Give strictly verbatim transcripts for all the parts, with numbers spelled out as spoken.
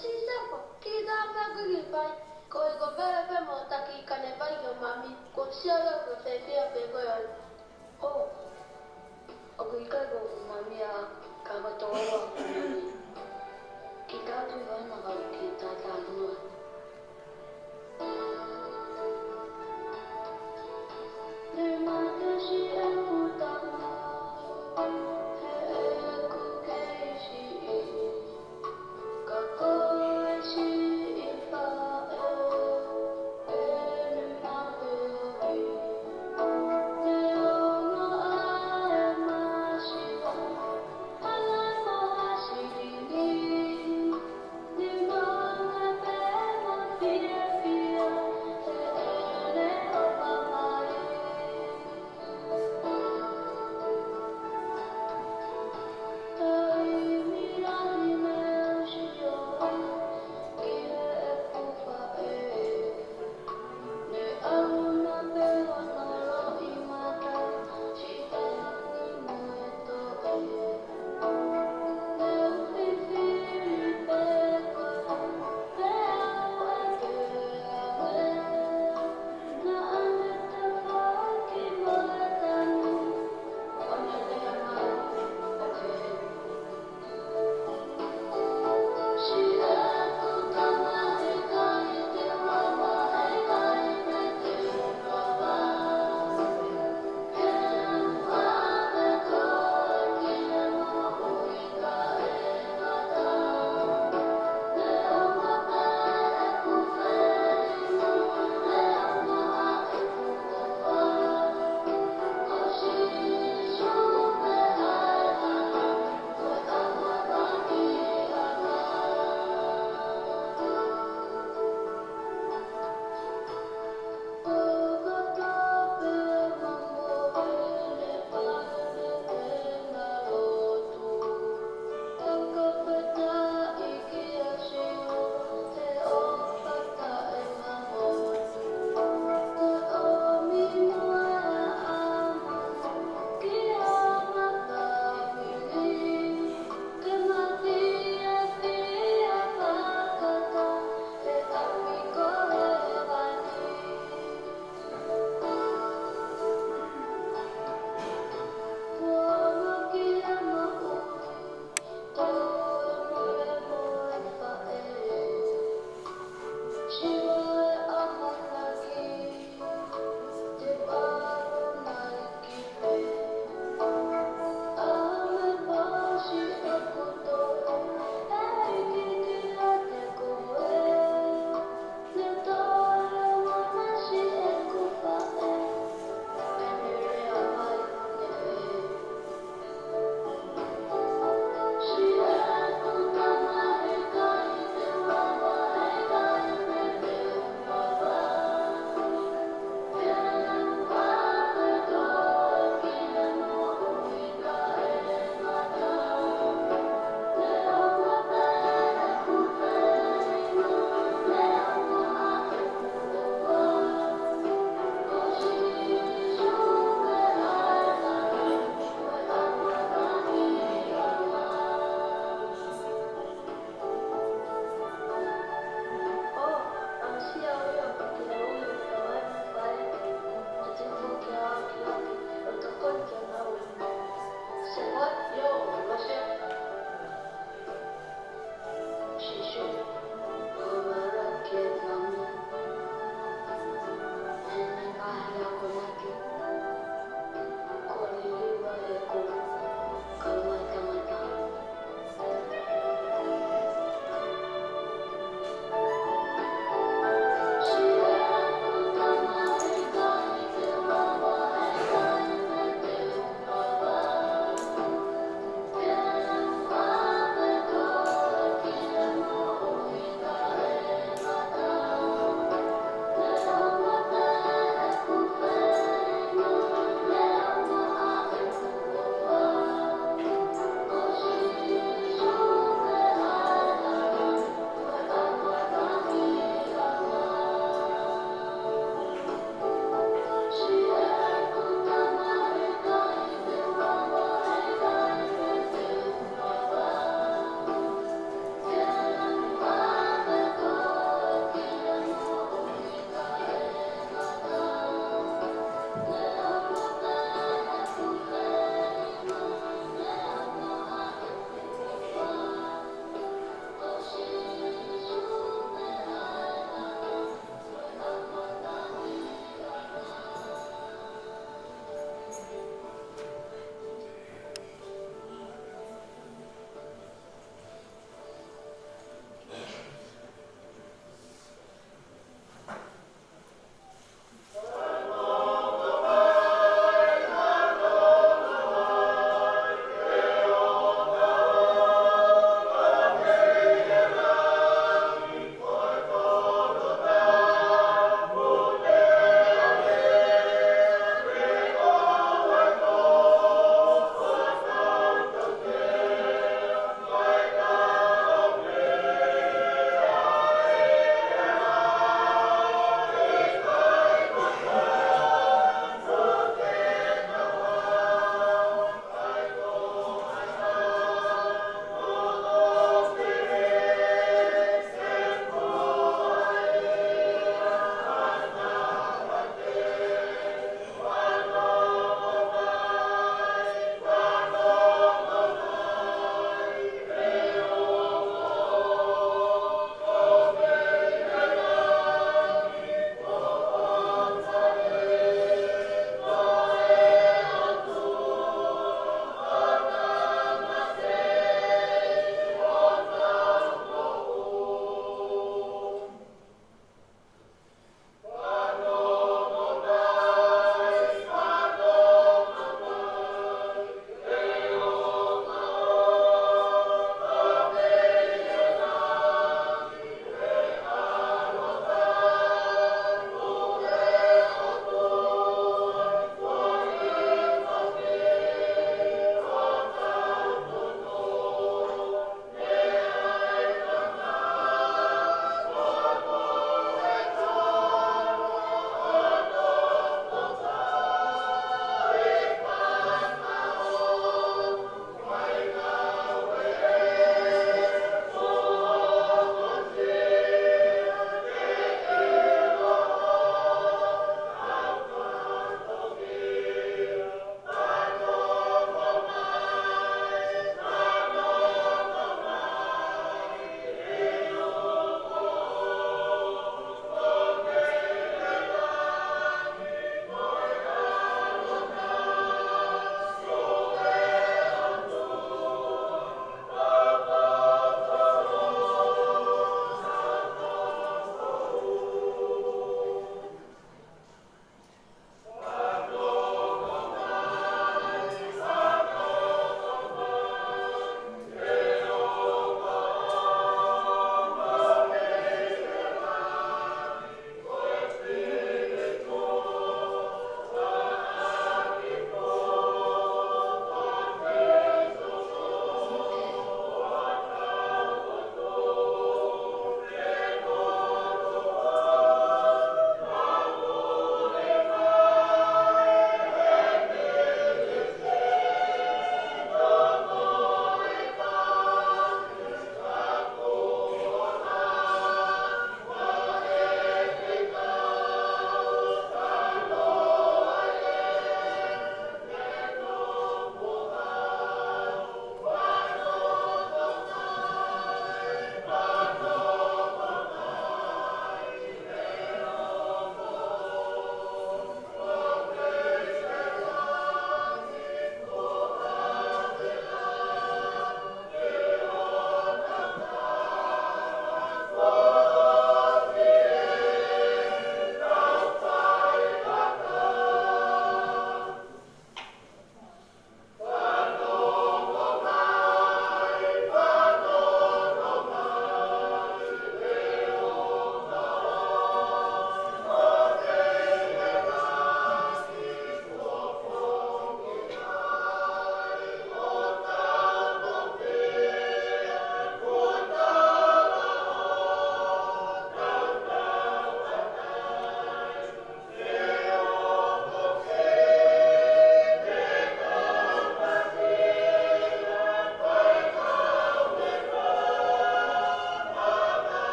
Sisefo, kiʻi tā pē ʻoku ke fai. Ko e ko pē pē mo taki kane pai ʻo mami, ko sia la ko fefia pē ko e. ʻO, ʻoku ʻikai ko mami a ka ko tō ua ko mami. Kiʻi tā tui vai na ka kiʻi tā tā lua.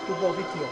Tupu ʻo vitiō.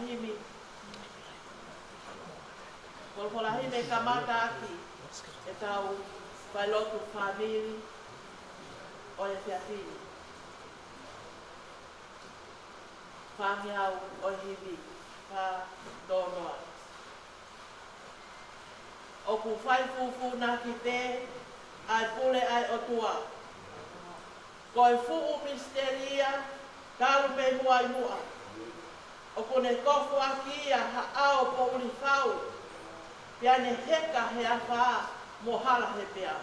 Himi. Folofola himi kamata ʻaki ʻetau failotu fāmili ʻo e efiafi ni. Fāngeau ʻo e himi, fā noa noa. ʻOku fai fūfūnaki pē ʻa e pule ʻa e ʻOtua. Ko e fuʻu misitelia talu mei muʻa ʻi muʻa. ʻOku ne kofuʻaki ia ha ʻao poʻuli fau, pea ne heka he afā mo hala he peau.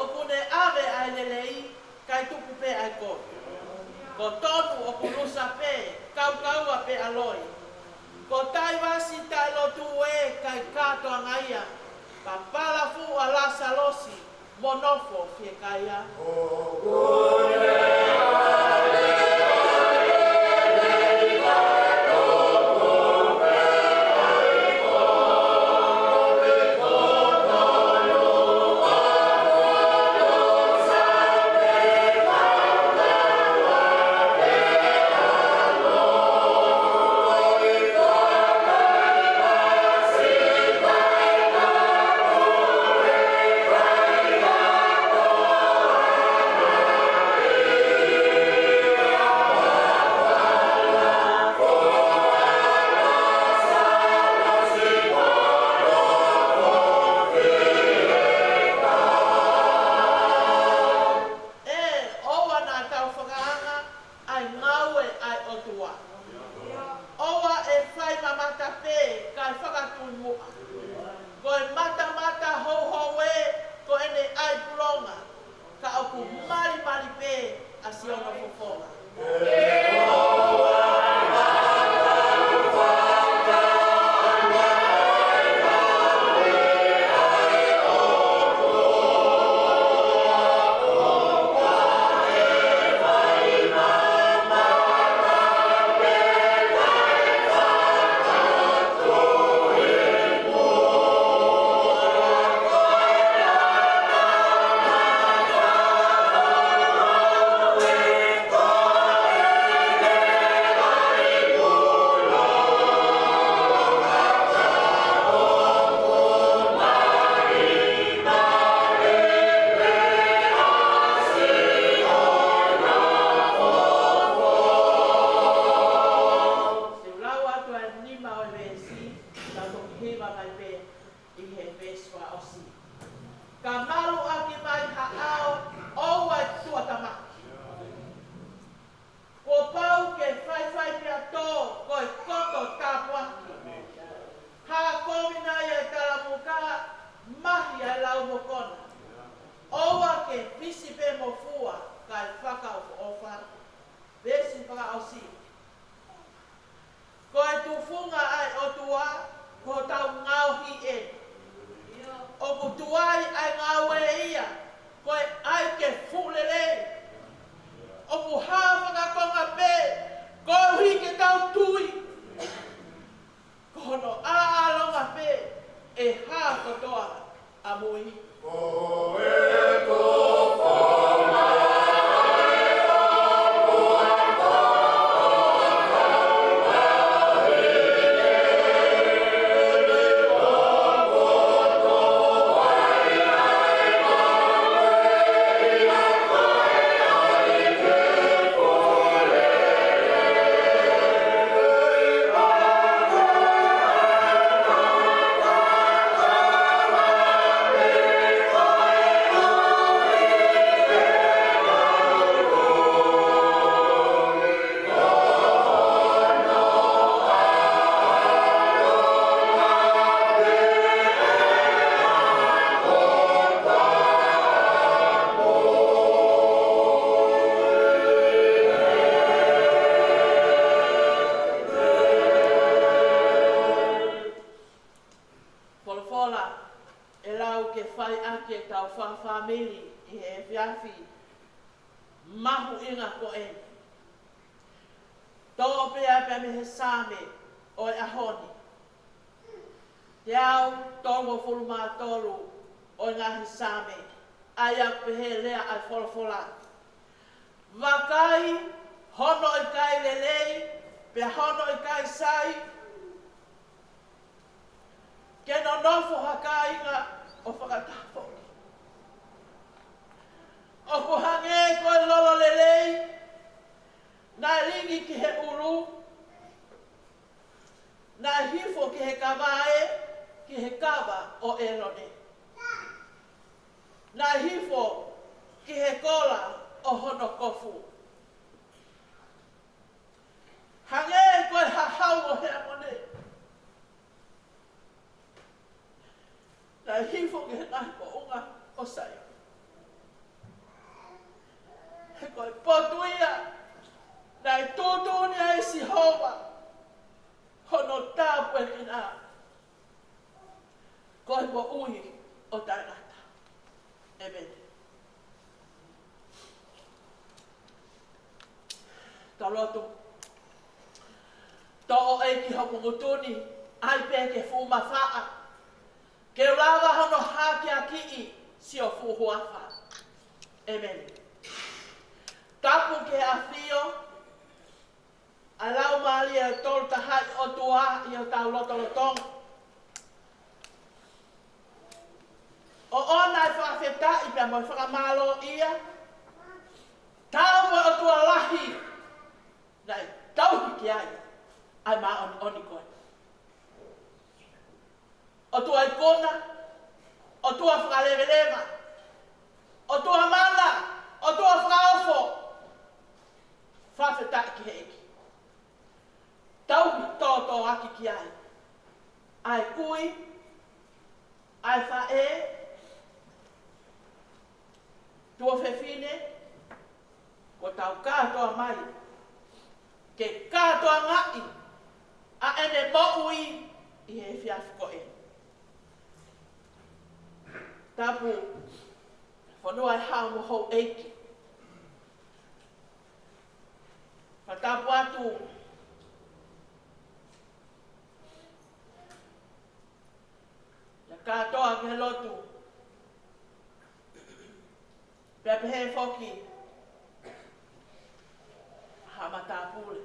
ʻOku ne ʻave ʻa e lelei, kae tuku pē ʻa e kovi. Ko tonu ʻoku lusa pē, kaukaua pē ʻa loi. Ko Taivasi taʻelotu ē, kae kātoanga ia. Papala fuʻu ʻa Lasalosi, mo nofo fiekaia. ʻE, ʻoua naʻa tau fakaanga ʻa e ngāue ʻa e ʻOtua. ʻOua ʻe fai mamata pē kae fakatumuʻa. Ko e matamata houhou ē, ko ʻene ʻai pulonga, ka ʻoku malimali pē ʻa siʻono fofonga. Te u lau atu ʻa e nima ʻo e veesi, tau toki hiva mai pē ʻi he veesi fakaʻosi. Ka maluʻaki mai ha ʻao, ʻoua ʻe tuʻatamaki. Kuo pau ke faifai pea tō, ko e koto tāpuaki. Hā kovi nai ʻa e talamuka, mahi ʻa e lau mokona. ʻOua ke fisi pē mo fua, kae fakaʻofoʻofa. Veesi fakaʻosi. Ko e tufunga ʻa e ʻOtua, ko hotau ngaohi ē. ʻOku tuai ʻa e ngāue ia, ko e ʻai ke fuʻu lelei. ʻOku hā fakakonga pē, koeʻuhi ke tau tui. Ko hono ʻaʻalonga pē, ʻe hā kotoa ʻamui. Folofola ʻe lau ke fai ʻaki ʻetau fakafāmili ʻi he efiafi mahuʻinga ko eni. Toʻo pē ia pea mei he Saame ʻo e ʻaho ni. Teau tolungofulu mā tolu ʻo e ngaahi Saame, ʻa ia ʻoku pehē leva ʻa e folofola: Vakai, hono ʻikai lelei, pea hono ʻikai sai, ke nonofo ha kāinga ʻo fakatafoki. ʻOku hangē ko e lolo lelei naʻe lingi ki he ʻulu, naʻe hifo ki he kava ē, ki he kava ʻo ʻĒlone. Naʻe hifo ki he kola ʻo hono kofu. Hangē ko e hahau ʻo Heamone naʻe hifo ki he ngaahi moʻunga ʻo Saione. He ko e potu ia naʻe tuʻutuʻuni ai ʻe Sihova hono tāpuekina, ko e moʻui ʻo taʻengata. ʻĒmeni. Tau lotu. Toʻo ʻEiki hoku ngutu ni, ʻai pē ke fuʻu mafaʻa, ke u lava hono hakeakiʻi siʻo fuʻu huafa. ʻĒmeni. Tapu ki he ʻafio ʻa e Laumālie Tolu Tahaʻi ʻOtua ʻi hotau lotolotonga. ʻOku ʻoʻona e fakafetaʻi pea mo e fakamālōʻia, taau mo e ʻOtua lahi naʻe tauhi ki ai ʻa e māʻoniʻoni ko ē. ʻOtua ikuna, ʻOtua fakaleveleva, ʻOtua mana, ʻOtua fakaofo. Fakafetaʻi ki he ʻEiki. Tauhi tōtōaki ki ai ʻa e kui, ʻa e faʻē, tuofefine, kuo tau kātoa mai ke kātoangaʻi ʻa ʻene moʻui ʻi he efiafi ko eni. Tapu fonua ʻi he hao mo houʻeiki. Fakatapu atu ia kātoa ki he lotu. Pea pehē foki haʻa matāpule.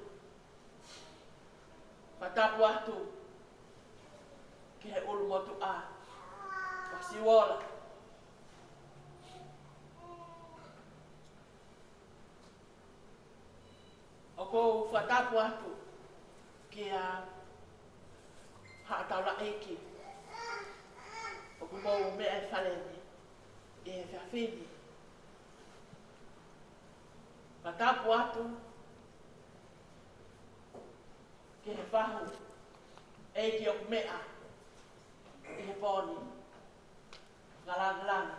Fakatapu atu ki he ʻulumotuʻa, ko Siuola. ʻOku ou fakatapu atu kia Haʻa Taulaʻeiki ʻoku mou meʻa ʻi fale ni ʻi he efiafi ni. Fakatapu atu ki he fahu ʻeiki ʻoku meʻa ʻi he pō ni. Ngalangalanga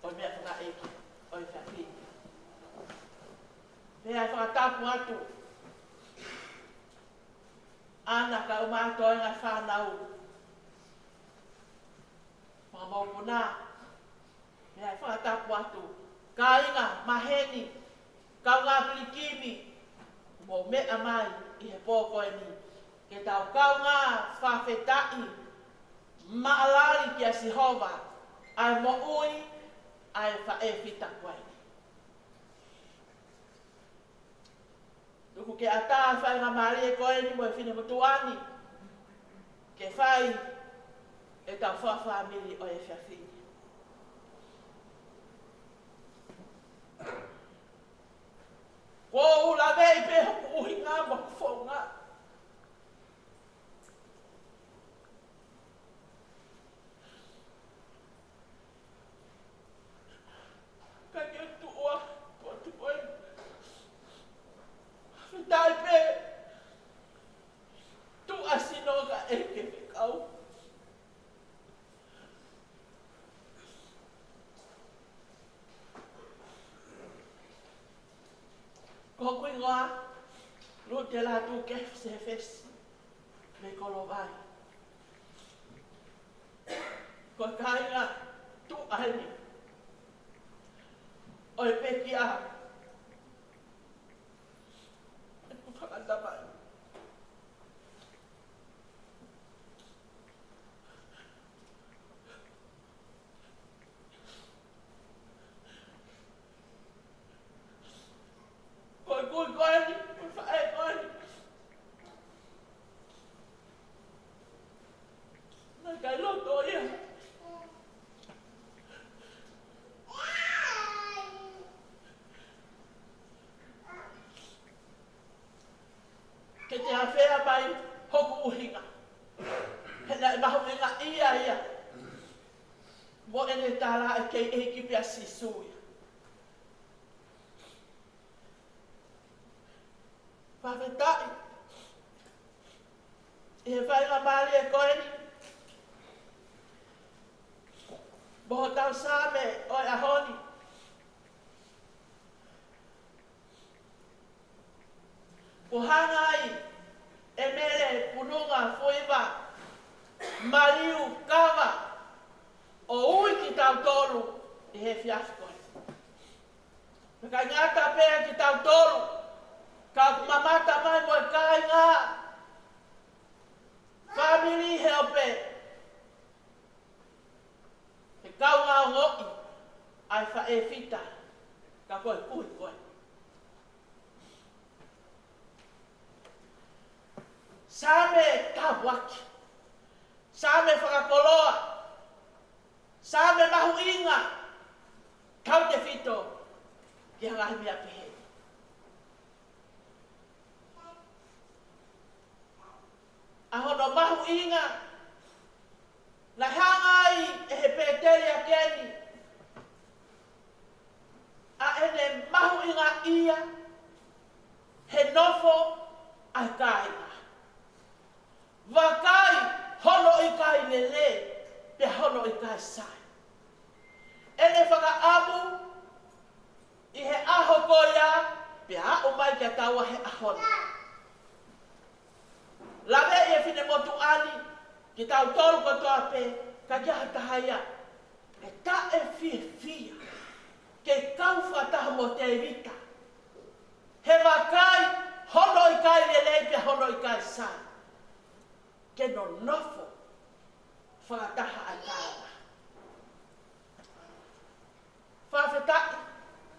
ʻo e meʻa fakaʻeiki ʻo e efiafi ni. Pea fakatapu atu ʻa e kau mātuʻa, ngaahi fānau, mo e mokopuna. Pea fakatapu atu kāinga maheni, kaungā pilikimi, mou meʻa mai ʻi he pō ko eni ke tau kaungā fakafetaʻi, maʻalali kia Sihova ʻa e moʻui ʻa e faʻē fita ko eni. Tuku ke ʻatā e faingamālie ko eni mo e finemotuʻa ni ke fai ʻetau fakafāmili ʻo e efiafi ni. Kuo u laveʻi pē hoku ʻuhinga mo hoku founga. Ka ke tuʻu ā, tuʻu ā, tuʻu ā. Fakafetaʻi pē. Tuʻa sino ka ʻeke fekau. Ko hoku hingoa Lute Lātūkefu Sefesi, mei Kolovai. Ko e kāinga tuʻa eni ʻo e pekia ʻeku fakatamai. Ko e kui ko eni, ko e faʻē ko eni, naʻe ʻikai loto ia ke te afea mai hoku ʻuhinga. He naʻe mahuʻinga ia ia mo ʻene tala ʻe kei ʻEiki pea Sīsū ia. Fakafetaʻi ʻi he faingamālie ko eni mo hotau Saame ʻo e ʻaho ni. Kuo hanga ai ʻe Mele Pununga Fuiva Maliu Kava ʻo ui kitautolu ʻi he efiafi ko eni. Naʻe ʻikai ngata pē kitautolu, ka ʻoku mamata mai mo e kāinga, fāmili he ope, he kaungā ongoʻi ʻa e faʻē fita, ka ko e kui ko ē. Saame tāpuaki, Saame fakakoloa, Saame mahuʻinga, tautefito ki ha ngaahi meʻa pehē. ʻA hono mahuʻinga, naʻe hanga ai ʻe he pēteliake ni ʻa ʻene mahuʻingaʻia he nofo ʻa e kāinga. Vakai hono ʻikai lelei, pea hono ʻikai sai. ʻEne fakaʻamu ʻi he ʻaho ko ia, pea aʻu mai kia taua he ʻaho ni. Lave ʻi he finemotuʻa ni, kitautolu kotoa pē, ka ʻikai ha taha ia ʻe taʻefiefia ke kau fakataha mo Tēvita he vakai hono ʻikai lelei pea hono ʻikai sai, ke nonofo fakataha ʻa e kāinga. Fakafetaʻi,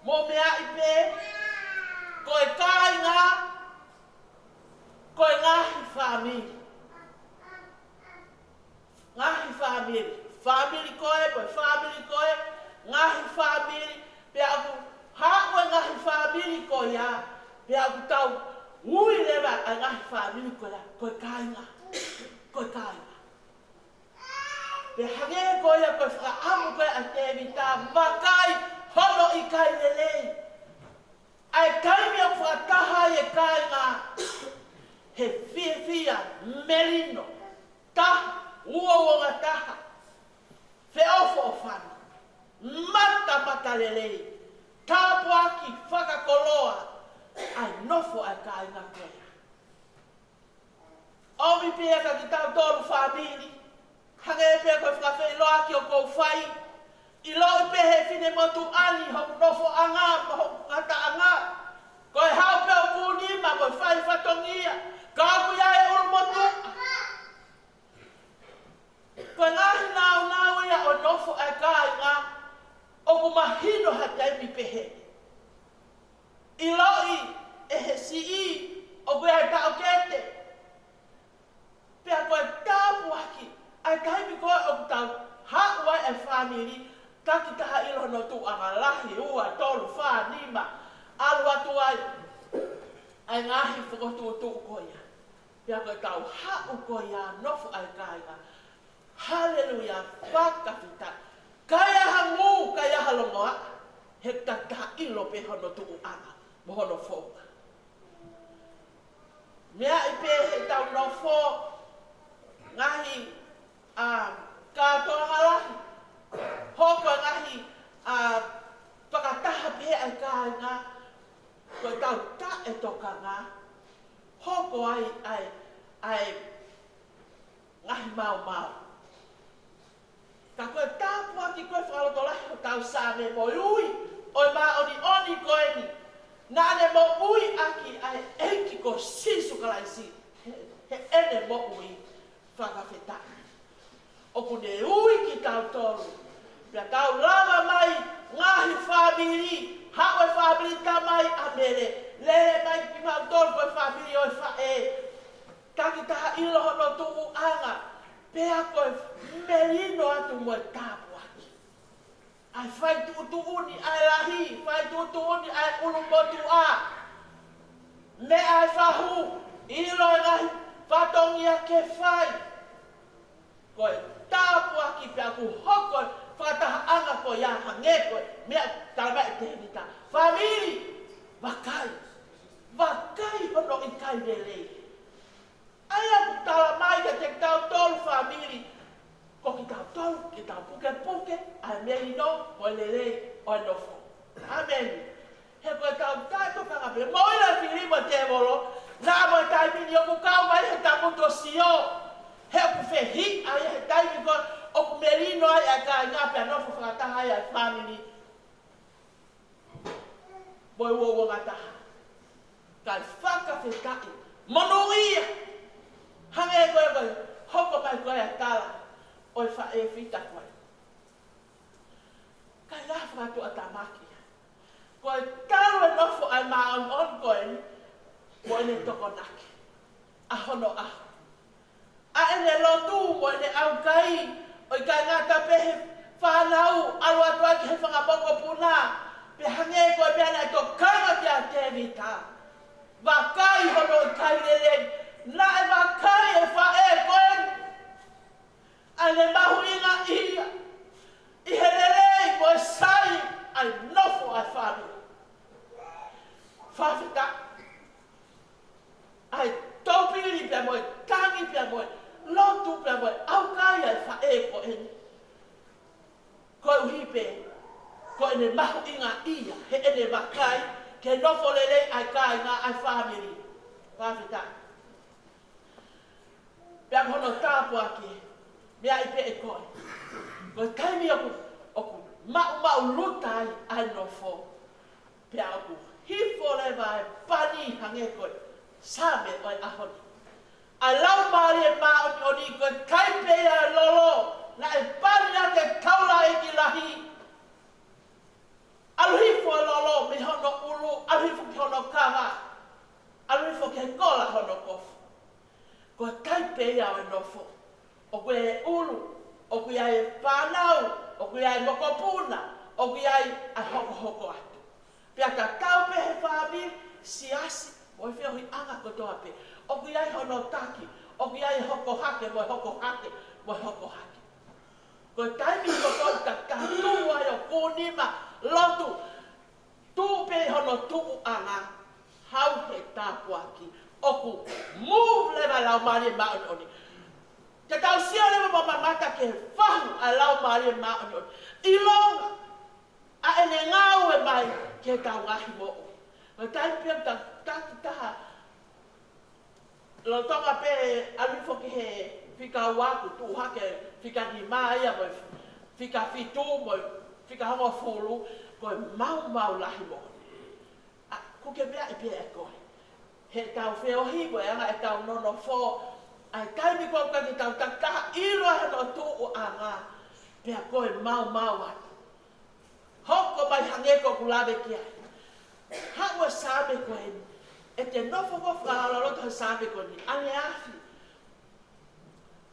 mou meaʻi pē, ko e kāinga, ko e ngaahi fāmili. Ngaahi fāmili. Fāmili ko ē, ko e fāmili ko ē, ngaahi fāmili, pea ʻoku haʻu e ngaahi fāmili ko ia, pea ʻoku tau ui leva ʻa e ngaahi fāmili ko ia, ko e kāinga. Ko e kāinga. Pea hangē ko ia ko e fakaʻamu ko ia ʻa Tēvita, vakai hono ʻikai lelei. ʻA e taimi ʻoku fakataha ai e kāinga, he fiefia melino, taha, uouongataha, feʻofoʻofani, matamatalelei, tāpuaki fakakoloa ʻa e nofo ʻa e kāinga ko ia. ʻOmi pē ia kia kitautolu fāmili, hangē pē ko e fakafeʻiloaki ʻoku ou fai, ʻiloʻi pē he finemotuʻa ni hoku nofoʻanga mo hoku ngataʻanga. Ko e haʻu pē ʻo kūnima mo e fai fatongia, ka ʻoku ʻi ai e ʻulumotuʻa. Ko e ngaahi nāunau ia ʻo e nofo ʻa e kāinga, ʻoku mahino ha taimi pehē. ʻIloʻi ʻe he siʻi ʻoku ʻi ai e taʻokete. Pea ko e tāpuaki, ʻa e taimi ko ē ʻoku tau haʻu ai e fāmili, takitaha ʻilo hono tuʻanga, lahi, ua, tolu, fā, nima, ʻalu atu ai ʻa e ngaahi fokotuʻutuʻu ko ia. Pea ko e tau haʻu ko ia nofo ʻa e kāinga. Haleluia, fakafetaʻi. ʻIkai ha ngū, ʻikai ha longoaʻa, he takitaha ʻilo pē hono tuʻuʻanga mo hono founga. Meaʻi pē he tau nofo, ngaahi, ā, kātoanga lahi, hoko e ngaahi, ā, fakataha pē ʻa e kāinga, ko e tau taʻetokanga, hoko ai, ʻa e, ʻa e maumau. Ka ko e tāpuaki ko e fakalotolahi hotau Saame mo e ui ʻo e māʻoniʻoni ko eni, naʻa ne moʻui ʻaki ʻa e ʻEiki ko Sīsū Kalaisi he, heʻene moʻui. Fakafetaʻi. ʻOku ne ui kitautolu pea tau lava mai ngaahi fāmili, haʻu e fāmili tamai ʻa Mele, lele mai kimautolu ko e fāmili ʻo e faʻē, takitaha ʻilo hono tuʻuʻanga, pea ko e melino atu mo e tāpuaki. ʻA e fai tuʻutuʻuni ʻa e lahi, fai tuʻutuʻuni ʻa e ʻulumotuʻa. Meʻa e fahu, ʻilo e ngaahi fatongia ke fai. Ko e tāpuaki pea ʻoku hoko e fakatahaʻanga ko ia hangē ko e meʻa talamai ʻe Tēvita. Fāmili, vakai. Vakai hono ʻikai lelei. ʻA ia ʻoku talamai kiate kitautolu fāmili, ko kitautolu ke tau pukepuke ʻa e melino mo e lelei ʻo e nofo. ʻĀmeni. He ko ʻetau taʻetokanga pē mo e ʻilo e fili mo e tēvolo, naʻa mo e taimi ni ʻoku kau mai he tangutu ʻo sio. He ʻoku fehiʻa ia he taimi ko ē ʻoku melino ai ʻa e kāinga pea nofo fakataha ai ʻa e fāmili mo e uouangataha. Kae fakafetaʻi. Monūʻia. Hangē ko e, ko e hoko mai ko ē ʻa e tala ʻo e faʻē fita ko ē. Kae lava fakatuʻatāmaki ia. Ko e talu e nofo ʻa e māʻoniʻoni ko eni, ko ʻene tokonaki ʻa hono ʻaho. ʻA ʻene lotu mo ʻene ʻaukai, ʻo ʻikai ngata pē he fānau, ʻalu atu ai ki he fanga mokopuna, pea hangē ko e meʻa naʻe tokanga ki ai ʻa Tēvita. Vakai hono ʻikai lelei, naʻe vakai e faʻē ko eni ʻa ʻene mahuʻingaʻia ʻi he lelei mo e sai ʻa e nofo ʻa e fāmili. Fakafetaʻi. ʻA e topili pea mo e tangi pea mo e lotu pea mo e ʻaukai ʻa e faʻē ko eni. Koeʻuhi pē ko ʻene mahuʻingaʻia heʻene vakai ke nofo lelei ʻa e kāinga ʻa e fāmili. Fakafetaʻi. Pea ko hono tāpuaki, meaʻi pē ʻe koe. Ko e taimi ʻoku, ʻoku maʻumaʻuluta ai ʻa e nofo, pea ʻoku hifo leva e pani hangē ko e Saame ʻo e ʻaho ni. ʻA e Laumālie Māʻoniʻoni ko e kai pē ia e lolo, naʻe pani ʻaki e taulaʻeiki lahi. ʻAlu hifo e lolo mei hono ʻulu, ʻalu hifo ki hono kava, ʻalu hifo ki he kola hono kofu. Ko e kai pē ia ʻo e nofo. ʻOku ʻi ai e ʻulu, ʻoku ʻi ai e fānau, ʻoku ʻi ai e mokopuna, ʻoku ʻi ai ʻa e hokohoko atu. Pea tatau pē he fāmili, siasi, mo e feohiʻanga kotoa pē. ʻOku ʻi ai hono taki, ʻoku ʻi ai e hoko hake, mo e hoko hake, mo e hoko hake. Ko e taimi ko ē ʻoku tau tuʻu ai ʻo kūnima, lotu, tuʻu pē hono tuʻuʻanga, haʻu he tāpuaki. ʻOku move leva e Laumālie Māʻoniʻoni. Te tau sio leva mo mamata ki he fahu ʻa e Laumālie Māʻoniʻoni. ʻIlonga ʻa ʻene ngāue mai ki heʻetau ngaahi moʻui. Ko e taimi pē ʻoku tau taki taha lolotonga pē ʻalu hifo ki he fika ua kuo tuʻu hake fika nima ia mo e fika fitu mo e fika hongofulu, ko e maumau lahi moʻoni. ʻA, ʻoku ke meaʻi pē ʻe koe. Heʻetau feohi mo e anga ʻetau nonofo, ʻa e taimi ko ē ʻoku ʻikai ke tau taki taha ʻilo ai hono tuʻuʻanga, pea ko e maumau atu. Hoko mai hangē ko ʻeku lave ki ai. Haʻu e Saame ko eni. ʻE te nofo ko ē ʻo fakaloloto he Saame ko eni ʻaneafi.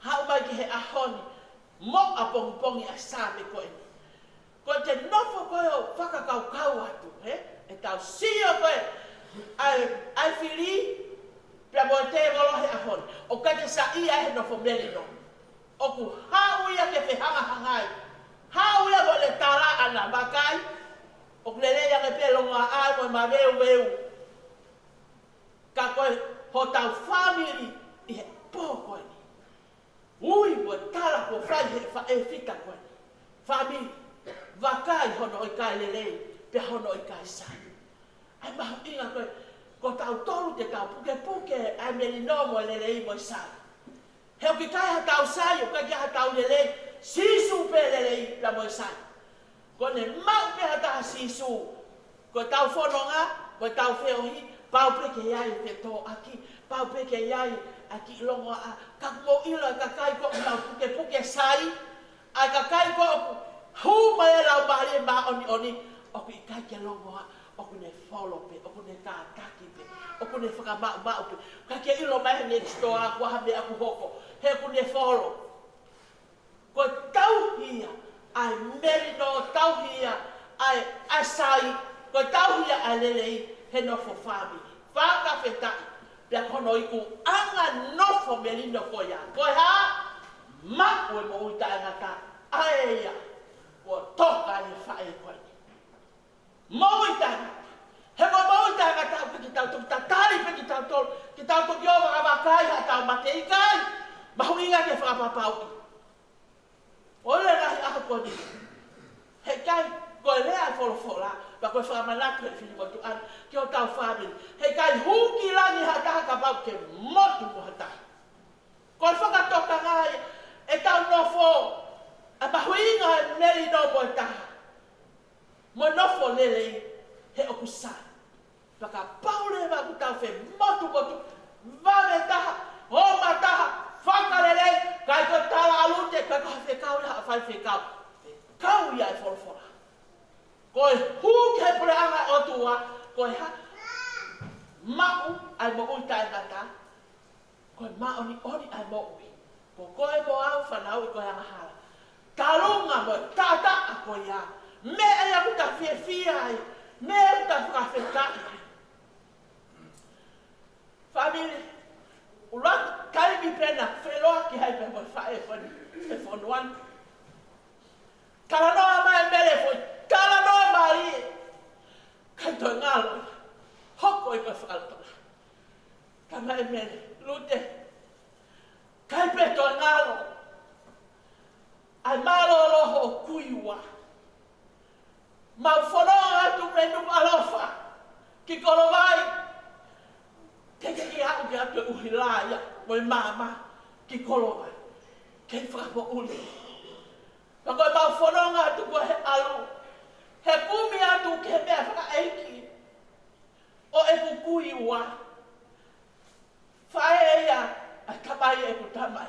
Haʻu mai ki he ʻaho ni. Mo ʻapongipongi ʻa e Saame ko eni. Ko ʻete nofo ko ē ʻo fakakaukau atu, he? ʻEtau sio ko ē ʻa e, ʻa e fili, pea mo e tēvolo he ʻaho ni. ʻOku ʻikai ke saiʻia he nofo melino. ʻOku haʻu ia ke fehangahangai. Haʻu ia mo e tala ʻana, vakai. ʻOku lelei ange pē longoaʻa mo e maveuveu. Ka ko e hotau fāmili ʻi he pō ko eni. Ui mo e tala kuo fai he faʻē fita ko eni. Fāmili, vakai hono ʻikai lelei, pea hono ʻikai sai. ʻA e mahuʻinga ko ē, ko tautolu te tau pukepuke ʻa e melino mo e lelei mo e sai. He ʻoku ʻikai haʻatau sai, ʻoku ʻikai haʻatau lelei. Sīsū pē lelei pea mo e sai. Ko ʻene maʻu pē ha taha ʻa Sīsū, ko ʻetau fononga, ko ʻetau feohi, pau pē ke ʻi ai e fetōʻaki, pau pē ke ʻi ai ʻa e kiʻi longoaʻa, ka mou ʻilo e kakai ko ē ʻoku nau pukepuke sai, ʻa e kakai ko ē ʻoku hū mai e Laumālie Māʻoniʻoni, ʻoku ʻikai ke longoaʻa, ʻoku ne folo pē, ʻoku ne kātaki pē, ʻoku ne fakamaʻumaʻu pē. Ka ke ʻilo mai he next door, ko e hā e meʻa ʻoku hoko, he ʻoku ne folo. Ko e tauhi ia ʻa e melino, tauhi ia ʻa e, ʻa e sai, ko e tauhi ia ʻa e lelei he nofo fāmili. Fakafetaʻi, pea ko hono ikuʻanga nofo melino ko ia, ko e hā? Maʻu e moʻui taʻengata, ʻa ē ia kuo toka ai e faʻē ko eni. Moʻui taʻengata. He ko e moʻui taʻengata, ʻoku ʻikai ke tau toki tatali pē kitautolu, ke tau toki ō ʻo vakavakai haʻatau mate, ʻikai. Mahuʻinga ke fakapapauʻi. ʻO e ngaahi ʻaho ko eni, heʻikai, ko e lea e folofola, pea ko e fakamanatu ʻa e fili motuʻa ni ki hotau fāmili. Heʻikai hū ki langi ha taha kapau ʻoku motu mo ha taha. Ko e fakatokanga ia ʻetau nofo, ʻa e mahuʻinga e melino mo e taha, mo e nofo lelei, he ʻoku sai. Fakapapauʻi leva ʻoku tau femotumotu, vave taha, oma taha, fakalelei, ʻikai ko e tala ʻa Lute, ʻikai ko ha fekau ia, ha faifekau. Fekau ia e folofola. Ko e hū ki he puleʻanga ʻo e ʻOtua, ko e hā? Maʻu ʻa e moʻui taʻengata, ko e māʻoniʻoni ʻa e moʻui. Ko koe mo au fanauʻi ko e angahala. Talunga mo e taʻataʻa ko ia. Meʻa ia ʻoku ta fiefia ai. Meʻa ʻoku ta fakafetaʻi ai. Fāmili, ʻuluaki taimi pē naʻe feʻiloaki ai pē mo e faʻē ko eni he fonua ni. Talanoa mai Mele foʻi, talanoa mai. ʻIkai toe ngalo. Hoko ia ko e fakalotolahi. Talamai Mele, Lute, ʻikai pē toe ngalo ʻa e mālōlō hoʻo kui ua. Mau fononga atu mei Nukuʻalofa ki Kolovai. Teʻeki ke aʻu ke ʻatu e ʻuhila ia mo e maama ki Kolovai, kei fakapoʻuli. Pea ko ʻemau fononga atu ko e ʻalu, he kumi atu ki he meʻa fakaʻeiki ʻo ʻeku kui ua. Faʻē ia ʻa e tamai ʻeku tamai,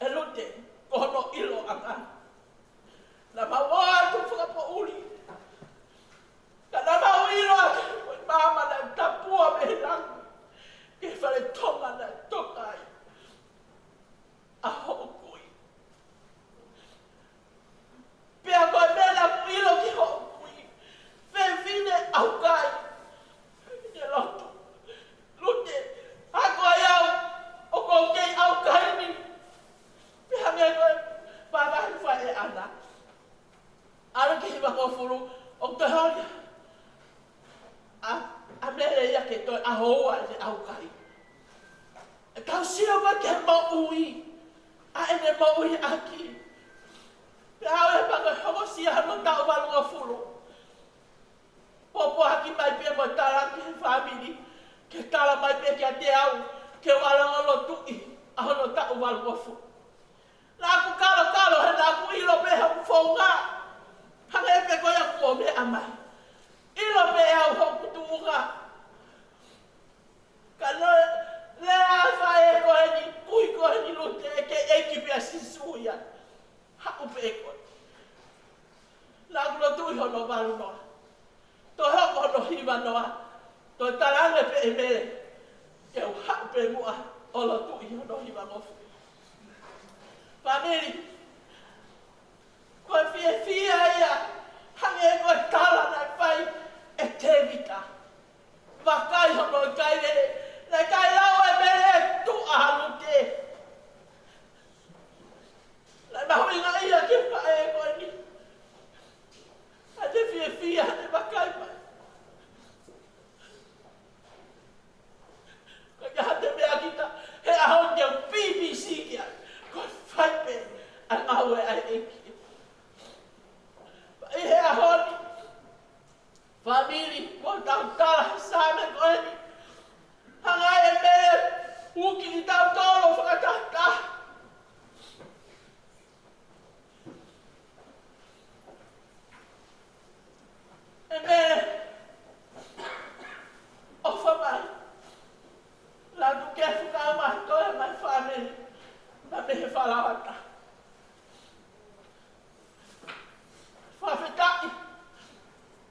ʻe Lute, ko hono ʻiloʻanga. Naʻa mau ō atu fakapoʻuli, ka naʻa mau ʻilo ʻa e maama naʻe tapua mei langi ki he fale Tonga naʻe toka ai ʻa hoʻo kui. Pea ko e meʻa naʻa ku ʻilo ki hoʻo kui, fefine ʻaukai, fefine lotu. Lute, hā ko au, ʻoku ou kei ʻaukai ni. Pea hangē ko e vavahi fai ʻe ʻAna. ʻAlu ki he hivangofulu, ʻoku toe holi ʻa, ʻa Mele ia ke toe ʻaho ua ʻene ʻaukai. ʻE tau sio ko ē ki he moʻui, ʻa ʻene moʻui ʻaki. Pea aʻu ē pea ko e hokosia hono taʻu valungofulu, pōpoaki mai pē mo e tala ki he fāmili, ke tala mai pē kiate au, ke u ʻalu ʻo lotuʻi ʻa hono taʻu valungofulu. Naʻa ku kalokalo he naʻa ku ʻilo pē hoku founga. Hangē pē ko ia kuo meʻa mai. ʻIlo pē au hoku tuʻunga. Ka naʻe lea ʻa e faʻē ko eni, kui ko eni, Lute, ʻe ʻeiki pē ʻa Sīsū ia. Haʻu pē koe. Naʻa ku lotuʻi hono valu noa. Toe hoko hono hiva noa. Toe talaange pē ʻe Mele ke u haʻu pē muʻa ʻo lotuʻi hono hivangofulu. Fāmili, ko e fiefia ia, hangē ko e tala naʻe fai ʻe Tēvita. Vakai hono ʻikai lele, naʻe ʻikai lau ʻe Mele e tuʻa ʻa Lute. Naʻe mahuʻinga ia ki he faʻē ko eni. ʻA e fiefia, ʻa e vakai mai. Ko ia ha te mea kita, he ʻaho ni te u B B C ia, ko e fai pē ʻa e ngāue ʻa e ʻEiki. ʻI he ʻaho ni, fāmili, ko ʻetau tala he Saame ko eni. Hanga ʻe Mele ʻo uki kitautolu, faka- he falaoa taha. Fakafetaʻi.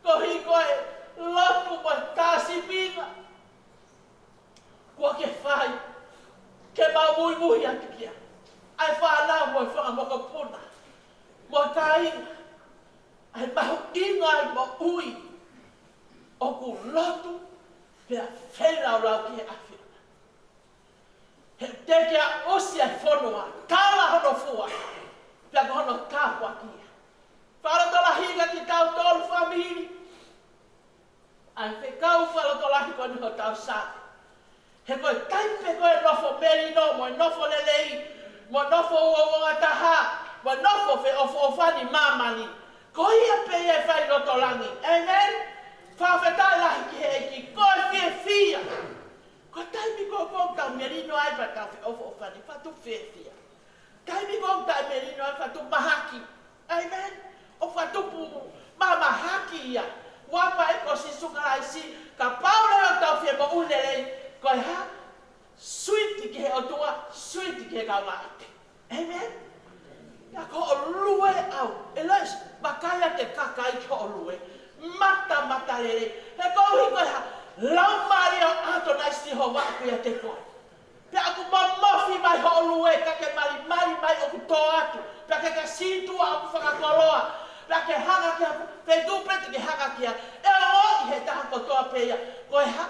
Koeʻuhi ko e lotu mo e tāsipinga kuo ke fai ke mau muimui atu ki ai, ʻa e fānau mo e fanga mokopuna mo e kāinga, ʻa e mahuʻinga ʻo e moʻui ʻoku lotu pea feilaulau ki he ʻAfiona. He teʻeki ke ʻosi ʻa e fonua, tala hono fua, pea ko hono tāpuaki ia. Fakalotolahi kiate kitautolu fāmili, ʻa e fekau fakalotolahi ko eni hotau Sāpate. He ko e taimi pē ko ē nofo melino, mo e nofo lelei, mo e nofo uouangataha, mo e nofo feʻofoʻofani ʻi māmani, ko ia pē ia ʻe fai loto langi. ʻĒmeni. Fakafetaʻi lahi ki he ʻEiki, ko e fiefia. Ko e taimi ko ē ʻoku tau melino ai pea tau feʻofoʻofani, fakatupu fiefia. Taimi ko ē ʻoku tau melino ai, fakatupu mahaki. ʻĒmeni. ʻOku fakatupu ma-, mahaki ia. Ua pa e ko Sīsū Kalaisi, kapau leva ʻoku tau fie moʻui lelei, ko e hā? Suiti ki he ʻOtua, suiti ki he kaungāʻapi. ʻĒmeni. Ka ko hoʻo lue ʻau, ʻe lesi, vakai atu e kakai ki hoʻo lue. Matamata lelei. He koeʻuhi ko e hā? Laumālie ʻo ʻAtonai Sihova ʻoku ʻiate koe. Pea ʻoku momofi mai hoʻo lue, ka ke malimali mai ʻoku tō atu. Pea ke ke sītuʻa ʻoku fakakoloa. Pea ke hanga ki ha feituʻu pē te ke hanga ki ai, ʻe ʻoʻoi he taha kotoa pē ia. Ko e hā?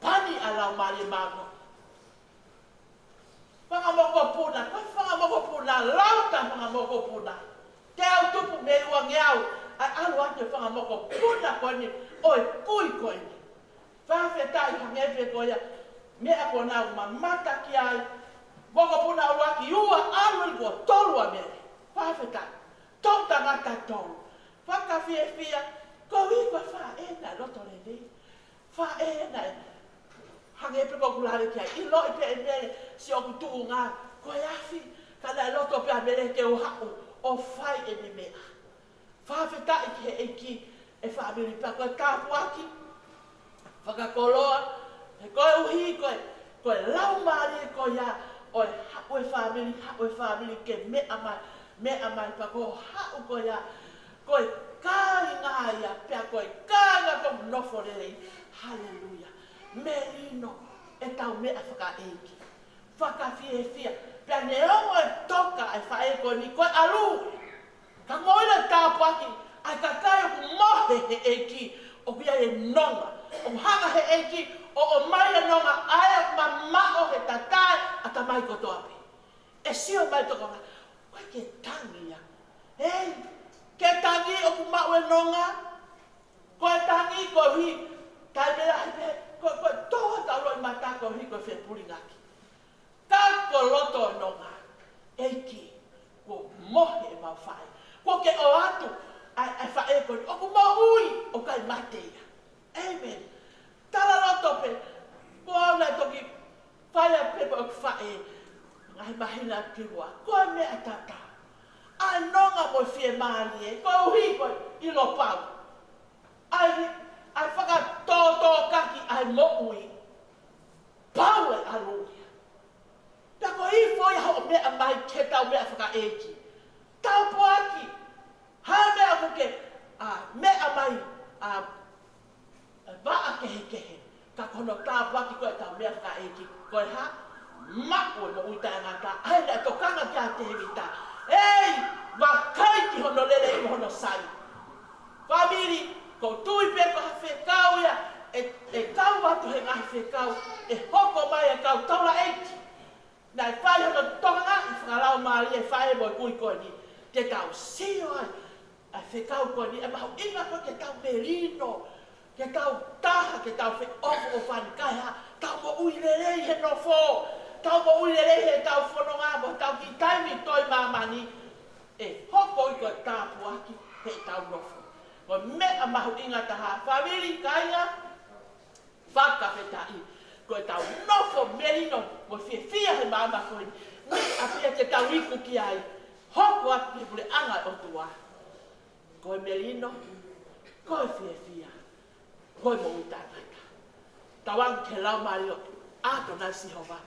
Pani ʻa e Laumālie Māʻoniʻoni. Fanga mokopuna, ko e fanga mokopuna, lau ta fanga mokopuna. Teau tupu mei uangeau, ʻa e ʻalu atu e fanga mokopuna ko eni, ʻo e kui ko eni. Fakafetaʻi, hangē pē ko ia meʻa kuo nau mamata ki ai. Mokopuna ʻuluaki, ua, ʻalu eni kuo tolu ʻa Mele. Fakafetaʻi. Tolu tangata tolu. Fakafiefia, koeʻuhi ko e faʻē naʻe loto lelei. Faʻē naʻe, hangē pē ko ʻeku lave ki ai, ʻiloʻi pē ʻe Mele siʻoku tuʻunga ko e afi, ka naʻe loto pē ʻa Mele ke u haʻu ʻo fai ʻene meʻa. Fakafetaʻi ki he ʻEiki, ʻe fāmili, pea ko e tāpuaki fakakoloa, he koeʻuhi ko e, ko e laumālie ko ia ʻo e haʻu e fāmili, haʻu e fāmili ke meʻa mai, meʻa mai, pea ko e haʻu ko ia, ko e kāinga ia, pea ko e kāinga ko e nofo lelei. Haleluia. Melino ʻetau meʻa fakaʻeiki. Fakafiefia. Pea neongo e toka e faʻē ko eni ko e ʻalu, ka ko e ʻilo e tāpuaki, ʻa e kakai ʻoku mohe he ʻEiki, ʻoku ʻi ai e nonga. ʻOku hanga he ʻEiki ʻo ʻomai e nonga, ʻa ia ʻoku mamaʻo he tatae ʻatamai kotoa pē. ʻE sio mai tokanga, ko e ke tangi ia. Ei, ke tangi ʻoku maʻu e nonga. Ko e tangi koeʻuhi, taimi lahi pē, ko, ko e tō atu ʻa e loʻimata koeʻuhi ko e fepulingaki. Ka ko e loto nonga, ʻEiki, kuo mohe ʻemau faʻē. Kuo ke ʻoatu ʻa e, ʻa e faʻē ko eni ʻoku moʻui, ʻoku ʻikai mate ia. ʻĒmeni. Talaloto pē, ko au naʻe toki fai ʻa e pepa ʻo e faʻē, ngaahi māhina ki muʻa. Ko e meʻa tatau. ʻA e nonga mo e fiemālie, koeʻuhi ko e ʻilo pau. ʻA e, ʻa e fakatōtōkaki ʻa e moʻui. Pau e ʻalu ia. Pea ko e ifo ia hoʻo meʻa mai ke tau meʻa fakaʻeiki. Tāpuaki. Hā e meʻa ʻoku ke, ʻa, meʻa mai, ʻa, vaʻa kehekehe. Ka ko hono tāpuaki ko ʻetau meʻa fakaʻeiki, ko e hā? Maʻu e moʻui taʻengata. ʻA ia naʻe tokanga ki ai ʻa Tēvita. Ei, vakai ki hono lelei mo hono sai. Fāmili, ʻoku ou tui pē ko ha fekau ia, ʻe, ʻe kau atu he ngaahi fekau, ʻe hoko mai e kau taulaʻeiki. Naʻe fai hono tokangaʻi fakalaumālie e faʻē mo e kui ko eni. Ke tau sio ai, ʻa e fekau ko eni, ʻa e mahuʻinga ko ē ke tau melino, ke tau taha, ke tau feʻofoʻofani, kae hā, tau moʻui lelei he nofo, tau moʻui lelei heʻetau fononga, mo ʻetau kiʻi taimi ʻi māmani, ʻe hoko ia ko e tāpuaki heʻetau nofo. Ko e meʻa mahuʻinga taha, fāmili, kāinga, fakafetaʻi. Ko ʻetau nofo melino mo fiefia he māmani ko eni. Meʻa pē ia ke tau iku ki ai. Hoko atu ki he puleʻanga ʻo e ʻOtua. Ko e melino, ko e fiefia, ko e moʻui taʻengata. Tauange ki he Laumālie ʻo ʻAtonai Sihova.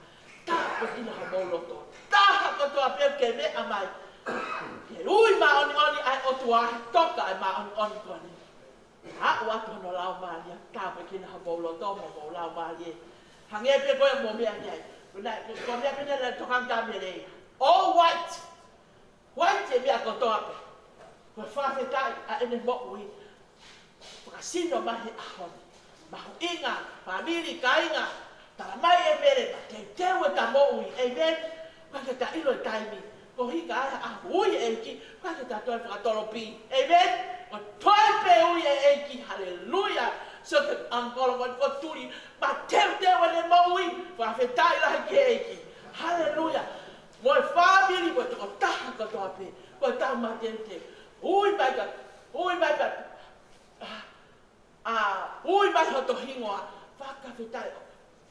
Tāpuekina homou loto. Tā kotoa pē ke meʻa mai. Ke ui māʻoniʻoni ʻa e ʻOtua, toka ʻa e māʻoniʻoni ko eni. Aʻu atu hono Laumālie, tāpuekina homou loto mo homou laumālie. Hangē pē ko e mou meʻa ki ai. Ko e, ko e meʻa pē eni naʻe tokanga kia Mele. All white. White e meʻa kotoa pē. Ko e fakafetaʻi ʻa ʻene moʻui. Fakasino mai he ʻaho ni. Mahuʻinga, fāmili, kāinga, tala mai ʻe Mele, mateuteu ʻeta moʻui. ʻĒmeni. ʻIkai ke ta ʻilo e taimi. Ko e hā ka ʻai ha ʻaho ui e ʻEiki, ʻikai ke ta toe fakatolopī. ʻĒmeni. ʻO toe pē ui e ʻEiki. Haleluia. So ke angkolo ko, ko tuli, mateuteu ʻene moʻui. Fakafetaʻi lahi ki he ʻEiki. Haleluia. Mo e fāmili, mo e tokotaha kotoa pē. Ko ʻetau mateuteu. Ui mai ka, ui mai ka. ʻA, ui mai hoto hingoa, fakafetaʻi.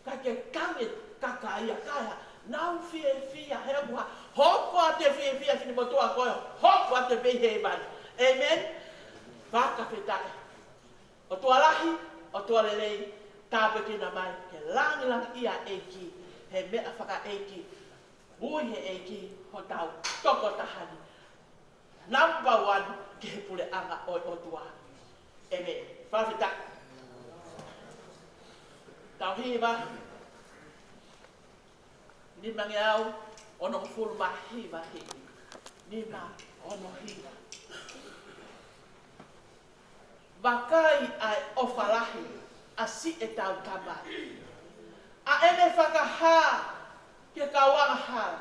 Ka ke tangi, ka ka ia, ka ia. Nau fiefia, he ʻoku hā, hoko atu e fiefia, finemotuʻa ko ē, hoko atu pē ʻi hēvani. ʻĒmeni. Fakafetaʻi. ʻOtua lahi, ʻOtua lelei, tāpuekina mai, ke langilangiʻia e ʻEiki, he meʻa fakaʻeiki, ui he ʻEiki, hotau tokotaha ni. Number one ki he puleʻanga ʻo e ʻOtua. ʻĒmeni. Fakafetaʻi. Tau hiva. Nimangeau onongofulu mā hiva hiva. Nima ono hiva. Vakai ʻa e ʻofa lahi ʻa siʻetau Tamai. ʻA ʻene fakahā ki he kau angahala,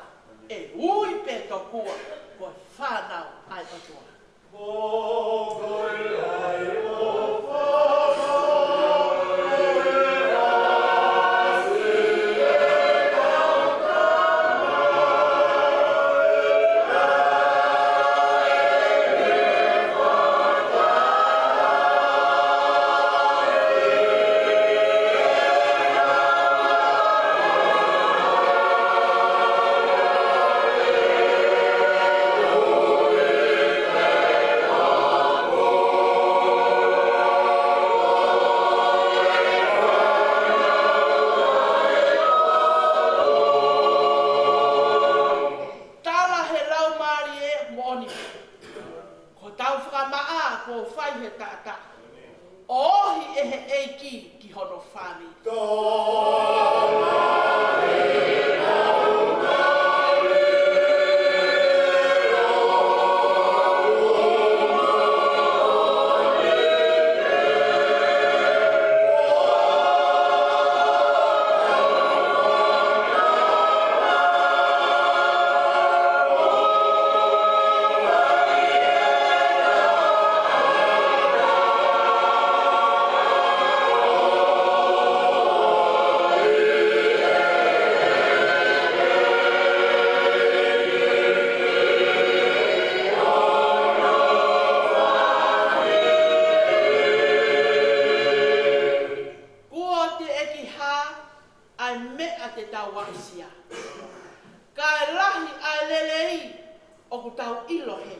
ʻe ui pē tokua ko e fānau ʻa e ʻOtua. Tala he Laumālie moʻoni. Ko ʻetau fakamaʻa kuo fai he taʻataʻa. ʻOhi ʻe he ʻEiki ki hono fāmili. Kuo teʻeki hā ʻa e meʻa te tau aʻusia. Kae lahi ʻa e lelei ʻoku tau ʻilo he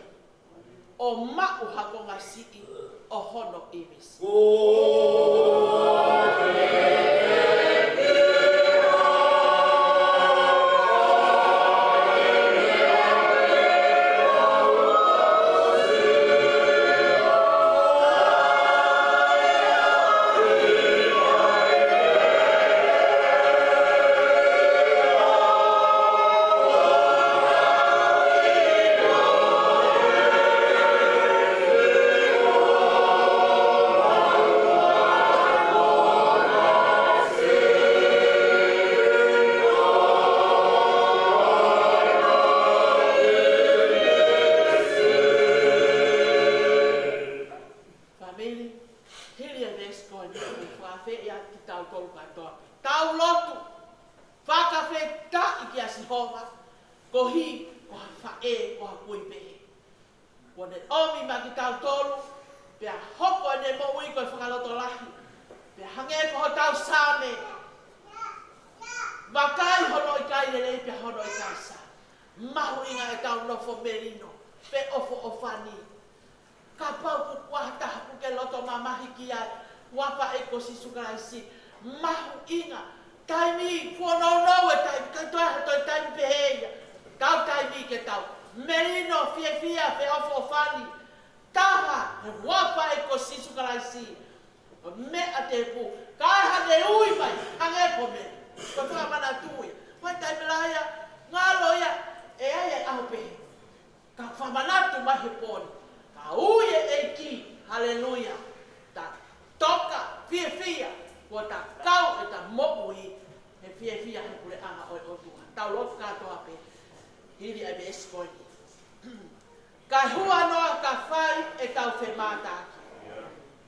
ʻo maʻu ha konga siʻi ʻo hono ʻīmisi. Fāmili, hili e veesi ko eni, ʻoku ou fakaafeʻi atu kitautolu kātoa pē. Tau lotu, fakafetaʻi kia Sihova, koeʻuhi ko ha faʻē, ko ha kui pehē. Kuo ne ʻomi maʻa kitautolu, pea hoko ʻene moʻui ko e fakalotolahi. Pea hangē ko hotau Saame. Vakai hono ʻikai lelei pea hono ʻikai sai. Mahuʻinga ʻetau nofo melino, feʻofoʻofani. Kapau ʻoku ʻi ai ha taha ʻoku ke loto mamahi ki ai, huafa ʻo Sīsū Kalaisi, mahuʻinga, taimi, fuʻu nounou e taimi, ʻikai toe ʻi ai ha toe taimi pehē ia. Tau ia feʻofoʻofani, taha he huafa ʻo Sīsū Kalaisi. Meʻa tēpū, ka ʻi heʻene ui mai, hangē ko e meʻa, ko e fakamanatu ia. Ko e taimi lahi ia, ngalo ia, ʻe ʻi ai e ʻaho pehē. Ka fakamanatu mai he pō ni, ka ui e ʻEiki, haleluia. Ta toka, fiefia, kuo ta kau ʻeta moʻui, he fiefia he puleʻanga ʻo e ʻOtua. Tau lotu kātoa pē, hili ʻa e veesi ko eni. Kae huanoa ka fai ʻetau femātaaki.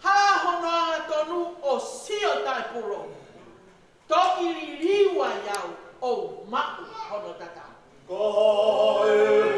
Hā hono angatonu ʻo sio taʻepūlou. Toki liliu ai au ʻo maʻu hono tatau. Ko e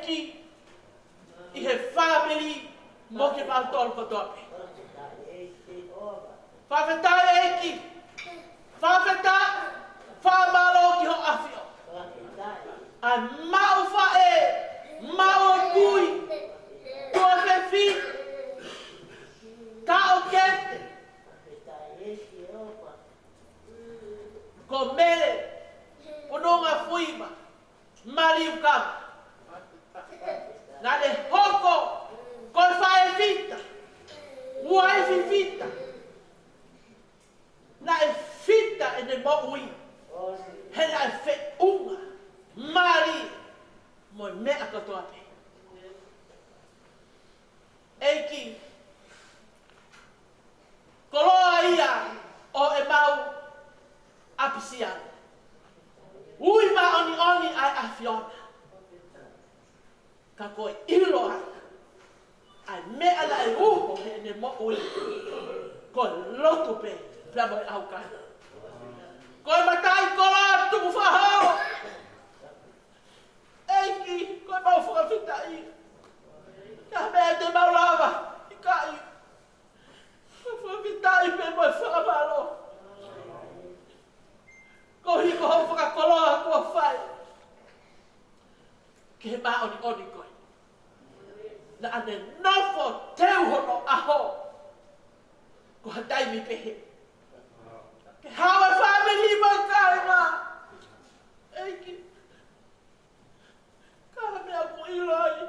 ʻi he fāmili mo kimautolu kotoa pē. Fakafetaʻi ʻEiki. Fakafetaʻi. Fakamālō ki hoʻo ʻAfio. ʻA e maʻu faʻē, maʻu ʻa e kui, tuofefine, taʻokete. Ko Mele, ko Nonga Fuima, Maliu Kama. Naʻe hoko ko e faʻē fita, uaifi fita. Naʻe fita ʻene moʻui, he naʻe feʻunga, mali, mo e meʻa kotoa pē. ʻEiki, koloa ia ʻo ʻemau ʻapisia. Ui māʻoniʻoni ʻa e ʻAfiona. Ka ko e ʻiloa ʻa e meʻa naʻe uho heʻene moʻui, ko e lotu pē, pea mo e ʻaukai. Ko e mataʻikoloa tukufakaholo. ʻEiki, ko ʻemau fakafetaʻi. Ka meʻa te mau lava, ʻikai. Ko e fakafetaʻi pē mo e fakamālō. Koeʻuhi ko hoʻo fakakoloa kuo fai ki he māʻoniʻoni ko ē. Naʻa ne nofo teu hono ʻaho. Ko ha taimi pehē. Ke hao e fāmili mo e kāinga. ʻEiki. Ka meʻa kuo ʻilo ai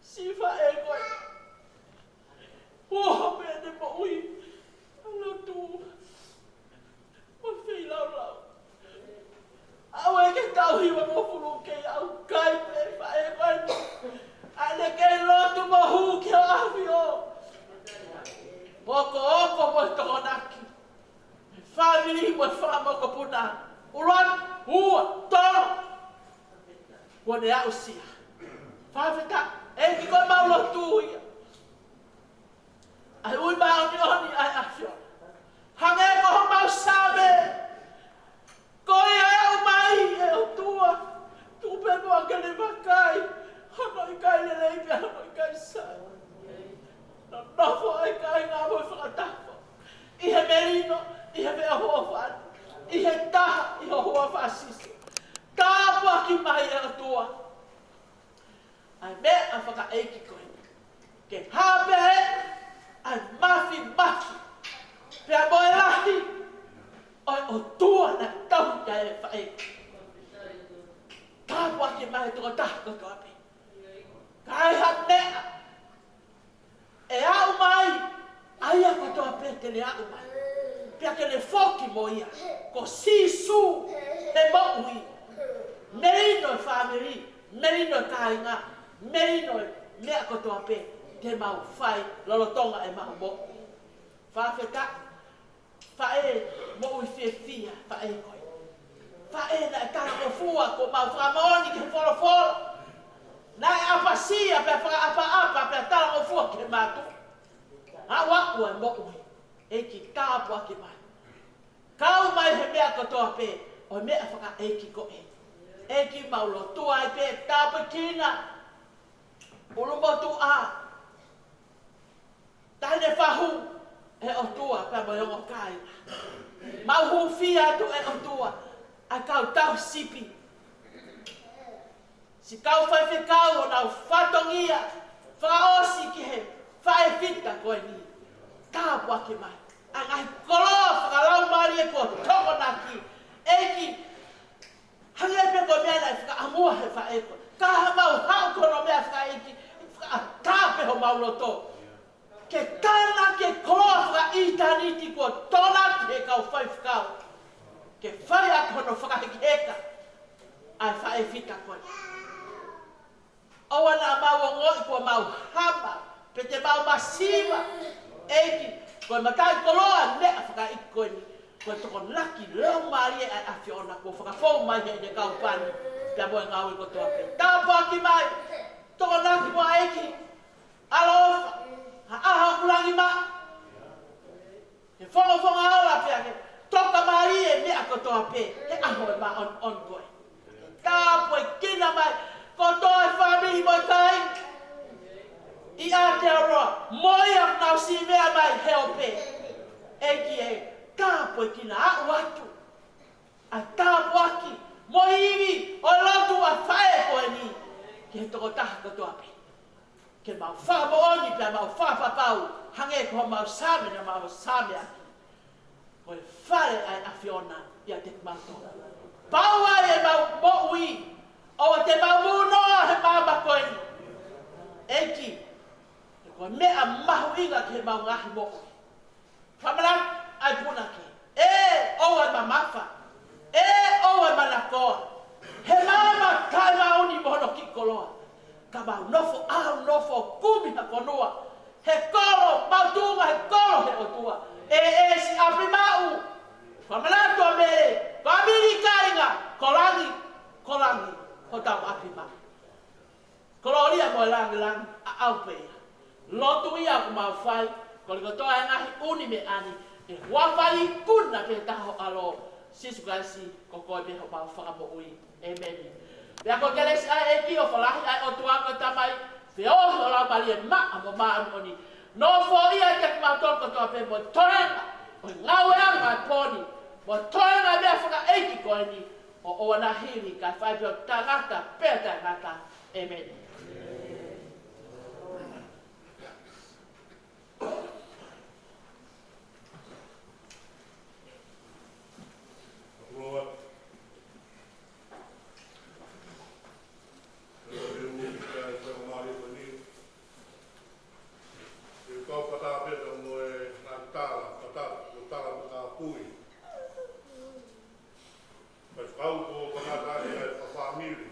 siʻi faʻē ko ē. Uho pē ʻene moʻui. ʻA e lotu. Mo e feilaulau. ʻAve ke tau hiva mo fulu ke ʻaukai pē faʻē ko ē. ʻA ē ke lotu mo hū ki hoʻo ʻAfio. Mo ko oko mo e tokonaki. Fāmili mo e fanga mokopuna. ʻUluaki, ua, tolu. Kuo ne aʻusia. Fakafetaʻi, ʻEiki ko ʻemau lotu ia. ʻA e ui māʻoniʻoni ʻa e ʻAfiona. Hangē ko homau Saame. Ko ia ʻe aʻu mai ʻe ʻOtua. Tuku pē muʻa ke ne vakai hono ʻikai lelei pea hono ʻikai sai. Nonofo ʻa e kāinga mo e fakataha. ʻI he melino, ʻi he feʻofoʻofani, ʻi he taha, ʻi ho huafa Sīsū. Tāpuaki mai ʻe ʻOtua ʻa e meʻa fakaʻeiki ko ē. Ke hā pē ʻa e mafimafi pea mo e lahi ʻo e ʻOtua naʻe tauhi ʻa e faʻē. Tāpuaki mai tokotaha kotoa pē. Ka ai ha meʻa ʻe aʻu mai, ʻa ia kotoa pē te ne aʻu mai. Pea ke ne foki mo ia, ko Sīsū he moʻui. Melino e fāmili, melino e kāinga, melino e meʻa kotoa pē te mau fai lolotonga ʻemau moʻui. Fakafetaʻi. Faʻē moʻui fiefia, faʻē ko ē. Faʻē naʻe talangofua, kuo mau fakamoʻoni ki he folofola. Naʻe ʻapasia pea fakaʻapaʻapa pea talangofua ki he mātuʻa. Aʻuaʻu e moʻui, ʻEiki tāpuaki mai. Kau mai he meʻa kotoa pē, ʻo e meʻa fakaʻeiki ko ē. ʻEiki mau lotua ai pē, tāpuekina. ʻUlumotuʻa. Taʻahine fahu ʻe ʻOtua pea mo e ongo kāinga. Mau hūfia atu ʻe ʻOtua ʻa e kau tauhi sipi. Siʻi kau faifekau ʻo nau fatongia fakaʻosi ki he faʻē fita ko eni. Tāpuaki mai ʻa e ngaahi koloa fakalaumālie kuo tokonaki. ʻEiki, hangē pē ko e meʻa naʻe fakaʻamua he faʻē ko ē. Ka haʻamau haʻu ki hono meʻa fakaʻeiki, fakaʻatā pē homau loto. Ke tānaki e koloa fakaʻitāniti kuo tokonaki he kau faifekau. Ke fai ʻaki hono fakahekeheka ʻa e faʻē fita ko ē. ʻOua naʻa mau ongoʻi kuo mau hama, pe te mau masiva. ʻEiki, ko e mataʻikoloa e meʻa fakaʻeiki ko eni. Ko e tokonaki laumālie ʻa e ʻAfiona kuo fakafou mai heʻene kau pani. Pea mo e ngāue kotoa pē. Tāpuaki mai. Tokonaki muʻa ʻEiki. ʻAloʻofa. Ha ʻaho ʻoku langi maʻa. Ke fongofonga ola pea ke toka mālie e meʻa kotoa pē, he ʻaho ʻe māʻoniʻoni ko ē. Tāpuekina mai, kotoa e Tau sivea mai he ope. ʻEiki ē, tāpuekina, aʻu atu ʻa e tāpuaki mo e ivi ʻo e lotu ʻa e faʻē ko eni ki he tokotaha kotoa pē. Ke mau fakamoʻoni pea mau fakapapau, hangē ko homau Saame naʻa mau Saame ʻaki, ko e fale ʻa e ʻAfiona ʻiate kimautolu. Pau ai ʻemau moʻui, ʻoua te mau munoa he maama ko eni. ʻEiki, he ko e meʻa mahuʻinga ki heʻemau ngaahi moʻui. Fakamanatu ʻa e punake. ʻE ʻoua ʻe mamafa. ʻE ʻoua ʻe manakoa. He maama taʻemaʻoni mo hono kiʻi koloa. Ka mau nofo, ʻalu nofo kumi ha fonua he kolo, mau tuʻunga he kolo he ʻOtua. ʻE, ʻe siʻi ʻapi maʻu. Fakamanatu ʻa Mele, fāmili, kāinga, ko langi, ko langi hotau ʻapi maʻu. Kolōlia mo e langilangi ʻaʻau pē ia. Lotu ia ʻoku mau fai, kole kotoa e ngaahi ʻuni meʻa ni, ʻi he huafa ikuna pē taha ho ʻAlo, Sīsū Kalaisi, ko koe pē homau Fakamoʻui. ʻĒmeni. Pea ko e kelesi ʻa e ʻEiki, ʻofa lahi ʻa e ʻOtua ko e Tamai, feohi ʻo e Laumālie Maʻa mo Māʻoniʻoni, nofoʻia ʻiate kimautolu kotoa pē mo e toenga ʻo e ngāueʻanga ʻo e pō ni, mo e toenga ʻo e meʻa fakaʻeiki ko eni, ʻo ʻoua naʻa hili, kae fai pē ʻo taʻengata pea taʻengata. ʻĒmeni. Ke u kau fakataha pē mo e ngaahi tala, fakataha mo e tala mo e kāpui. Kae fakau ko e tangata ʻi he ngaahi fakafāmili.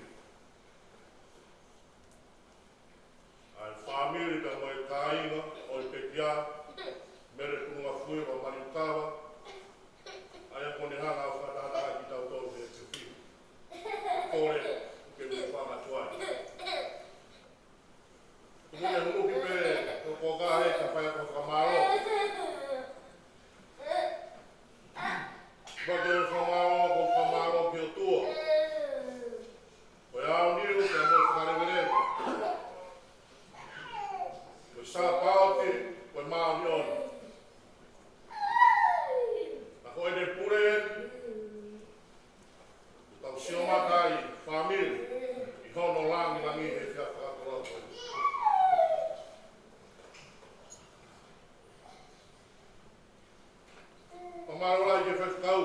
ʻA e fāmili pea mo e kāinga ʻo e pekia, Mele Tuʻunga Fuiva Maliukava, ʻa ia kuo ne hanga ʻo fakataha ai kitautolu he efiafi ni. Kole ke u fakamanatu ai. Tuku ke u hū ki pē, ko e koka he ka fai ko e fakamālō. Pea ke fakamālō, ko e fakamālō ki he ʻOtua. Ko e aoniu, pea mo e fakaleveleva. Ko e sāpaoti, ko e māʻoniʻoni. Ka ko ʻene pule, tau sio mai ki he fāmili, ʻi hono langilangi he efiafi fakakoloa ko eni. Fakamālō lahi ki he faifekau,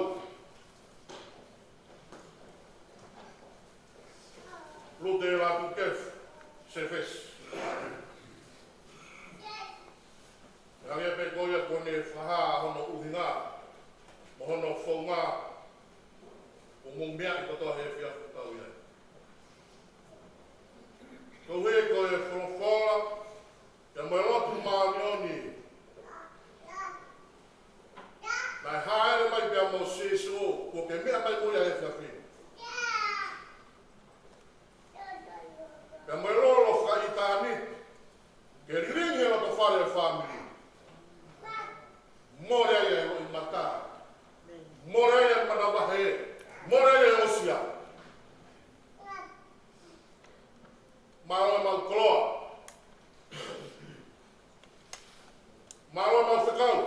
Lute Lātūkefu Sefesi. Hangē pē ko ia kuo ne fakahā hono ʻuhinga mo hono founga, ʻo mou meaʻi kotoa he efiafi ʻoku tau ʻi ai. Koeʻuhi ko e folofola, pea mo e lotu māʻoniʻoni naʻe hāʻele mai pea mo Sīsū, kuo ke meʻa mai mo ia he efiafi ni. Pea mo e lolo fakaʻitāniti ke lilingi he loto fale ʻo e fāmili. Mole ai e loʻimata. Mole ai e manavahē. Mole ai e ʻosia. Mālō ʻemau koloa. Mālō ʻemau fekau.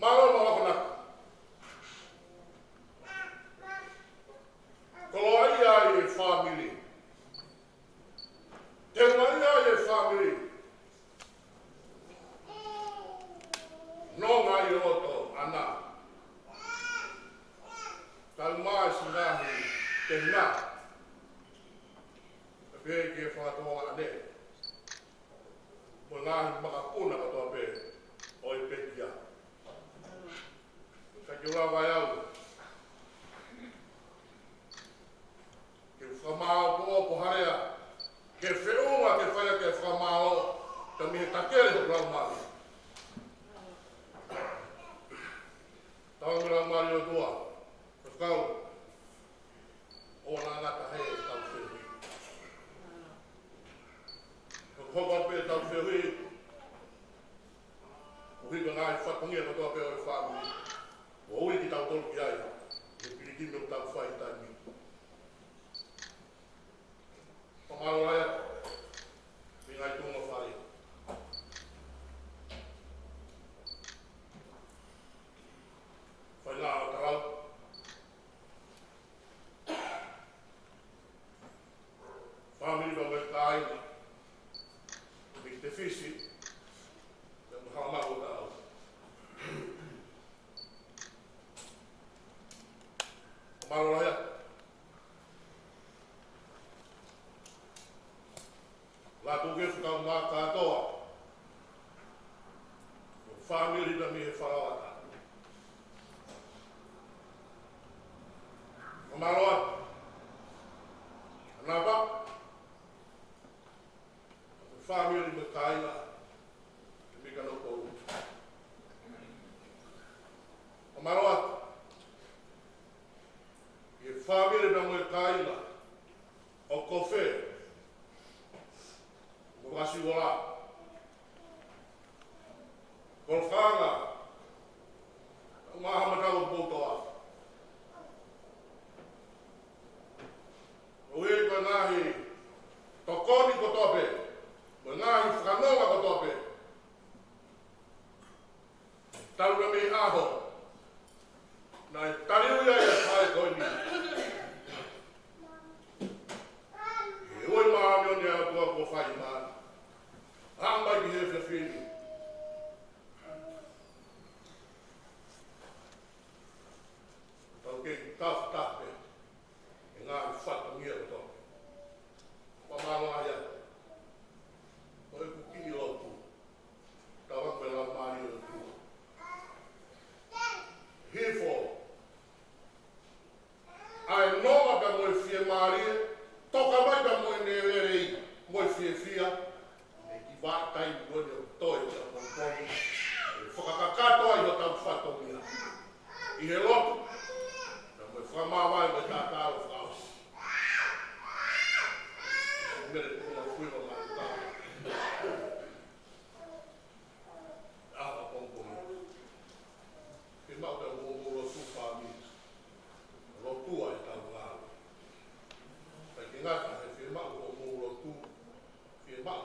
Mālō ʻemau akonaki. Koloaʻia ai e fāmili. Teungaʻia ai e fāmili. Nonga ai e loto ʻana. Tau mai siʻi ngaahi teunga. Pea pehē ki he fakatouʻosi ʻanenai. Mo e ngaahi makapuna kotoa pē ʻo e pekia. Ka ke u lava ʻe au ke u fakamāʻopoʻopo ha lea, ke feʻunga ke fai ʻaki e fakamālō, ka mei he takele hoku laumālie. Tau mo e laumālie ʻo e ʻOtua, ʻo kau, ʻoua naʻa ngata he ʻetau feohi. Hokohoko atu pē ʻetau feohi, ʻo hiki ngaahi fatongia kotoa pē ʻo e fāmili. ʻO ui kitautolu ki ai, ʻi he pilikimi ʻoku tau fai he taimi ni. Fakamālō lahi atu, mei he ngaahi tuʻunga fale ʻo Kofe, mo Vasivola, Kolofanga, mo Haʻamatau Poutoa. ʻOku ʻi ai ko e ngaahi tokoni kotoa pē, mo e ngaahi fakanonga kotoa pē. Talu mei he ʻaho naʻe taliui ai ʻa e faʻē ko eni. He ʻoku māʻoniʻoni ʻa e ʻOtua kuo fai mai. Aʻu mai ki he efiafi ni, tau kei tafataha pē he ngaahi fatongia kotoa. Fakamālō ai ʻa e ʻoku kiʻi lotu. Tau ako e Laumālie ʻo e ʻOtua. Hifo ʻa e nonga pea mo e fiemālie, toka mai pea mo e lelei mo e fiefia, ʻi he kiʻi vaʻa taimi ko eni ʻoku toe ki ʻapongipongi, ʻe fakakakato ai hotau fatongia ʻi he lotu, pea mo e fakamāvae mo e tatalo fakaʻosi. Mele tuʻunga kui wa mātuka. ʻApongipongi, fiemaʻu pē hoʻomou lotu fāmili. Lotua ʻetau ngāue. ʻIkai ke ngata he fiemaʻu hoʻomou lotu, fiemaʻu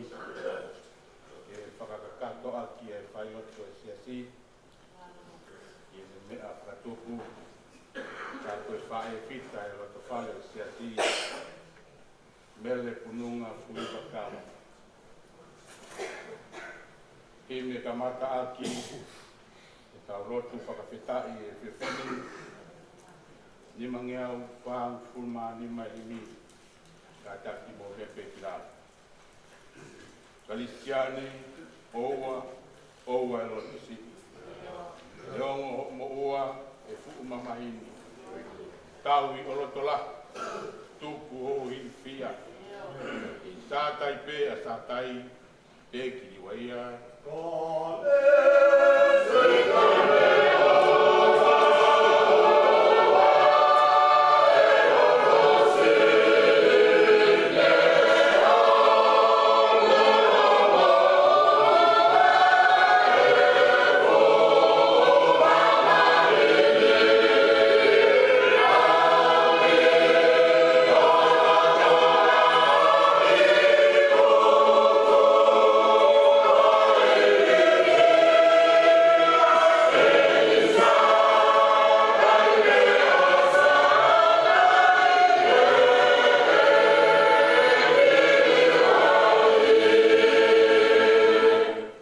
ke fakakakato ʻaki e fai lotu ʻa e siasi, ʻi he meʻa fakatupu, ka ko e faʻēfita e loto fale ʻo e siasi, Mele Pununga Fuivakau. Ke me kamata ʻaki ʻetau lotu fakafetaʻi he efiafi ni, nimangeau fāngofulu mā nima e himi, kātaki mo pēpē ki lalo. Kalisitiane, ʻoua, ʻoua e loto siʻi. Neongo hoʻo moʻua e fuʻu mamahi ni, tauhi ho loto lahi, tuku hoʻo ilifia. ʻI Sātai pē ʻa Sātai, te kiliuaia.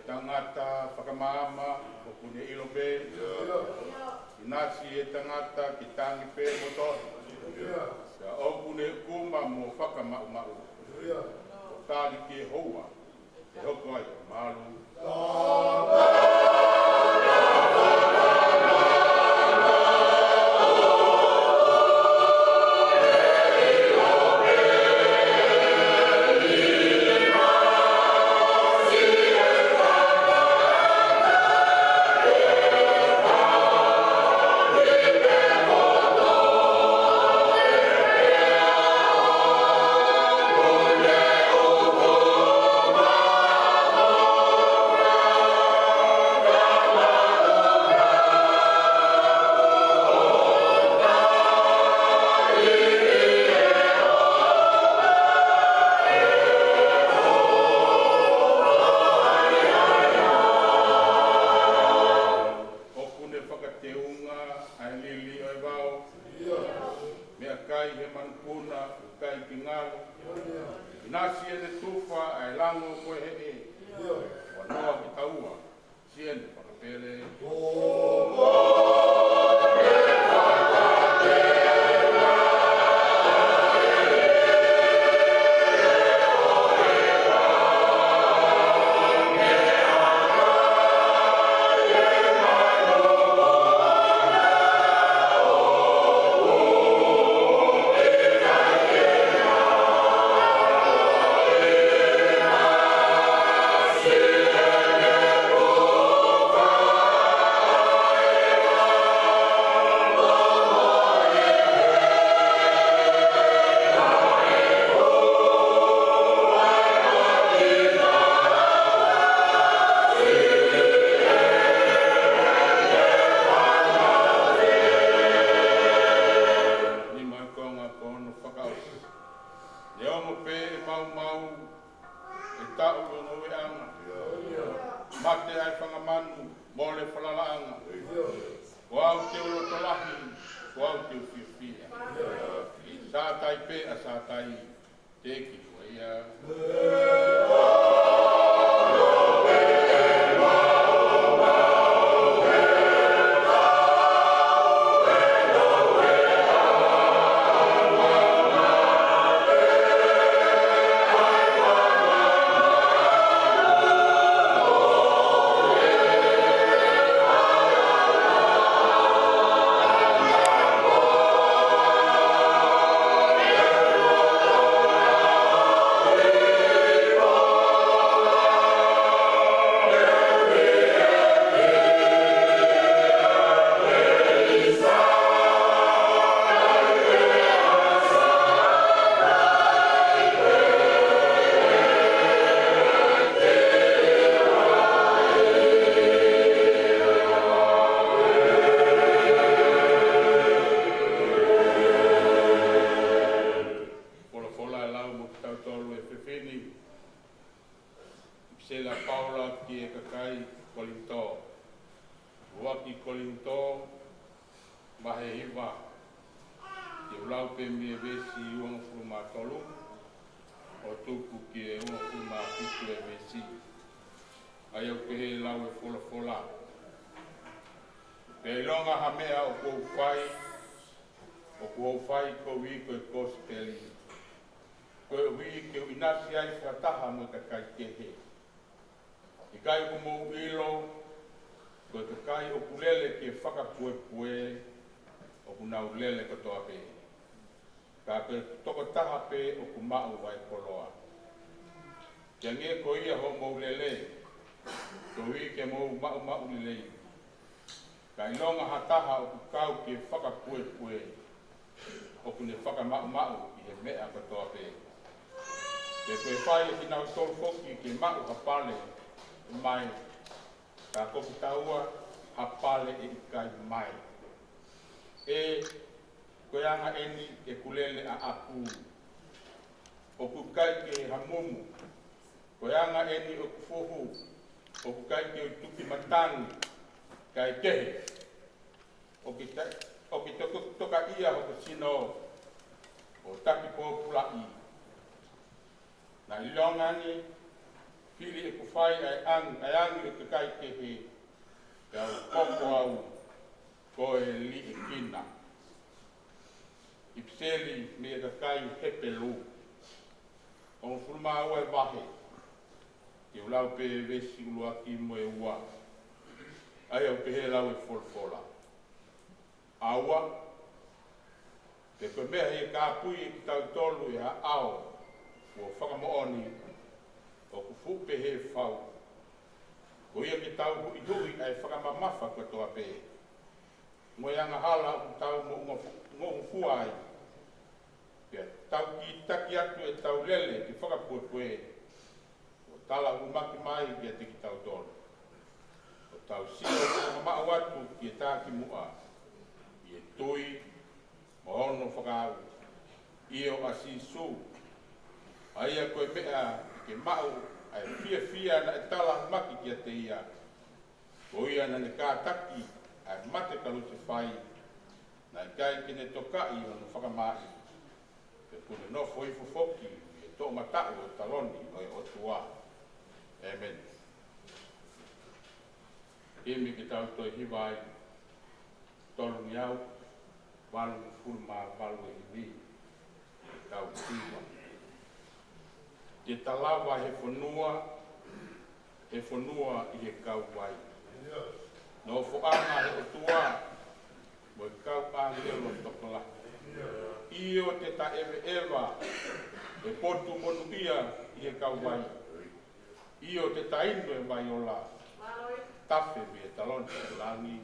Tangata fakamaama ʻoku ne ʻilo pē. ʻInasi e tangata ke tangi pē mo tohi. Ka ʻoku ne kuma mo fakamaʻumaʻu. Ko tali ke houa, ʻe hoko ai ʻa e malu. ʻOku ne fakateunga ʻa e liliu ʻo e vao, meʻakai he manupuna ʻoku ʻikai ke ngalo. ʻInasi ʻene tufa ʻa e lango mo e heʻe, ua noa ki taua, siʻene fakapele. Nima e konga ko hono fakaʻosi. Neongo pē ʻe maumau, ʻe taʻu ʻi hono ueʻanga. Mate ʻa e fanga manu, mole falalaʻanga. Ko au te u loto lahi, ko au te u fiefia. ʻI Sātai pē ʻa Sātai, te kiliuaia. Sela Paula ki he kakai Kolinitō. ʻUluaki Kolinitō, vahe hiva. Te u lau pē mei he veesi uofulu mā tolu, ʻo tuku ki he uofulu mā fitu e veesi. ʻA ia ʻoku pehē ʻe he lau ʻa e folofola: Pea ʻilonga ha meʻa ʻoku ou fai, ʻoku ou fai koeʻuhi ko e kosipeli, koeʻuhi ke u ʻinasi ai fakataha mo e kakai kehe. ʻIkai ʻoku mou ʻilo, ko e kakai ʻoku lele ke fakapuepue, ʻoku nau lele kotoa pē, ka ko e tokotaha pē ʻoku maʻu ʻa e koloa? Ke hangē ko ia hoʻomou lele, koeʻuhi ke mou maʻumaʻu lelei. Ka ʻilonga ha taha ʻoku kau ke fakapuepue, ʻoku ne fakamaʻumaʻu ʻi he meʻa kotoa pē. Pea ko e fai ʻe kinautolu foki ke maʻu ha pale ʻe mae, ka ko kitaua ha pale ʻe ʻikai mae. ʻE, ko e anga eni ʻeku lele ʻaʻaku, ʻoku ʻikai ke hamumu. Ko e anga eni ʻeku fuhu, ʻoku ʻikai ke u tuki matangi, kae kehe, ʻoku ta-, ʻoku toka-, tokaʻia hoku sino, ʻo taki pōpulaʻi. Naʻe ʻilonga ange, fili ʻeku fai ʻa e ang-, ʻa e angi ʻo e kakai kehe, pea u hoko au ko e liʻekina. ʻIpiseli mei he kakai Hepelū, hongofulu mā ua e vahe. Te u lau pē veesi ʻuluaki mo e ua. ʻA ia ʻoku pehē ʻe he lau ʻa e folofola: ʻAua, pea ko e meʻa ʻe kāpui ʻe kitautolu ʻe ha ʻao kuo fakamoʻoni, ʻoku fuʻu pehē fau, ko ia ke tau huʻihuʻi ʻa e fakamamafa kotoa pē, mo e angahala ʻoku tau moʻungofua ai. Pea tau kītaki atu ʻetau lele ke fakapuepue, ʻo tala ʻuhumaki mai kiate kitautolu, ʻo tau sio ʻo fakamamaʻu atu ki he takimuʻa, ʻi he tui mo hono fakaʻau, ʻio, ʻa Sīsū, ʻa ia ko e meʻa ke maʻu ʻa e fiefia naʻe tala ʻuhumaki kiate ia. Ko ia naʻa ne kātaki ʻa e mate kalusefai, naʻe ʻikai ke ne tokaʻi hono fakamaaʻi, pea kuo ne nofo hifo foki ʻi he toʻomataʻu ʻo e taloni ʻo e ʻOtua. ʻĒmeni. Himi ke tau toe hiva ai, tolungeau valungofulu mā valu e himi. Tau hiva. Te ta lava he fonua, he fonua ʻi he kauvai, nofoʻanga he ʻOtua mo e kau ʻāngelo tokolahi. ʻIo, te ta ʻeveʻeva he potu monūʻia ʻi he kauvai. ʻIo, te ta inu e vai ola, tafe mei he taloni ʻo langi.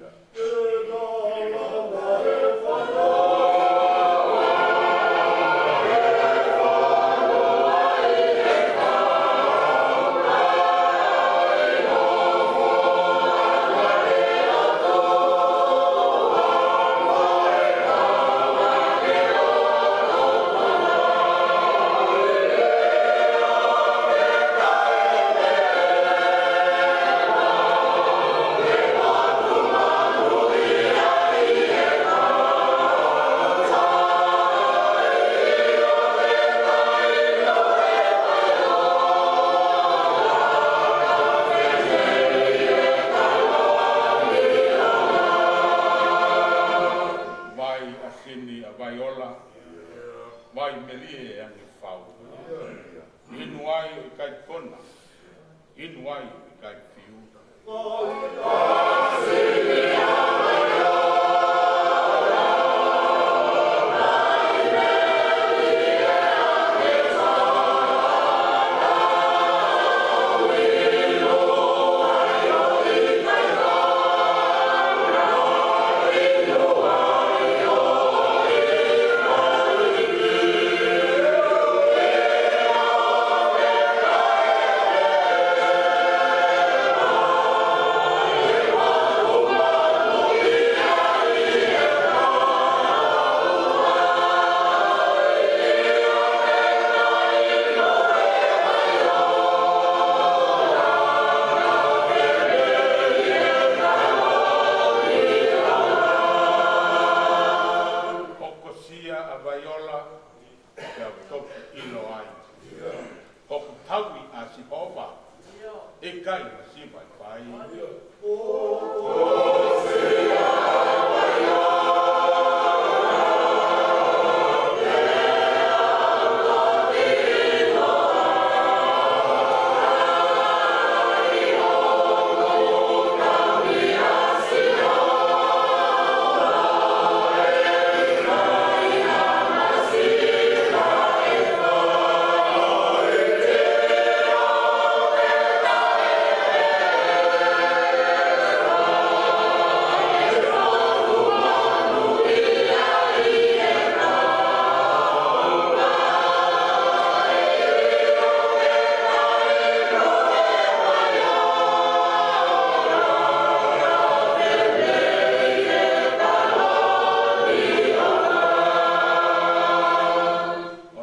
Vai ʻa Sini ʻa Vaiola, vai melie ange fau. Inu ai ʻo ʻikai kona, inu ai ʻo ʻikai fiu. ʻIkai masiva ʻi fai.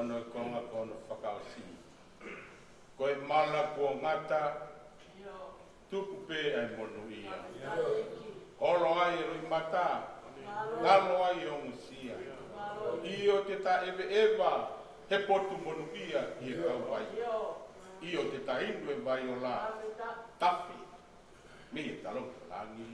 Ono konga ko hono fakaʻosi. Ko e mala kuo ngata, tuku pē ʻa e monūʻia. Holo ai e loʻimata, ngalo ai e ongosia. ʻIo te ta ʻeveʻeva, he potu monūʻia ʻi he kauvai. ʻIo te ta inu e vai ola, tafe mei he talonga langi.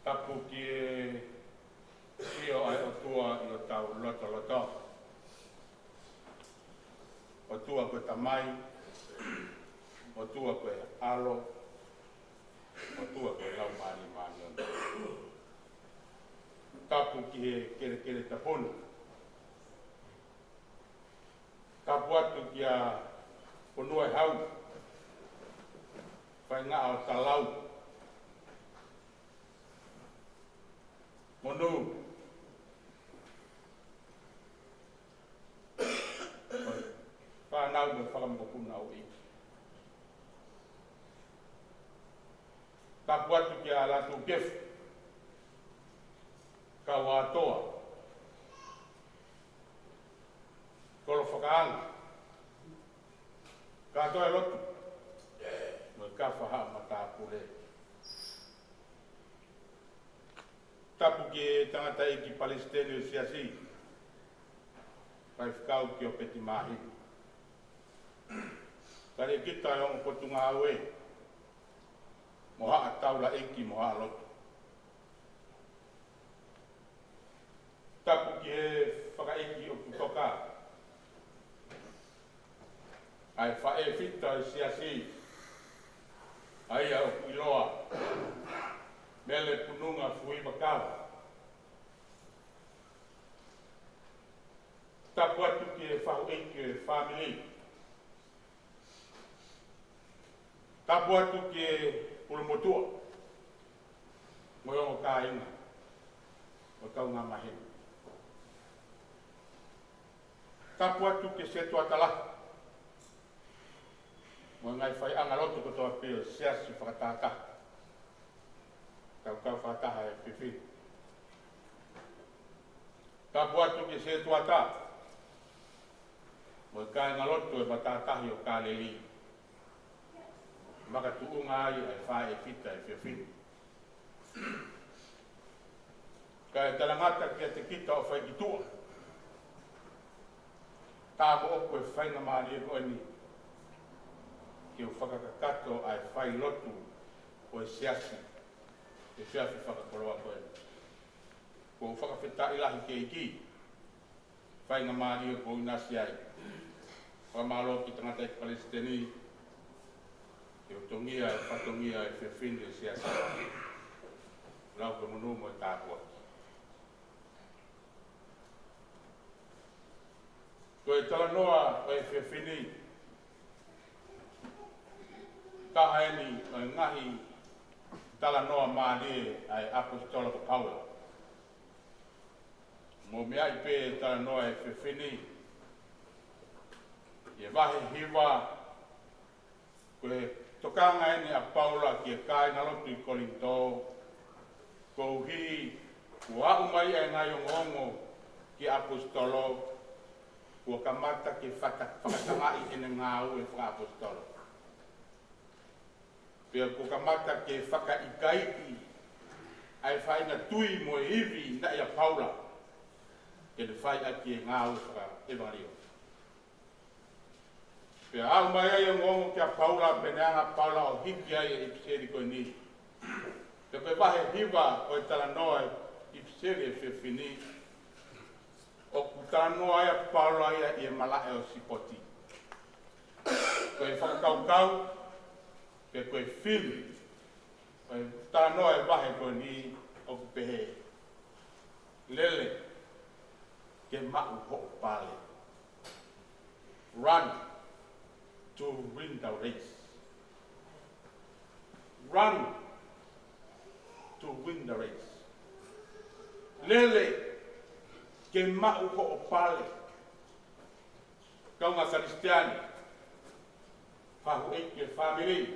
Tapu ki he ʻafio ʻa e ʻOtua ʻi hotau lotolotonga. ʻOtua ko e Tamai, ʻOtua ko e ʻAlo, ʻOtua ko e Laumālie Māʻoniʻoni. Tapu ki he kelekele tapu ni. Tapu atu kia Fonuaehau, faʻahinga ʻo Talau, monū, fānau mo e fakamokopuna ʻo e ʻEiki. Tapu atu kia Lātūkefu, Kauatoa, Kolo Fakaanga, kātoa e lotu, mo e kau faʻahi matāpule. Tapu ki he tangataʻeiki palesiteni ʻo e Siasi, Faifekau Kiopeti Māhina. Talēkita ʻo e ongo potungāue, mo haʻa taulaʻeiki, mo haʻa lotu. Tapu ki he fakaʻeiki ʻoku toka, ʻa e faʻē fita ʻo e Siasi, ʻa ia ʻoku ʻiloa, Mele Pununga Fuiva Kava. Tapu atu ki he faʻu ʻeiki ʻo e fāmili. Tapu atu ki he pulemotuʻa mo e ongo kāinga ʻo e kaungā maheni. Tapu atu ki he setuata lahi mo e ngaahi faiʻanga lotu kotoa pē ʻo e Siasi fakatātā. Tau kau fakataha he efiafi ni. Tapu atu ki he setuata mo e kāingalotu ʻo e Matātahi ʻo Kāleli, makatuʻunga ai ʻa e faʻē fita he efiafi ni. Kae talangata kiate kita ʻo fai ki tuʻa, tā moʻoku e faingamālie ko eni ke u fakakakato ʻa e failotu ʻo e Siasi he efiafi fakakoloa ko eni. ʻOku ou fakafetaʻi lahi ki he ʻEiki, faingamālie kuo ʻinasi ai. Fakamālō ki he tangataʻeiki palesiteni, ki he fatongia, e fatongia e efiafi ni e siasi. Lau ke monū mo e tāpuaki. Ko e talanoa ʻo e efiafi ni, taha eni ʻo e ngaahi talanoa mālie ʻa e ʻaposetolo ko Paula. Mou meaʻi pē e talanoa e efiafi ni, ʻi he vahe hiva, ko e tokanga eni ʻa Paula ki he kāingalotu ʻi Kolinitō, koeʻuhi kuo aʻu mai ʻa e ngaahi ongoongo ki he ʻaposetolo, kuo kamata ke fata-, fakatangaʻi ʻene ngāue fakaʻaposetolo. Pea kuo kamata ke fakaʻikaiʻi ʻa e faʻahinga tui mo e ivi naʻe ʻia Paula, ke ne fai ʻaki e ngāue fakaʻevangeliō. Pea aʻu mai ai e ongoongo kia Paula, pea ne hanga ʻa Paula ʻo hiki ai e ʻipiseli ko eni. Pea ko e vahe hiva ʻo e talanoa e ʻipiseli e efiafi ni, ʻoku talanoa ai ʻa Paula ia ʻi he malaʻe ʻo e sipoti. Ko e fakakaukau, pe ko e fili ʻo e talanoa e vahe ko eni ʻoku pehē: Lele ke maʻu hoʻo pale. Run to win the race. Run to win the race. Lele ke maʻu hoʻo pale. Kaungā Kalisitiane, faʻu ʻeiki e fāmili,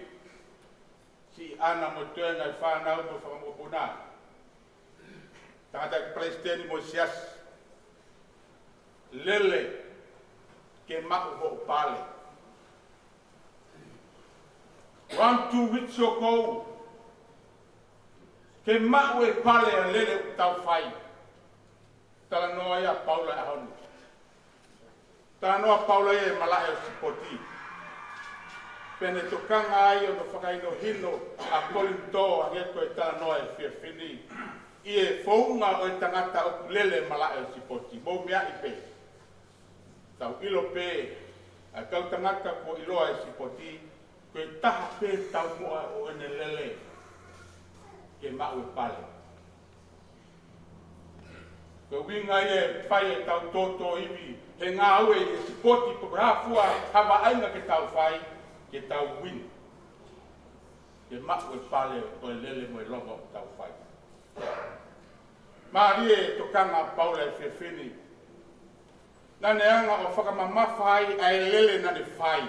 siʻi ʻana mo e toenga e fānau mo e fakamokopuna, tangataʻeiki palesiteni mo e siasi, lele ke maʻu hoʻo pale. Run to reach your goal. Ke maʻu e pale ʻa e lele ʻoku tau fai. Talanoa ia ʻa Paula he ʻaho ni. Talanoa ʻa Paula ia he malaʻe ʻo e sipoti. Pea ne tokanga ai ʻo ne fakahinohino ʻa Kolinitō, hangē ko e talanoa e efiafi ni, ʻi he founga ʻo e tangata ʻoku lele he malaʻe ʻo e sipoti. Mou meaʻi pē. Tau ʻilo pē, ʻa e kau tangata kuo ʻiloa he sipoti, ko e taha pē taumuʻa ʻo ʻene lele ke maʻu e pale. Ko e ʻuhinga ia e fai e tau tōtōivi he ngāue ʻi he sipoti, pe ko e hā fua ha vaʻinga ke tau fai, ke tau win. Ke maʻu e pale ʻo e lele mo e lova ʻoku tau fai. Mālie e tokanga ʻa Paula he efiafi ni. Naʻa ne hanga ʻo fakamamafa ai ʻa e lele naʻa ne fai.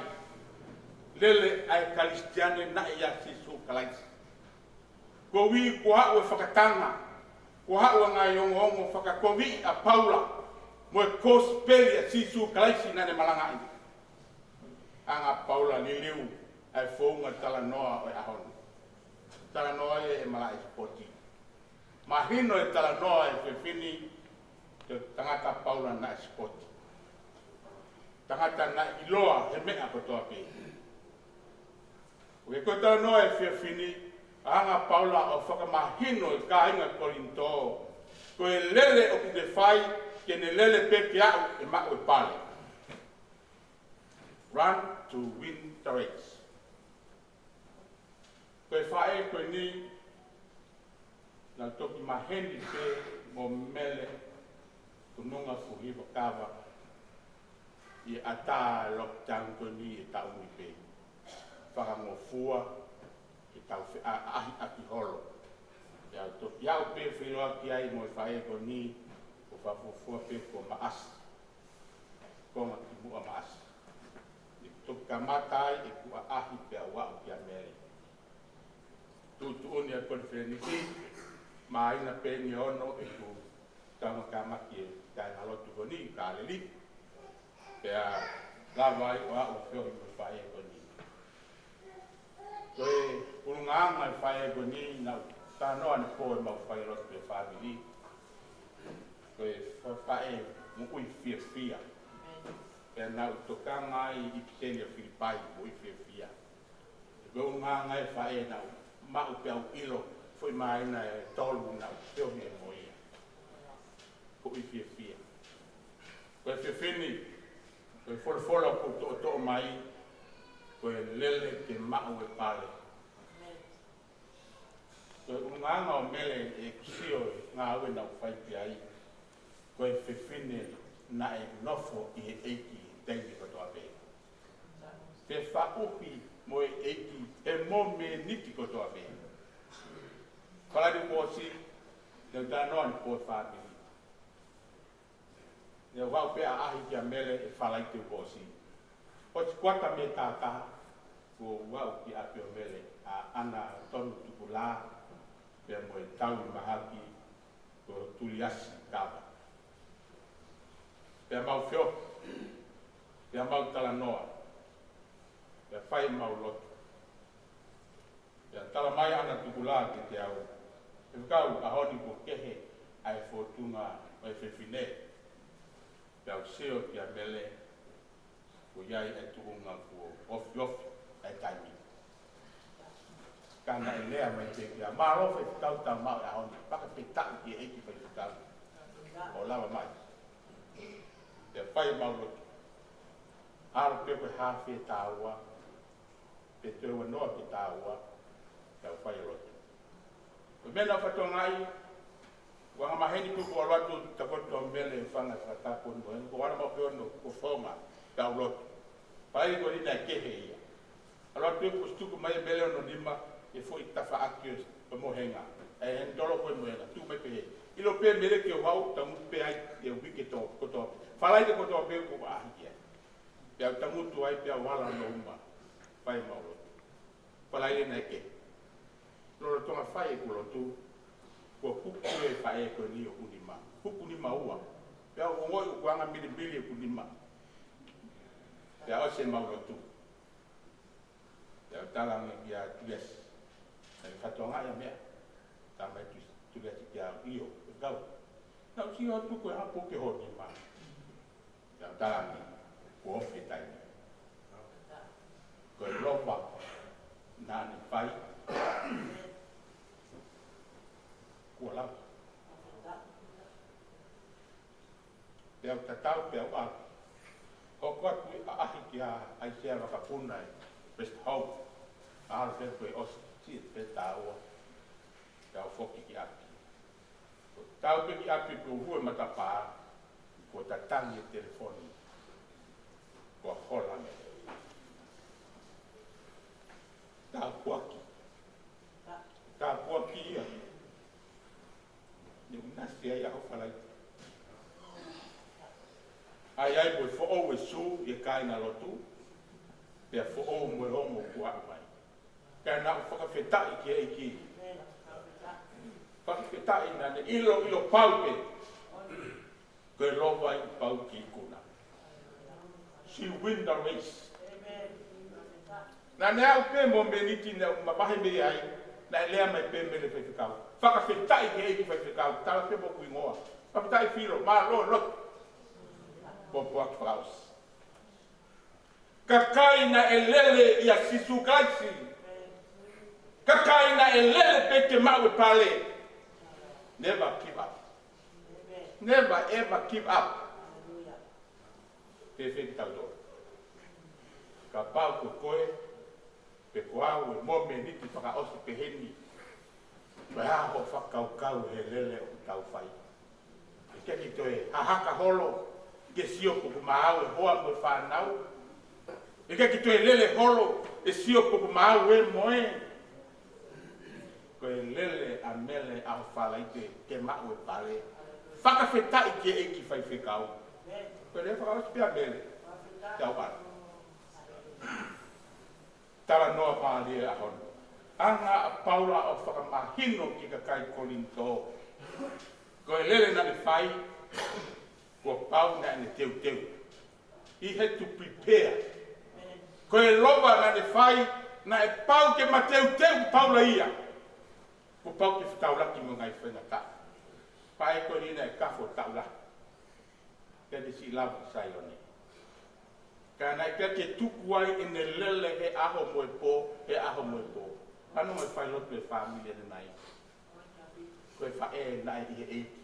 Lele ʻa e Kalisitiane naʻe ʻia Sīsū Kalaisi. Koeʻuhi kuo aʻu e fakatanga, kuo aʻu e ngaahi ongoongo fakakoviʻi ʻa Paula mo e kosipeli ʻa Sīsū Kalaisi naʻa ne malangaʻi. Hanga ʻa Paula ʻo liliu ʻa e founga talanoa ʻo e ʻaho ni. Talanoa ia he malaʻe sipoti. Mahino e talanoa e efiafi ni, ko e tangata ʻa Paula naʻe sipoti. Tangata naʻe ʻiloa he meʻa kotoa pē. Ko e talanoa e efiafi ni, hanga ʻa Paula ʻo fakamahino ki he kāinga Kolinitō, ko e lele ʻoku ne fai, ke ne lele pē ke aʻu ʻo maʻu e pale. Run to win the race. Ko e faʻē ko eni, naʻe toki maheni pē mo mele, kununga fuhi vakava, ʻi he ʻatā lockdown ko eni ʻi he taʻu ni pē. Fakangofua ke tau feʻaʻahi ʻaki holo. Pea u toki aʻu pē feʻiloaki ai mo e faʻē ko eni, ko e fakafuofua pē ko Maʻasi. Konga kimuʻa Maʻasi. Ne toki kamata ai ʻeku ʻaʻahi pea u aʻu kia mele. Tuʻutuʻuni ʻa e konifelenisi, māhina pē ʻe ono ʻeku taumakamaki e kāingalotu ko eni, Kāleli. Pea lava ai ʻo aʻu ʻo feohi mo e faʻē ko eni. Ko e ʻulungaanga e faʻē ko eni, naʻa ku talanoa ʻanepō ʻemau failotu e fāmili. Ko e fa-, faʻē moʻui fiefia. Pea naʻa ku tokanga ai ʻi he ʻipiseli ʻa Filipai, moʻui fiefia. Ko e ʻulungaanga e faʻē naʻa ku maʻu pea u ʻilo, foʻi māhina ʻe tolu naʻa ku feohi mo ia. Moʻui fiefia. Ko e efiafi ni, Ko e folofola ʻoku toʻotoʻo mai, ko e lele ke maʻu e pale. Ko e ʻulungaanga ʻo Mele ʻeku sio he ngāue naʻa ku fai pē ai, ko e fefine naʻe nofo ʻi he ʻEiki he taimi kotoa pē. Fefaʻuhi mo e ʻEiki he mōmeniti kotoa pē. Falaite kuo ʻosi, te u talanoa ʻi he pō fāmili. Ne u aʻu pē ʻo ʻaʻahi kia Mele he Falaite kuo ʻosi. ʻOsi kuata mei he taha, kuo u aʻu ki ʻapi ʻo Mele, ʻa ʻAna Tonu Tukulā, pea mo e tauhi mahaki ko Tuliasi Kava. Pea mau feohi, pea mau talanoa, pea fai ʻemau lotu. Pea tala mai ʻa ʻAna Tukulā kiate au, Faifekau, ʻaho ni kuo kehe ʻa e fōtunga ʻo e fefine. Pea u sio kia Mele, kuo ʻi ai e tuʻunga kuo ofiofi ʻa e taimi. Ka naʻe lea mai pē kia au, mālō Faifekau, tau maʻu e ʻaho ni, fakafetaʻi ki he ʻEiki Faifekau. ʻO lava mai. Pea fai ʻemau lotu. ʻAlu pē ko e haafe tāua, pe toe ua noa ke tāua, pea u fai e lotu. Ko e meʻa naʻa ku fakatokangaʻi, ʻoku angamaheni pē kuo ʻalu atu takoto ʻa Mele he fanga fakatapu ni mo eni, kuo ala mau pē ʻo nofo fonga, pea u lotu. Pea ʻi he ko eni naʻe kehe ia. ʻAlu atu ʻo ʻosi tuku mai ʻe Mele hono nima he foʻi tafaʻaki ʻo e mohenga. ʻE he tolo ko e mohenga, tuku mai pehē. ʻIlo pē Mele ke u haʻu, tangutu pē ai ʻi he uike kotoa pē. Falaite kotoa pē ʻoku ou ʻaʻahi ki ai. Pea u tangutu ai pea u ala hono uma. Fai ʻemau lotu. Falaite naʻe kehe. Lolotonga fai ʻeku lotu, kuo huku e faʻē ko eni hoku nima. Huku nima ua. Pea u ongoʻi ʻoku anga milimili ʻeku nima. Pea ʻosi ʻemau lotu. Pea u tala ange kia Tuliasi. Naʻe fakatokangaʻi ʻa e meʻa. Tala mai Tuliasi kia au, ʻio, Faifekau. Naʻa ku sio atu ko e hā pē hoʻo nima. Pea u tala ange, kuo ofi e taimi. Ko e lova naʻa ne fai, kuo lava. Pea u tatau, pea u ʻalu. Hoko atu ʻo ʻaʻahi kia ʻAisea Vakapuna ʻi West Hall. ʻAlu pē ko e ʻosi pē tāua. Pea u foki ki ʻapi. Tau pē ki ʻapi kuo hū e matapā, kuo tatangi e telefoni. Kuo hola ange. Tāpuaki. Tāpuaki ia. Ne u ʻinasi ai ʻaho Falaite. ʻAi ai mo e foʻou e sū ʻi he kāingalotu, pea foʻou mo e ongo kuo aʻu mai. Ka naʻa ku fakafetaʻi ki he ʻEiki. Fakafetaʻi naʻa ne ʻilo, ʻilo pau pē. Ko e lova ia kuo pau ke ikuna. She win the race. Naʻa ne aʻu pē mōmeniti naʻa ku mavahe mei ai, naʻe lea mai pē Mele, Faifekau. Fakafetaʻi ki he ʻEiki Faifekau, tala pē mo hoku hingoa. Fakafetaʻi Filo, mālō lotu. Pōpoaki fakaʻosi. Kakai naʻe lele ʻia Sīsū Kalaisi. Kakai naʻe lele pē ke maʻu e pale. Never give up. Never ever give up. Pehē kitautolu. Kapau ko koe, pe ko au he mōmeniti fakaʻosi peheni, ko e hā hoʻo fakakaukau he lele ʻoku tau fai? ʻIkai ke toe hahaka holo ke sio pe ʻoku maau e hoa mo e fānau. ʻIkai ke toe lele holo ke sio pe ʻoku maau e moe. Ko e lele ʻa Mele ʻaho Falaite ke maʻu e pale. Fakafetaʻi ki he ʻEiki Faifekau. Ko e lele fakaʻosi pē ʻa Mele. Tau ʻalu. Talanoa mālie ʻaho ni. Hanga ʻe Paula ʻo fakamahino ki he kakai Kolinitō, ko e lele naʻa ne fai, kuo pau naʻa ne teuteu. He had to prepare. Ko e lova naʻa ne fai, naʻe pau ke mateuteu ʻe Paula ia. Kuo pau ke fetaulaki mo e ngaahi faingataʻa. Pea ko eni naʻe kafo taʻu lahi. Pea ne siʻi lava ki Saione. Ka naʻe ʻikai ke tuku ai ʻene lele he ʻaho mo e pō, he ʻaho mo e pō. Hano mai fai lotu e fāmili ʻanenai. Ko e faʻē naʻe ʻi he ʻEiki.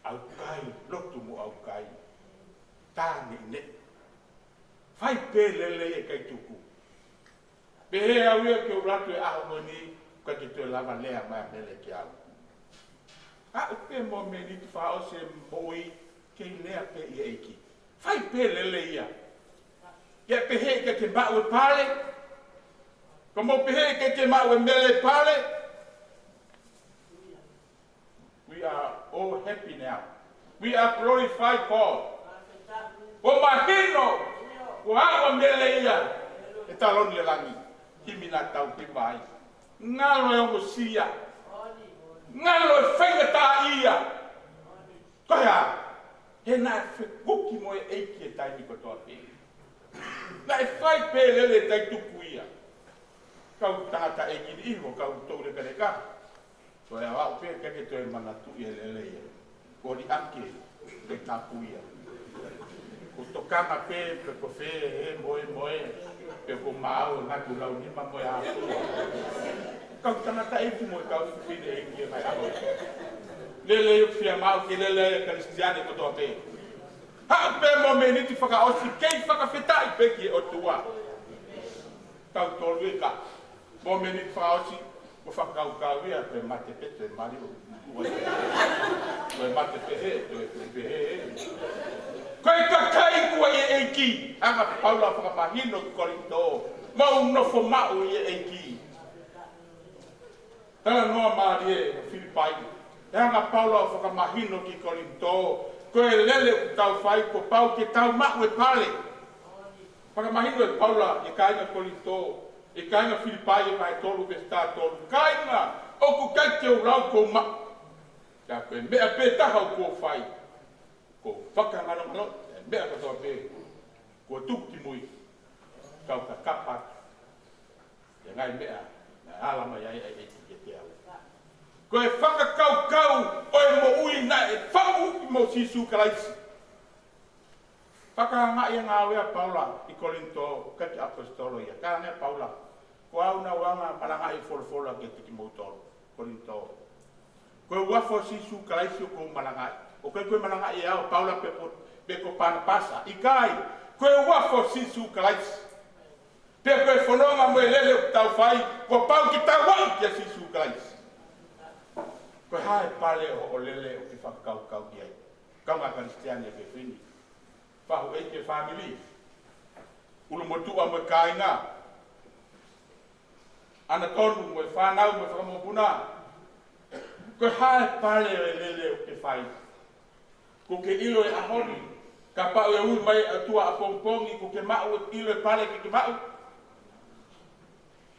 ʻAukai, lotu mo ʻaukai. Tā neʻineʻi. Fai pē lelei e kai tuku. Pehē au ia ke u ʻalu atu he ʻaho ko eni, ʻikai ke toe lava lea mai ʻa Mele kiate au. Aʻu pē momeniti fakaʻosi e moʻui, kei lea pē ʻi he ʻEiki. Fai pē lelei ia. Ke pehē ʻikai ke maʻu e pale. Ka mou pehē ʻikai ke maʻu e Mele pale. We are all happy now. We are glorified God. ʻOku mahino, ʻoku ʻalu ʻa Mele ia he taloni ʻo langi. Himi naʻa tau hiva ai. Ngalo e ongosia. Ngalo e faingataʻaʻia. Ko ia, he naʻe fekuki mo e ʻEiki he taimi kotoa pē. Naʻe fai pē lelei e kai tuku ia. Kau tangata ʻeiki ni iho, kau toulekaleka. Ko e ʻaho pē ʻikai ke toe manatuʻi e lelei ia. Ko e liʻaki, ke tapu ia. Ko e tokanga pē, pe ko fē, he moemoe, pe ko maau, ngatu lau nima mo e ʻaho. Kau tangata ʻeiki mo e kau fefine ʻeiki e mai ʻaho. Lelei ʻoku fiemaʻu ke lelei e Kalisitiane kotoa pē. Haʻu pē momeniti fakaʻosi kei fakafetaʻi pē ki he ʻOtua. Kau tolu e ka. Momeniti fakaʻosi, ko e fakakaukau ia, ko e mate pē toe mali ʻo. Ko e mate pehē, toe pehē. Ko e kakai kuo ʻi he ʻEiki, hanga ʻe Paula ʻo fakamahino ki Kolinitō, mou nofo maʻu ʻi he ʻEiki. Talanoa mālie ʻa Filipai. Hanga ʻe Paula ʻo fakamahino ki Kolinitō, ko e lele ʻoku tau fai, kuo pau ke tau maʻu e pale. Fakamahino ʻe Paula ki he kāinga Kolinitō, ki he kāinga Filipai, ʻi he vahe tolu veesi taha tolu. Kāinga, ʻoku ʻikai te u lau kuo u maʻu. Ka ko e meʻa pē taha ʻoku ou fai, ʻoku ou fakangalongalo e meʻa kotoa pē kuo tuku ki mui, kau kakapa atu ʻa e ngaahi meʻa naʻe ala mai ai ʻa e ʻEiki kiate au. Ko e fakakaukau ʻo e moʻui naʻe faʻu mo Sīsū Kalaisi. Fakaangaʻi e ngāue ʻa Paula ʻi Kolinitō, ʻikai ke ʻaposetolo ia. Kae hangē ʻa Paula, ko au naʻa ku hanga ʻo malangaʻi e folofola kiate kimoutolu, Kolinitō. Ko e uafu ʻo Sīsū Kalaisi ʻoku ou malangaʻi. ʻOku ʻikai ko e malangaʻi ʻe au, Paula pe ko, pe ko Panapasa. ʻIkai, ko e uafu ʻo Sīsū Kalaisi. Pea ko e fononga mo e lele ʻoku tau fai, kuo pau ke tau aʻu kia Sīsū Kalaisi. Ko e hā e pale ʻo hoʻo lele ʻoku ke fakakaukau ki ai? Kaungā Kalisitiane fefine, faʻu ʻeiki e fāmili, ʻulumotuʻa mo e kāinga, anatonu mo e fānau mo e fakamokopuna. Ko e hā e pale ʻo e lele ʻoku ke fai? Kuo ke ʻilo he ʻaho ni, kapau ʻe ui mai ʻa e ʻOtua ʻapongipongi, kuo ke maʻu e, ʻilo e pale ke ke maʻu?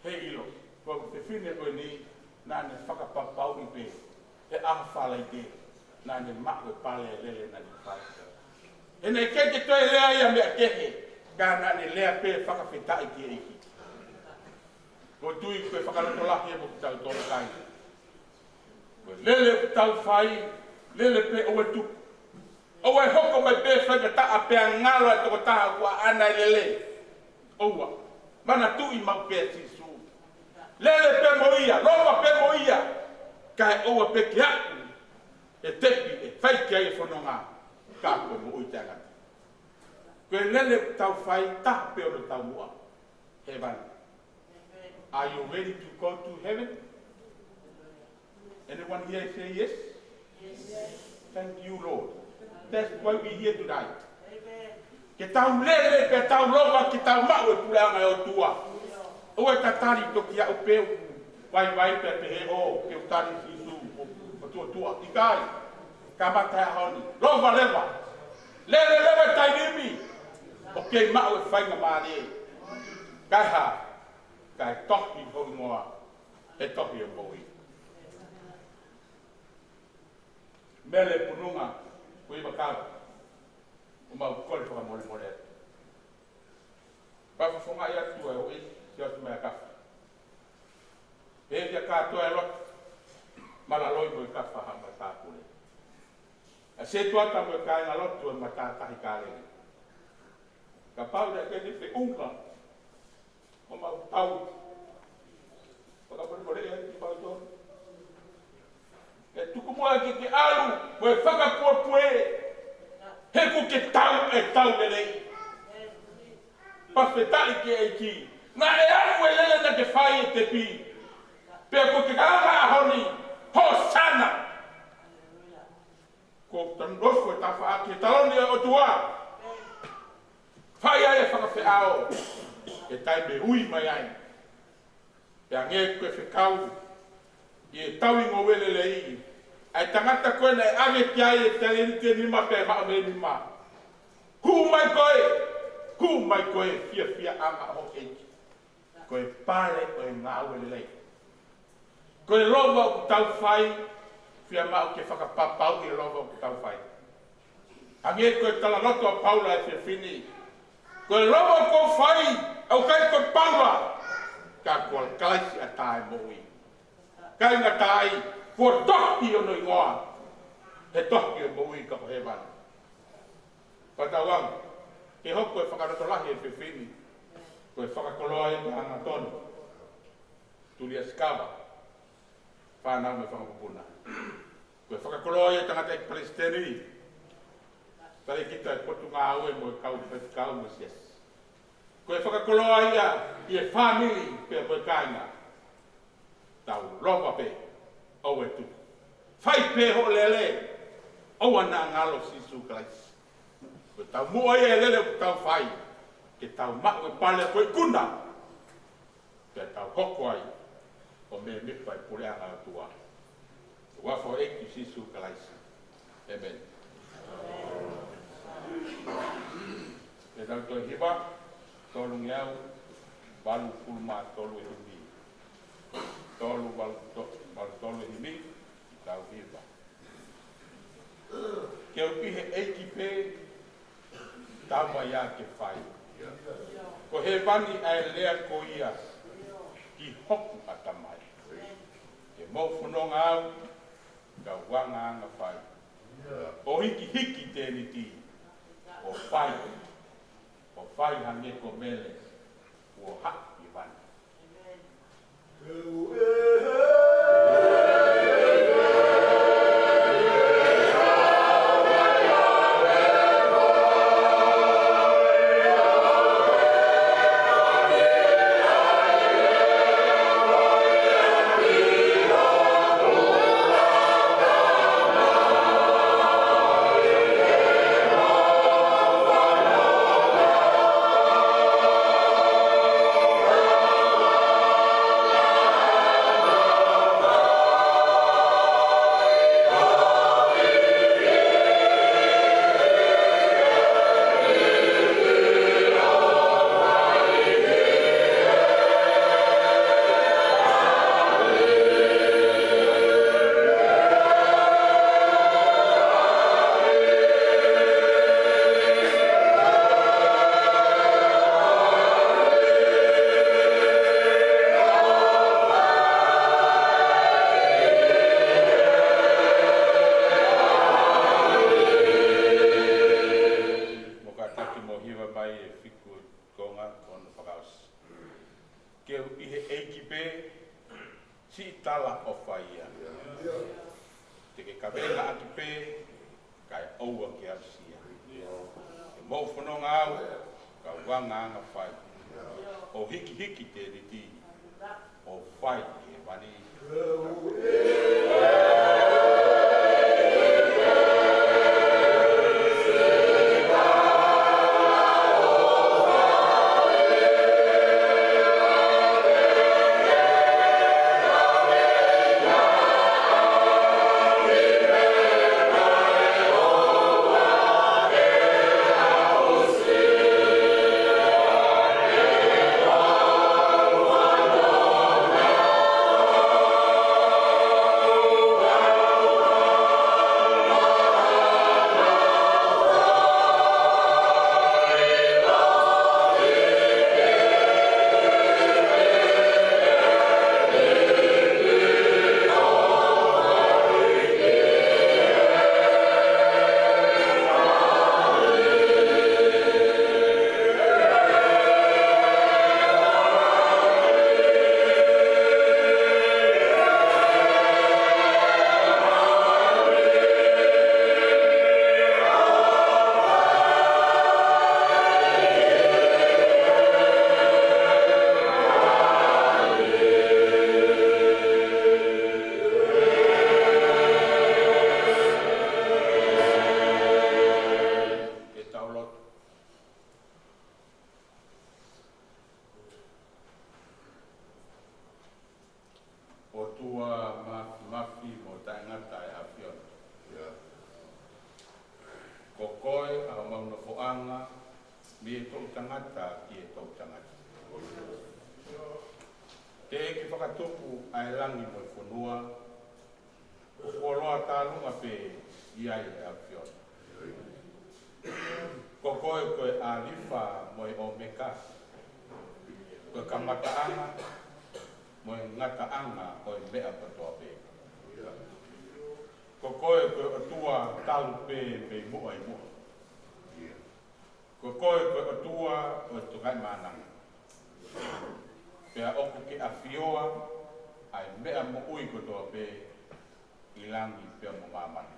Heiʻilo, ko e fefine ko eni, naʻa ne fakapapauʻi pē he ʻaho Falaite, naʻa ne maʻu e pale lele naʻa ne fai. He naʻe ʻikai ke toe lea ia meʻa kehe, ka naʻa ne lea pē fakafetaʻi ki he ʻEiki. Ko e tui ko e fakalotolahi mo kitautolu kāinga. Ko e lele ʻoku tau fai, lele pē ʻoua ʻe tuku. ʻOua ʻe hoko mai pē faingataʻa pea ngalo e tokotaha ʻoku ʻaʻana e lele. ʻOua. Manatuʻi maʻu pē ʻa Sīsū. Lele pē mo ia, lova pē mo ia. Kae ʻoua pē ke aʻu e tepi ʻe fai ki ai e fononga, ka ko e moʻui taʻengata. Ko e lele ʻoku tau fai, taha pē hono taumuʻa. Hēvani. Are you ready to go to heaven? Anyone here say yes? Thank you, Lord. That's why we here tonight. Ke tau lele, ke tau lova, ke tau maʻu e puleʻanga ʻo e ʻOtua. ʻOua ʻe tatali toki aʻu pē ʻo vaivai pē pehē ʻoku ou tali Sīsū ʻo tuʻa tuʻa. ʻIkai. Kamata he ʻaho ni. Lova leva. Lele leva taimi ni. ʻOku kei maʻu e faingamālie. Kae hā? Kae tohi ho hingoa he tohi ʻo e moʻui. Mele Pununga, Kuimakava, ʻoku mau kole fakamolemole atu. Fakafofongaʻi atu e ui, Siaosi Maekafa. Pea kia kātoa e lotu, Malaloi mo e Kafa Haʻa Matāpule. ʻA Setuata mo e kāingalotu ʻo e Matātahi Kālele. Kapau naʻe ʻikai ke feʻunga ʻo mau tau. Fakamolemole atu kimautolu. Ke tuku muʻa ke ke ʻalu, mo e fakapuepue. He ʻoku ke tau, ʻe tau lelei. ʻEiki. Naʻe aʻu e lele naʻa ke fai ʻi he tepi. Pea ko e kalanga ʻaho ni, Hosana. Ko e tanu nofo e tafaʻaki he taloni ʻo e ʻOtua. Fai ai e fakafeʻao. ʻI he taimi ʻe ui mai ai. Pea hangē ko e fekau ʻi he tauʻi ngoue lelei, ʻa e tangata ko ē naʻe ʻave ki ai e talēniti ʻe nima pea maʻu mei he nima. Hū mai koe, hū mai koe, fiafiaʻanga ʻo e ʻEiki. Ko e pale ʻo e ngāue lelei. Ko e lova ʻoku tau fai, fiemaʻu ke fakapapauʻi e lova ʻoku tau fai. Hangē ko e talaloto ʻa Paula he efiafi ni. Ko e lova ʻoku ou fai, ʻoku ʻikai ko Paula, ka ko Kalaisi ʻa e tā e moʻui. ʻIkai ngata ai, kuo tohi hono hingoa he tohi ʻo e moʻui ka ko hēvani. Fakatauange ke hoko e fakalotolahi he efiafi ni ko e fakakoloa ia ki he hangatonu. Tulia Sikava, fānau mo e fanga mokopuna. Ko e fakakoloa ia ki he tangataʻeiki palesiteni, talēkita e Potungāue mo e kau faifekau mo e siasi. Ko e fakakoloa ia ʻi he fāmili pea mo e kāinga. Tau lova pē, ʻoua ʻe tuku. Fai pē hoʻo lele, ʻoua naʻa ngalo Sīsū Kalaisi. Ko e taumuʻa ia e lele ʻoku tau fai, ke tau maʻu e pale ko e ikuna. Pea tau hoko ai ʻo mēmipa ʻi he puleʻanga ʻo e ʻOtua. ʻI he huafa ʻo e ʻEiki Sīsū Kalaisi. ʻĒmeni. Pea tau toe hiva, tolungeau valungofulu mā tolu e himi. Tolu valu to-, valu tolu e himi, tau hiva. Ke u ʻi he ʻEiki pē, tau mai ā ke fai. Ko hēvani ʻa e lea ko ia ki hoku ʻatamai. Ke mou fononga au, kau angaanga fai. ʻO hikihiki tēniti, ʻo fai, ʻo fai hangē ko Mele, kuo haʻu ki hēvani. Mou kātaki mo hiva mai e fiku konga ko hono fakaʻosi. Ke u ʻi he ʻEiki pē, siʻi tala ʻofa ia. Te ke kavenga ʻaki pē, kae ʻoua ke aʻusia. Ke mou fononga au, kau angaanga fai. ʻO hikihiki tēniti, ʻo fai ki hēvani. Mei he toʻutangata ki he toʻutangata. Teʻeki fakatupu ʻa e langi mo e fonua, ʻoku fuoloa tālunga pē ʻi ai ʻa e ʻAfiona. Ko koe ko e ʻAlifa mo e ʻOmeka, ko e kamataʻanga mo e ngataʻanga ʻo e meʻa kotoa pē. Ko koe ko e ʻOtua talu pē mei muʻa ʻi muʻa. Ko koe ko e ʻOtua ʻo e Tuhaʻi Mānanga. Pea ʻoku ke ʻafioʻi ʻa e meʻa moʻui kotoa pē ʻi langi pea mo māmani.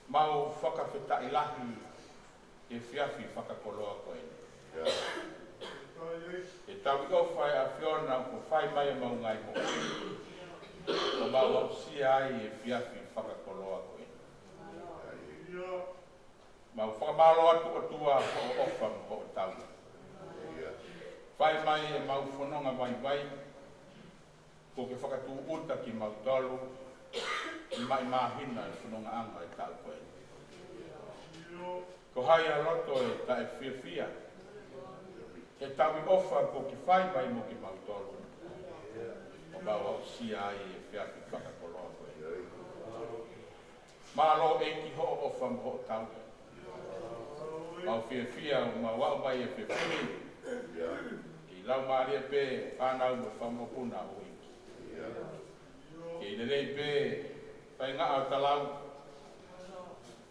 Mau fakafetaʻi lahi he efiafi fakakoloa ko eni. ʻE tauʻi ʻofa ʻa e ʻAfiona ʻoku fai mai ʻemau ngaahi moʻui, ʻo mau aʻusia ai e efiafi fakakoloa ko eni. Mau fakamālō atu ʻOtua hoʻo ʻofa mo hoʻo tauhi. Fai mai ʻemau fononga vaivai, kuo ke fakatūʻuta kimautolu ʻi maʻi māhina e fonongaʻanga e taʻu ko eni. Ko hai ʻa loto ʻe taʻefiefia he tauʻi ʻofa kuo ke fai mai mo kimautolu, ʻo mau aʻusia ai e efiafi fakakoloa ko eni. Mālō ʻEiki hoʻo ʻofa mo hoʻo tauhi. Mau fiefia ʻo mau aʻu mai he efiafi ni ke laumālie pē fānau mo e fanga mokopuna ʻo e ʻEiki. Ke lelei pē faingaʻa ʻo talau,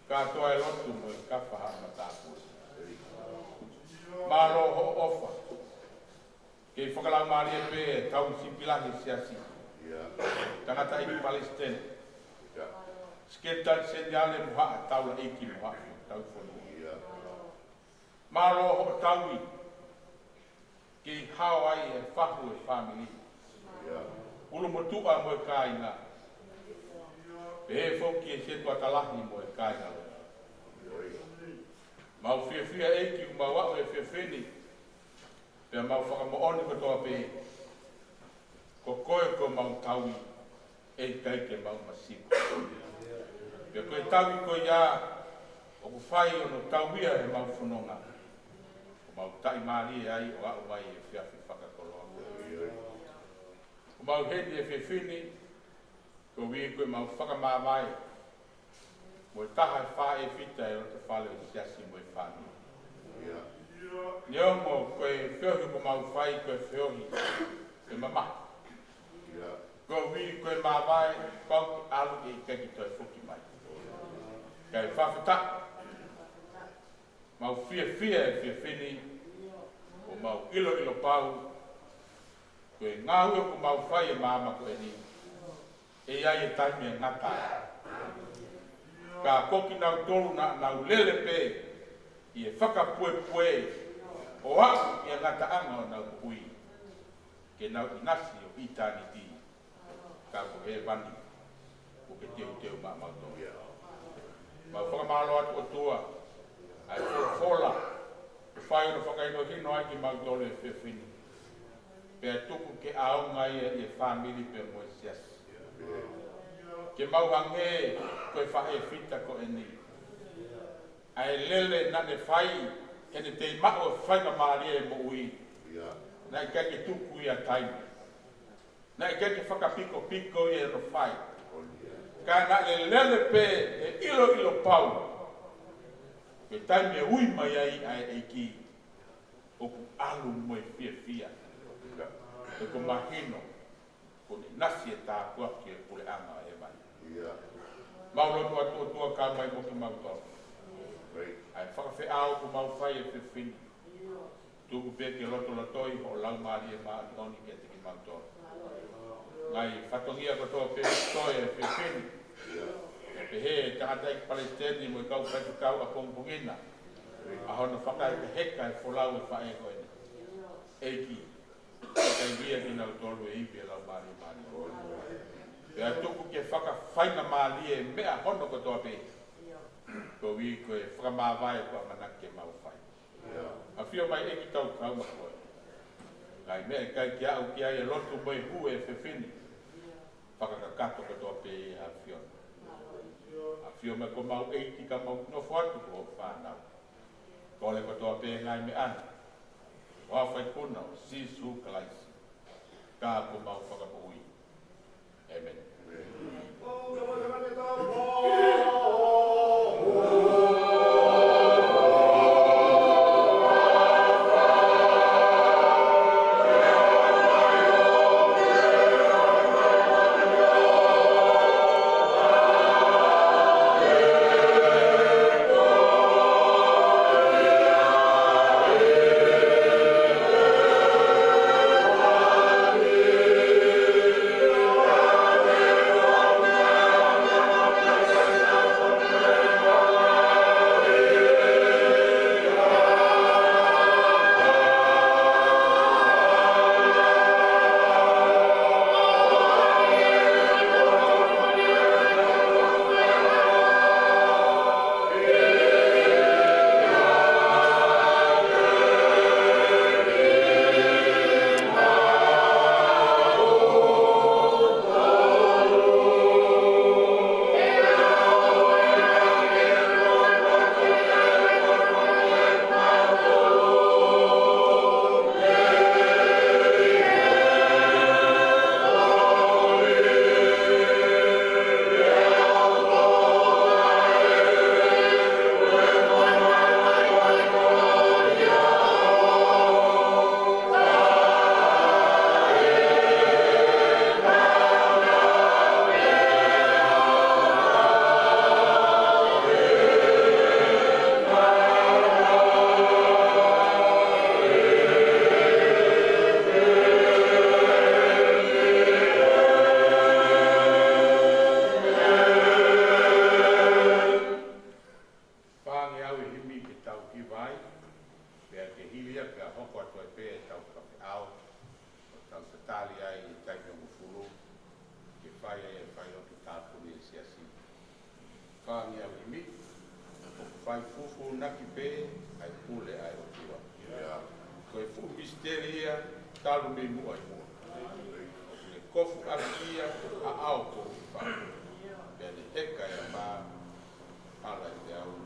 kātoa e lotu mo e kafa ha matāpule. Mālō hoʻo ʻofa. Kei fakalaumālie pē e tauhi sipi lahi e siasi. Tangataʻeiki palesiteni. Sekelitali seniale mo haʻa taulaʻeiki mo haʻa tauhi fonua. Mālō hoʻo tauhi. Kei hao ai e fahu e fāmili. Ulumotuʻa mo e kāinga. Pehē foki e setuata lahi mo e kāinga. Mau fiefia ʻEiki ʻoku mau aʻu he efiafi ni. Pea mau fakamoʻoni kotoa pē, ko koe ko homau tauhi, ʻe ʻikai ke mau masiva. Pea ko e tauhi ko ia ʻoku fai hono tauhia ʻe homau fononga, ʻoku mau taʻimālie ai ʻo aʻu mai he efiafi fakakoloa. ʻOku mau heni he efiafi ni, koeʻuhi ko ʻemau fakamāvae mo e taha e faʻē fita e lotofale ʻo e siasi mo e fāmili. Neongo ko e feohi ʻoku mau fai ko e feohi ʻe mamahi, koeʻuhi ko e māvae, pau ke ʻalu ʻe ʻikai ke toe foki mai. Kae fakafetaʻi, mau fiefia he efiafi ni, ʻo mau ʻiloʻilo pau ko e ngāue ʻoku mau fai he maama ko eni, ʻe ʻi ai e taimi ʻe ngata ai. Ka ko kinautolu naʻa nau lele pē ʻi he fakapuepue ʻo aʻu ʻi he ngataʻanga ʻo honau moʻui, ke nau ʻinasi ʻo ʻitāniti, ka ko hēvani kuo ke teuteu maʻamautolu. Mau fakamālō atu ʻOtua ʻa e folofola kuo fai hono fakahinohino ai kimautolu he efiafi ni. Pea tuku ke ʻaonga ia ʻi he fāmili pea mo e siasi. Ke mau hangē ko e faʻē fita ko eni, ʻa e lele naʻa ne fai heʻene tei maʻu e faingamālie e moʻui, naʻe ʻikai ke tuku ia taimi. Naʻe ʻikai ke fakapikopiko ia ʻi hono fai. Ka naʻe lele pē he ʻiloʻilo pau, ko e taimi ʻe ui mai ai ʻa e ʻEiki, ʻoku ʻalu mo e fiefia. He ʻoku mahino kuo ne ʻinasi e tāpuaki e puleʻanga ʻo hēvani. Mau lotu atu ʻOtua, kau mai mo kimautolu. ʻA e fakafeʻao ʻoku mau fai he efiafi ni, tuku pē ke lotolotoi hoʻo Laumālie Māʻoniʻoni kiate kimautolu. Ngaahi fatongia kotoa pē ʻoku toe he efiafi ni, ʻo pehē ʻe he tangataʻeiki palesiteni mo e kau faifekau ʻapongipongi na, ʻa hono fakahekeheka e folau e faʻē ko eni. ʻEiki, kae ʻikai ia kinautolu ʻe ivi e Laumālie Māʻoniʻoni. Pea tuku ke fakafaingamālie e meʻa hono kotoa pē, koeʻuhi ko e fakamāvae ʻoku ʻamanaki ke mau fai. ʻAfio mai ʻEiki, tau kau mo koe. Ngaahi meʻa ʻe ʻikai ke aʻu ki ai e lotu mo e hū he efiafi ni, fakakakato kotoa pē ʻe he ʻAfiona. ʻAfio mai ko homau ʻEiki, ka mau nofo atu ko hoʻo fānau. Kole kotoa pē ngaahi meʻa ni ʻi he huafa ʻo e ʻEiki ko Sīsū Kalaisi, ka ko homau Fakamoʻui. ʻĒmeni. Fāngeau e himi ke tau hiva ai, pea ke hili ia pea hoko atu ai pē ʻetau kafe ʻao, ʻo tau tatali ai ʻi he taimi hongofulu, ke fai ai e fai ʻo e tāpuni ʻa e siasi. Fāngeau e himi, ʻoku fai fūfūnaki pē ʻa e pule ʻa e ʻOtua. Ko e fuʻu misiteli ia talu mei muʻa ʻi muʻa. ʻOku ne kofu ʻaki ia ʻa e ʻao ko ʻUlufa, pea ne heka e mā, ala ʻi he ʻao.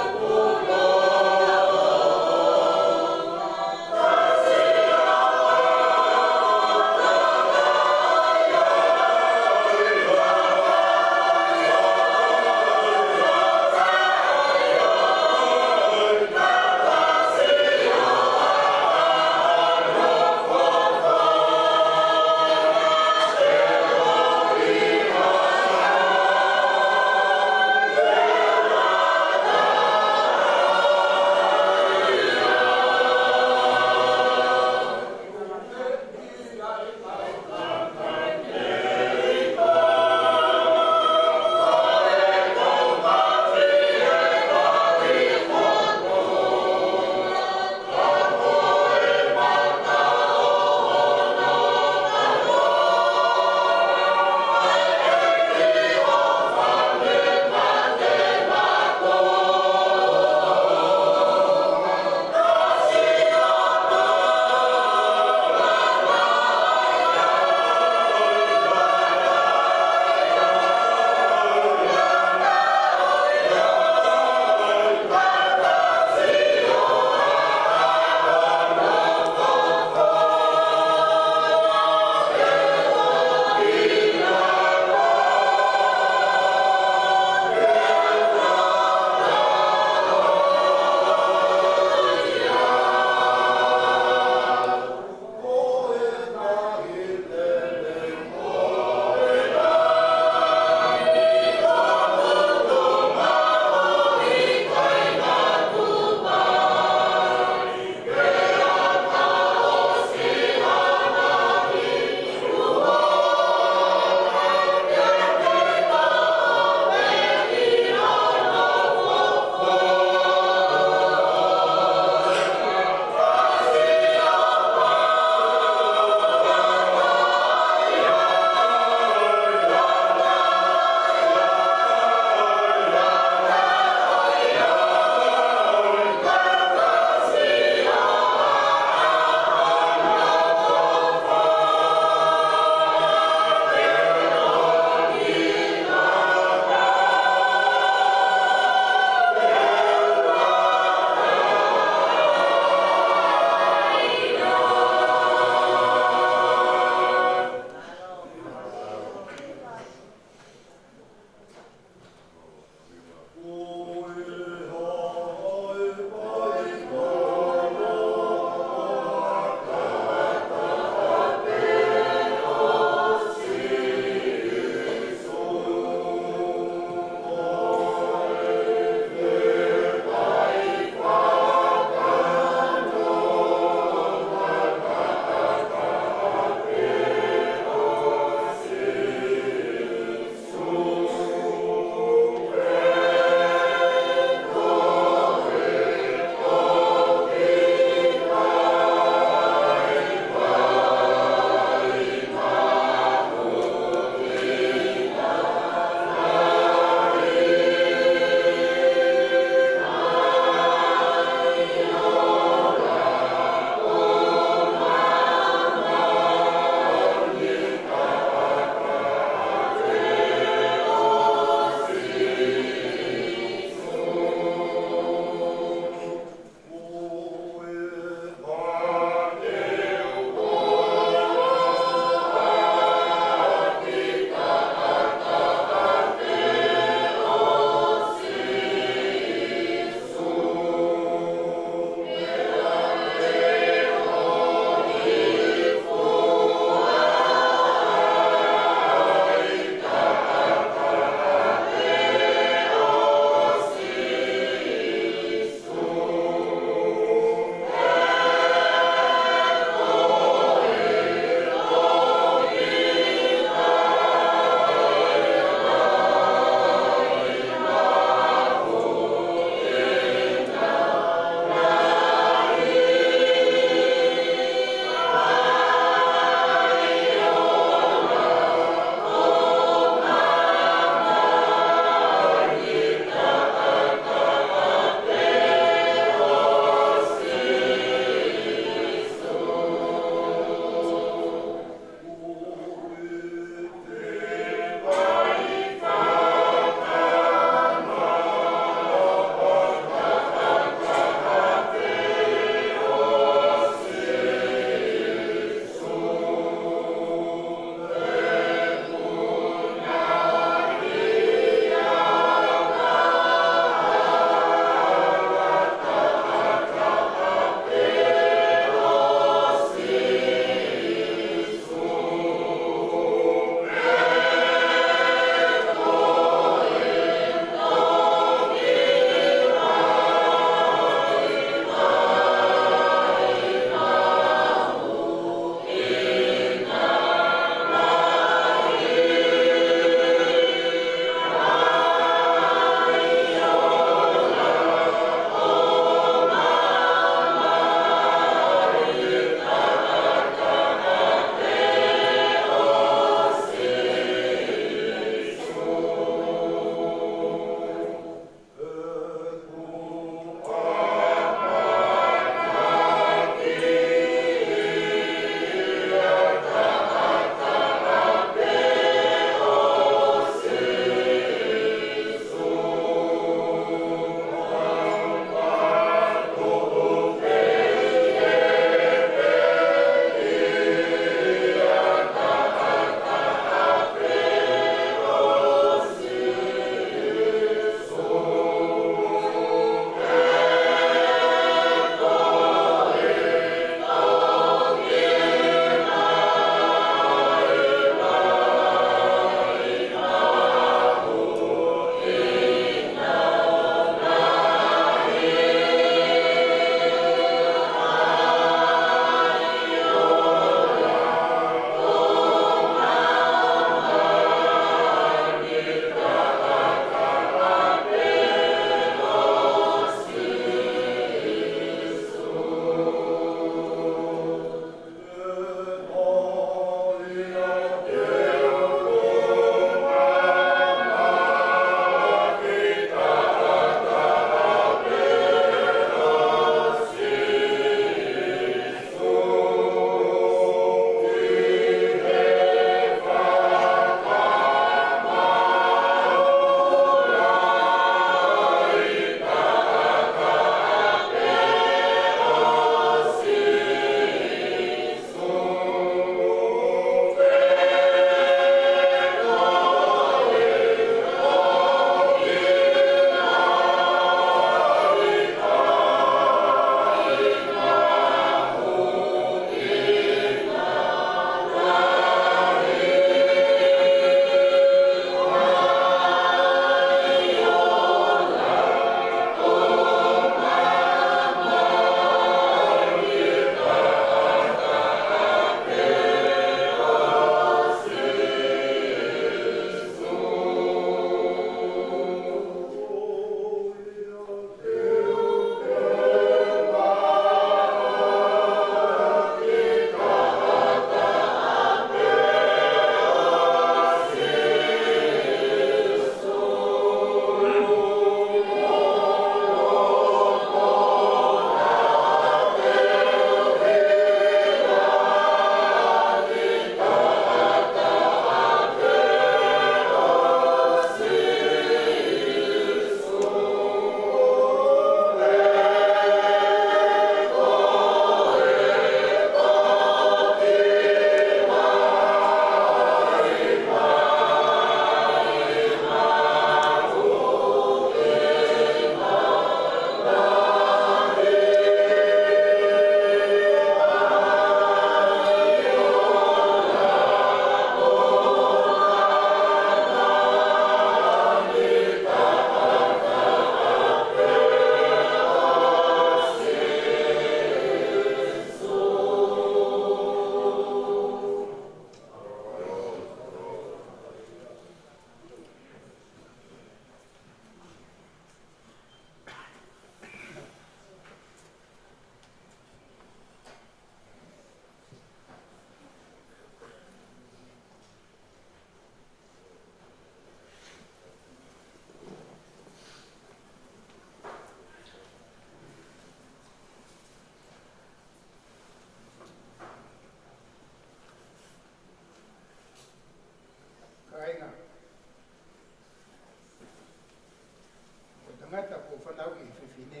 ʻi ne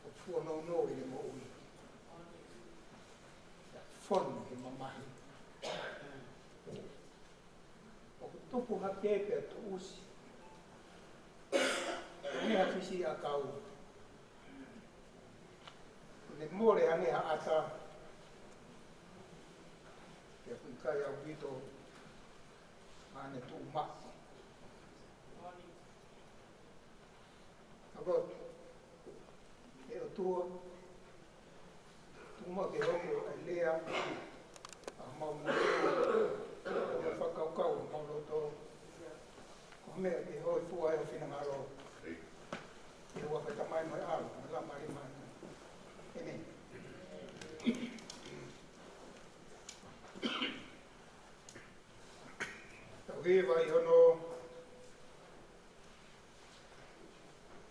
ʻo fuonounou ʻi he moʻui. Fonu he mamahi. ʻOku tupu hake pea tuʻusi. Hangē ha fisi ʻakau. Ne mole hangē ha ʻata. Pea ʻoku ʻikai ʻaupito ʻa ʻene tuʻu maʻu. Ka lotu. ʻE ʻOtua, tuku muʻa ke hoko ʻa e lea ʻa homau moʻui, ʻa e fakakaukau ʻa homau loto, ko e meʻa ke hōifua ai ho finangalo. ʻI he huafa ʻo e Tamai mo e ʻAlo mo e Laumālie Māʻoniʻoni. ʻĒmeni. Tau hiva ʻi hono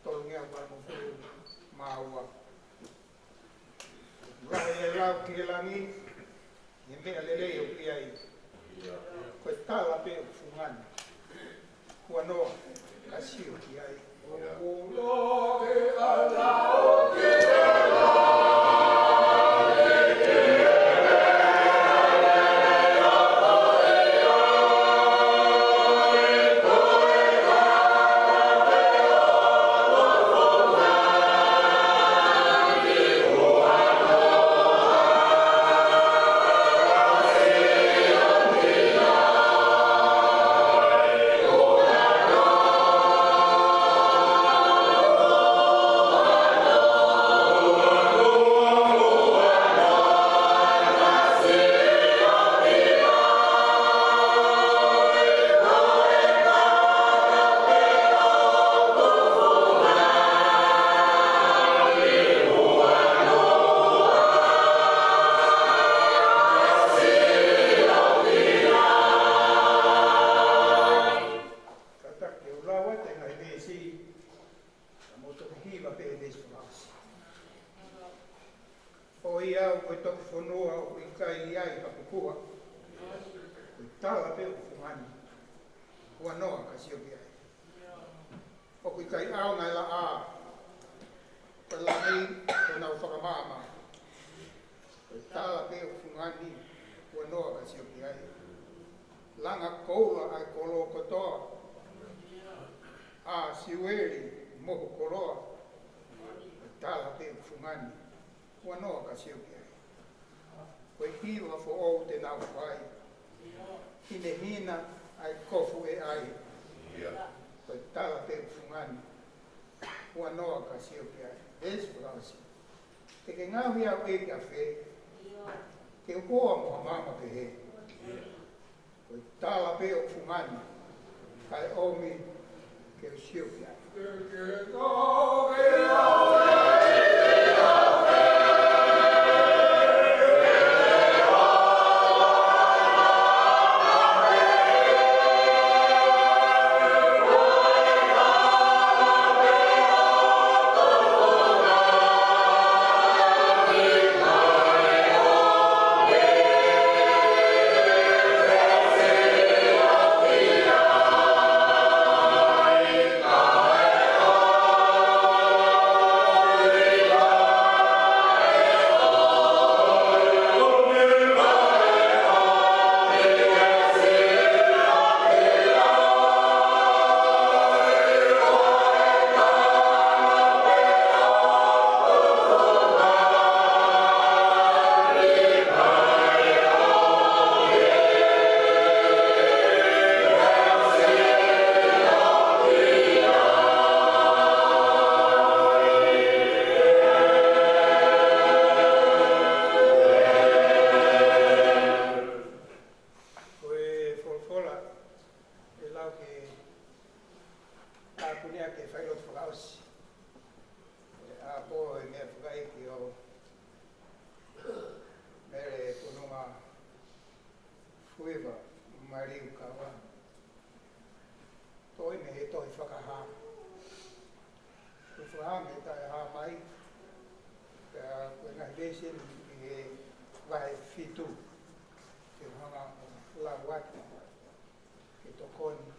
tolungeau valungofulu mā ua. Lahi e lau ki he langi, he meʻa lelei ʻoku ʻi ai. Ko e tala pē ʻoku fungani. Huanoa ka sio ki ai. Kātaki ke u lau atu e ngaahi veesi, ka mou toki hiva pē he veesi fakaʻosi. ʻOiauē, ko e toki fonua ʻoku ʻikai ʻi ai ha pupuha, ko e tala pē ʻoku fungani, huanoa ka sio ki ai. ʻOku ʻikai ʻaonga e laʻā, ko e langi, ko ʻenau fakamaama. Ko e tala pē ʻoku fungani, huanoa ka sio ki ai. Langa koula ʻa e kolo kotoa, ʻa Siueli mo ho koloa. Ko e tala pē ʻoku fungani, huanoa ka sio ki ai. Ko e hiva foʻou te nau fai, hinehina ʻa e kofu ʻe ʻai. Ko e tala pē ʻoku fungani, huanoa ka sio ki ai. Veesi fakaʻosi. Te ke ngaohi au ʻEiki ʻafē, ke u hoa mo ha maama pehē. Ko e tala pē ʻoku fungani, kae ʻomi ke u sio ki ai. Ko e folofola ʻe lau ke tāpuni ʻaki e failotu fakaʻosi. ʻE ʻapō e meʻafakaʻeiki ʻo Mele Pununga Fuiva Maliu Kaua. Tohi mei he tohi Fakahā. Ko e Fakahā mei he Taʻehāmai. Pea ko e ngaahi veesi ʻeni ʻi he vahe fitu. Te u hanga ʻo lau atu ke tokoni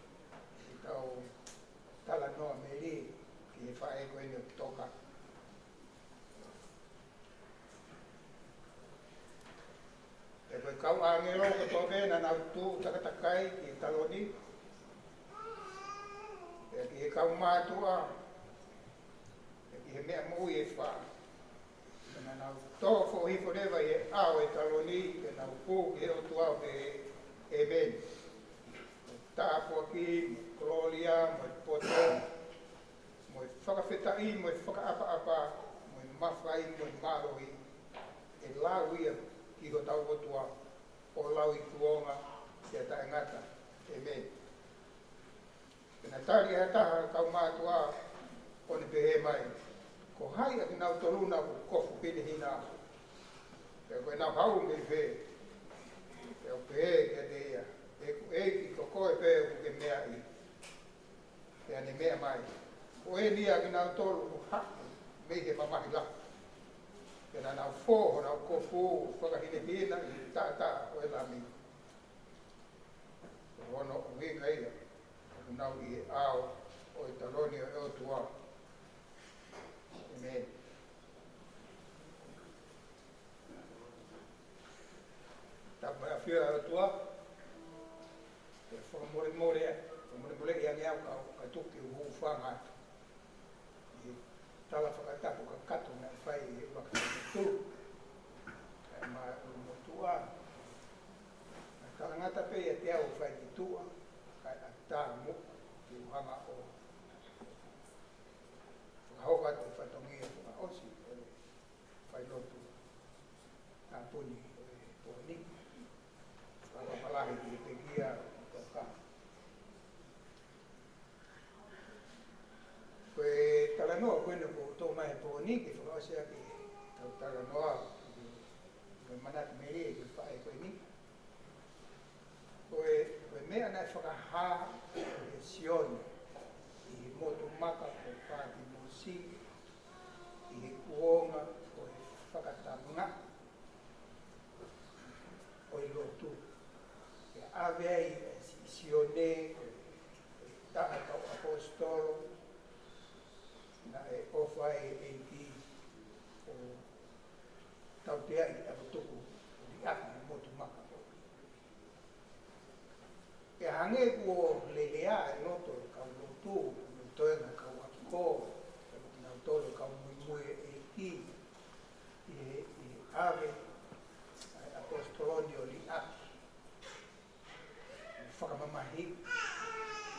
ke tau talanoa melie ki he Faʻē ko eni ʻo Toka. Pea ko e kau ʻāngelo kotoa pē naʻa nau tuʻu takatakai ki he taloni, pea ki he kau mātuʻa, pea ki he meʻa moʻui ʻe fā. Pea naʻa nau tō foʻou hifo leva ʻi he ʻao ʻo e taloni, pea nau hū ki he ʻOtua ʻo pehē, ʻĒmeni. Tāpuaki, mo e kolōlia, mo e poto, mo e fakafetaʻi, mo e fakaʻapaʻapa, mo e mafai, mo e mālohi, ʻe lau ia ki hotau ʻOtua, ʻo lauikuonga pea taʻengata. ʻĒmeni. Pea naʻe tali ʻe ha taha ʻo e kau mātuʻa, ʻo ne pehē mai, Ko hai ʻa kinautolu na ʻoku kofu hinehina? Pea ko ʻenau haʻu mei fē? Pea u pehē kiate ia, ʻEku ʻEiki, ko koe pē ʻoku ke meaʻi. Pea ne meʻa mai, Ko eni ia ʻa kinautolu ʻoku haʻu mei he mamahi lahi. Pea naʻa nau fō honau kofu fakahinehina ʻi he taʻataʻa ʻo e Lami. Ko hono ʻuhinga ia ʻoku nau ʻi he ʻao ʻo e taloni ʻo e ʻOtua. ʻĒmeni. Tapu mo e ʻafio ʻa e ʻOtua. Ke fakamolemole, fakamolemoleʻi ange au ka, ka tuku ke u hūfanga atu ʻi he tala fakatapu kakato naʻe fai ʻi he ʻUluaki Falelotu. Kae ʻumaʻā e ʻulumotuʻa. Naʻe talangata pē ʻiate au ʻo fai ki tuʻa, kae ʻatā muʻa ke u hanga ʻo fakahoko atu e fatongia fakaʻosi ʻo e failotu tāpuni ʻo e pō ni. Fakaʻapaʻapa lahi ki he pekia ʻo Toka. Ko e talanoa ko eni ʻoku tō mai he pō ni ke fakaʻosi ʻaki ʻetau talanoa, ko e manatu melie ki he faʻē ko eni. Ko e, ko e meʻa naʻe fakahā ʻe Sione ʻi he motu maka ko Pātimosi, ʻi he kuonga ʻo e fakatanga ʻo e lotu. Pea ʻave ai ʻe Si-, Sione, ko e taha ʻo e kau ʻaposetolo, naʻe ʻofa ai e ʻEiki ʻo tauteaʻi ke ʻalu ʻo tuku ʻo liʻaki e motu maka ko ē. Pea hangē kuo lelea e loto ʻo e kau lotu, mo e toenga ʻo e kau ʻakikō, pea mo kinautolu ʻa e kau muimui e ʻEiki, ʻi he, ʻi he ʻave ʻa e ʻaposetolo ni ʻo liʻaki, mo fakamamahiʻi,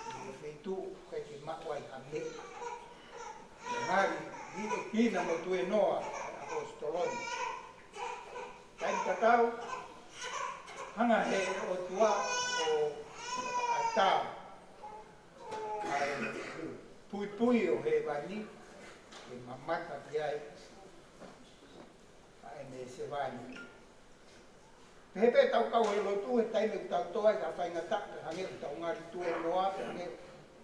ʻi he feituʻu ʻoku ʻikai ke maʻu ai ha meʻa. Ngali liʻekina mo tuēnoa ʻa e ʻaposetolo ni. Taimi tatau, hanga ʻe he ʻOtua ʻo ʻatā ʻa e puipui ʻo hēvani ke mamata ki ai ʻa ʻene sevāniti. Pehē pē ʻetau kau he lotu he taimi ʻoku tau tō ai ki ha faingataʻa, pea hangē ʻoku tau ngali tuēnoa, pea hangē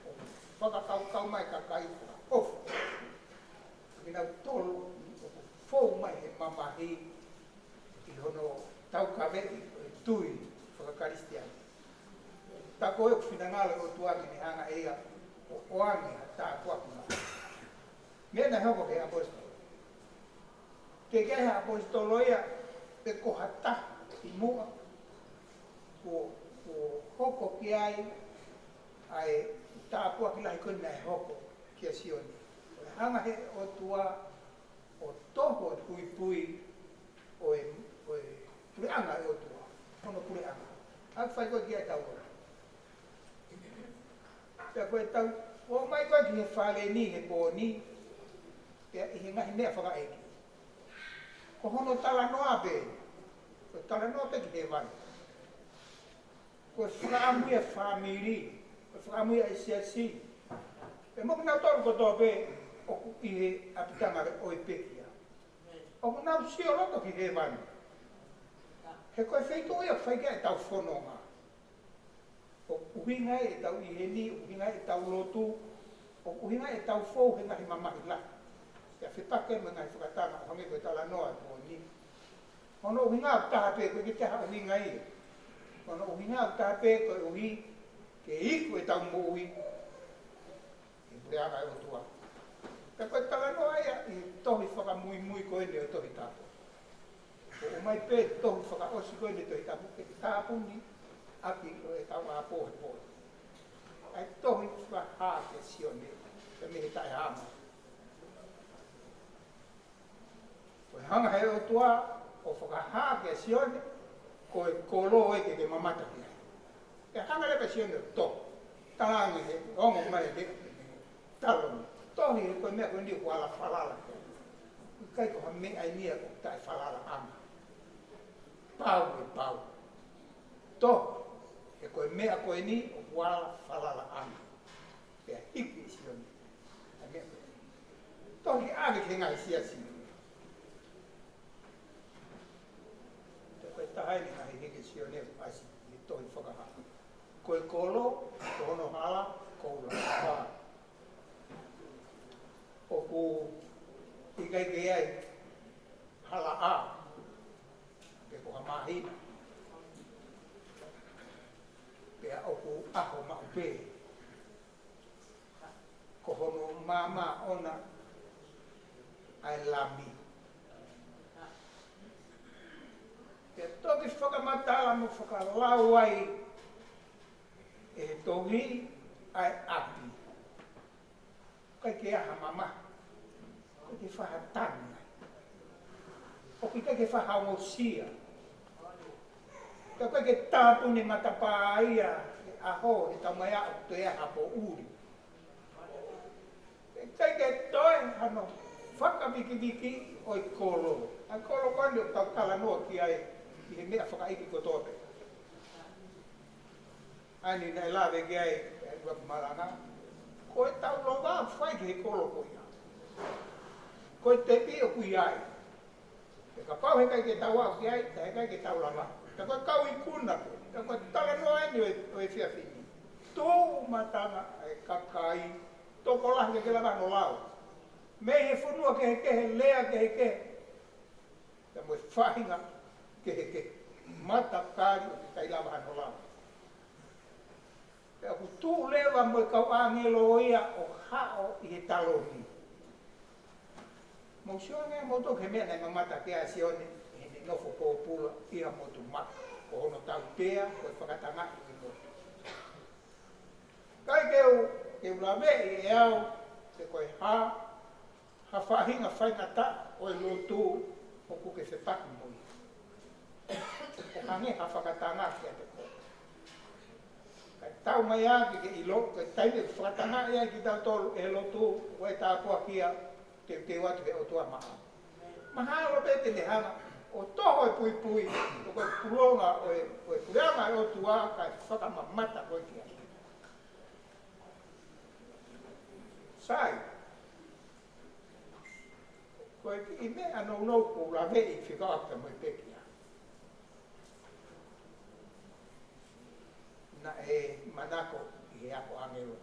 ʻoku fakakaukau mai e kakai fakaʻofa kinautolu ʻoku fou mai he mamahi ʻi hono taukaveʻi ʻo e tui fakakalisitiane. Tā ko ē ʻoku finangalo e ʻOtua ke ne hanga ʻe ia ʻo ʻoange ha tāpuaki maʻu. Meʻa naʻe hoko ki he ʻaposetolo. Teʻeki ai ha ʻaposetolo ia pe ko ha taha ʻi muʻa kuo, kuo hoko ki ai ʻa e tāpuaki lahi ko ē naʻe hoko kia Sione. Ko e hanga ʻe he ʻOtua ʻo toho e puipui ʻo e, ʻo e puleʻanga ʻo e ʻOtua, hono puleʻanga. ʻA ia ʻoku fai ko ē ki ai ʻetau ora. Pea ko ʻetau ō mai ko ē ki he fale ni he pō ni, pea ʻi he ngaahi meʻa fakaʻeiki, ko hono talanoa pē, ko e talanoa pē ki hēvani. Ko e fakaʻamu ia e fāmili, ko e fakaʻamu ia e siasi. Pea mo kinautolu kotoa pē ʻoku ʻi he ʻapitanga ʻo e pekia, ʻoku nau sio loto ki hēvani. He ko e feituʻu ia ʻoku fai ki ai ʻetau fononga. ʻOku ʻuhinga ai ʻetau ʻi heni, ʻoku ʻuhinga ai ʻetau lotu, ʻoku ʻuhinga ai ʻetau fou he ngaahi mamahi lahi. Pea fepaki mo e ngaahi fakatanga ʻo hangē ko e talanoa e pō ni. Hono ʻuhinga ʻoku taha pē, ʻoku ʻikai ke ʻi ai ha ʻuhinga ia. Hono ʻuhinga ʻoku taha pē koeʻuhi ke iku ʻetau moʻui ki he puleʻanga ʻo e ʻOtua. Ko e talanoa ia ʻi he tohi fakamuimui ko eni ʻo e Tohi Tapu. ʻOku ʻomai pē tohi fakaʻosi ko eni ʻo e Tohi Tapu ke tāpuni ʻaki ʻo e tau ʻapō he pō. ʻA e tohi fakahā kia Sione, ke mei he taʻehāmai. Ko e hanga he ʻOtua ʻo fakahā kia Sione, ko e kolo ē ke ke mamata ki ai. Ke hanga leva Sione ʻo tō. Talaange he ongo mai le talo. Tohi he ko e meʻa ko eni ʻoku ala falala ki ai. ʻIkai ko ha meʻa eni ia ʻoku taʻefalalaʻanga. Pau ʻe pau. Tohi he ko e meʻa ko eni ʻoku ala falalaʻanga. Pea hiki ʻe Sione ʻa e meʻa ko eni. Tohi ʻave ki he ngaahi siasi. Pea ko e taha eni ngaahi hiki ʻe Sione ʻoku ʻasi ʻi he tohi fakahā. Ko e kolo, ko hono hala, ko ula. ʻOku ʻikai ke ʻi ai hala ʻā, pe ko ha māhina. Pea ʻoku ʻaho maʻu pē. Ko hono maama ʻona ʻa e lami. Pea toki fakamatala mo fakalau ai ʻe he tohi ʻa e ʻapi. ʻIkai ke ʻi ai ha mamahi. ʻIkai ke fai ha tanu ai. ʻOku ʻikai ke fai ha ongosia. Ka ʻoku ʻikai ke tāpuni matapā ia he ʻaho, he taumaiā ʻoku toe ʻi ai ha poʻuli. ʻIkai ke toe hano fakavikiviki ʻo e kolo. ʻA e kolo ko eni ʻoku tau talanoa ki ai ʻi he meʻa fakaʻeiki kotoa pē. ʻA eni naʻe lave ki ai ʻe ua malanga. Ko e tau lova fai ki he kolo ko ia. Ko e tepi ʻoku ʻi ai. Pea kapau heʻikai ke tau aʻu ki ai, ka heʻikai ke tau lava. Ka ko e kau ikuna ko, ka ko e talanoa eni ʻo e, ʻo e efiafi ni. Tō matanga ʻa e kakai, tokolahi ke lava hano lau. Mei he fonua kehekehe, lea kehekehe. Pea mo e faʻahinga kehekehe. Matakali ʻoku ʻikai lava hano lau. Pea ʻoku tuʻu leva mo e kau ʻāngelo ia ʻo haʻo ʻi he talomi. Mou sio ange moutolu ki he meʻa naʻe mamata ki ai ʻa Sione, ʻi heʻene nofo pōpula ʻi ha motu maʻa, ko hono tautea, ko e fakatangaʻi ʻo e lotu. Kae ke u, ke u laveʻi ʻe au, pe ko e hā, ha faʻahinga faingataʻa ʻo e lotu ʻoku ke fepaki mo ia. ʻO hangē ha fakatanga kiate koe. Kae tau mai ā ke ke ʻilo, ko e taimi ʻoku fakatangaʻi ai kitautolu ʻe he lotu, ko e tāpuaki ia, teuteu atu he ʻOtua maʻa. Mahalo pē te ne hanga ʻo toho e puipui, ʻo ko e pulonga ʻo e, ʻo e puleʻanga ʻo e ʻOtua, kae fakamamata koe ki ai. Sai. Ko e kiʻi meʻa nounou ʻoku ou laveʻi fekauʻaki mo e pekia. Naʻe manako ʻi he ako ʻāngelo.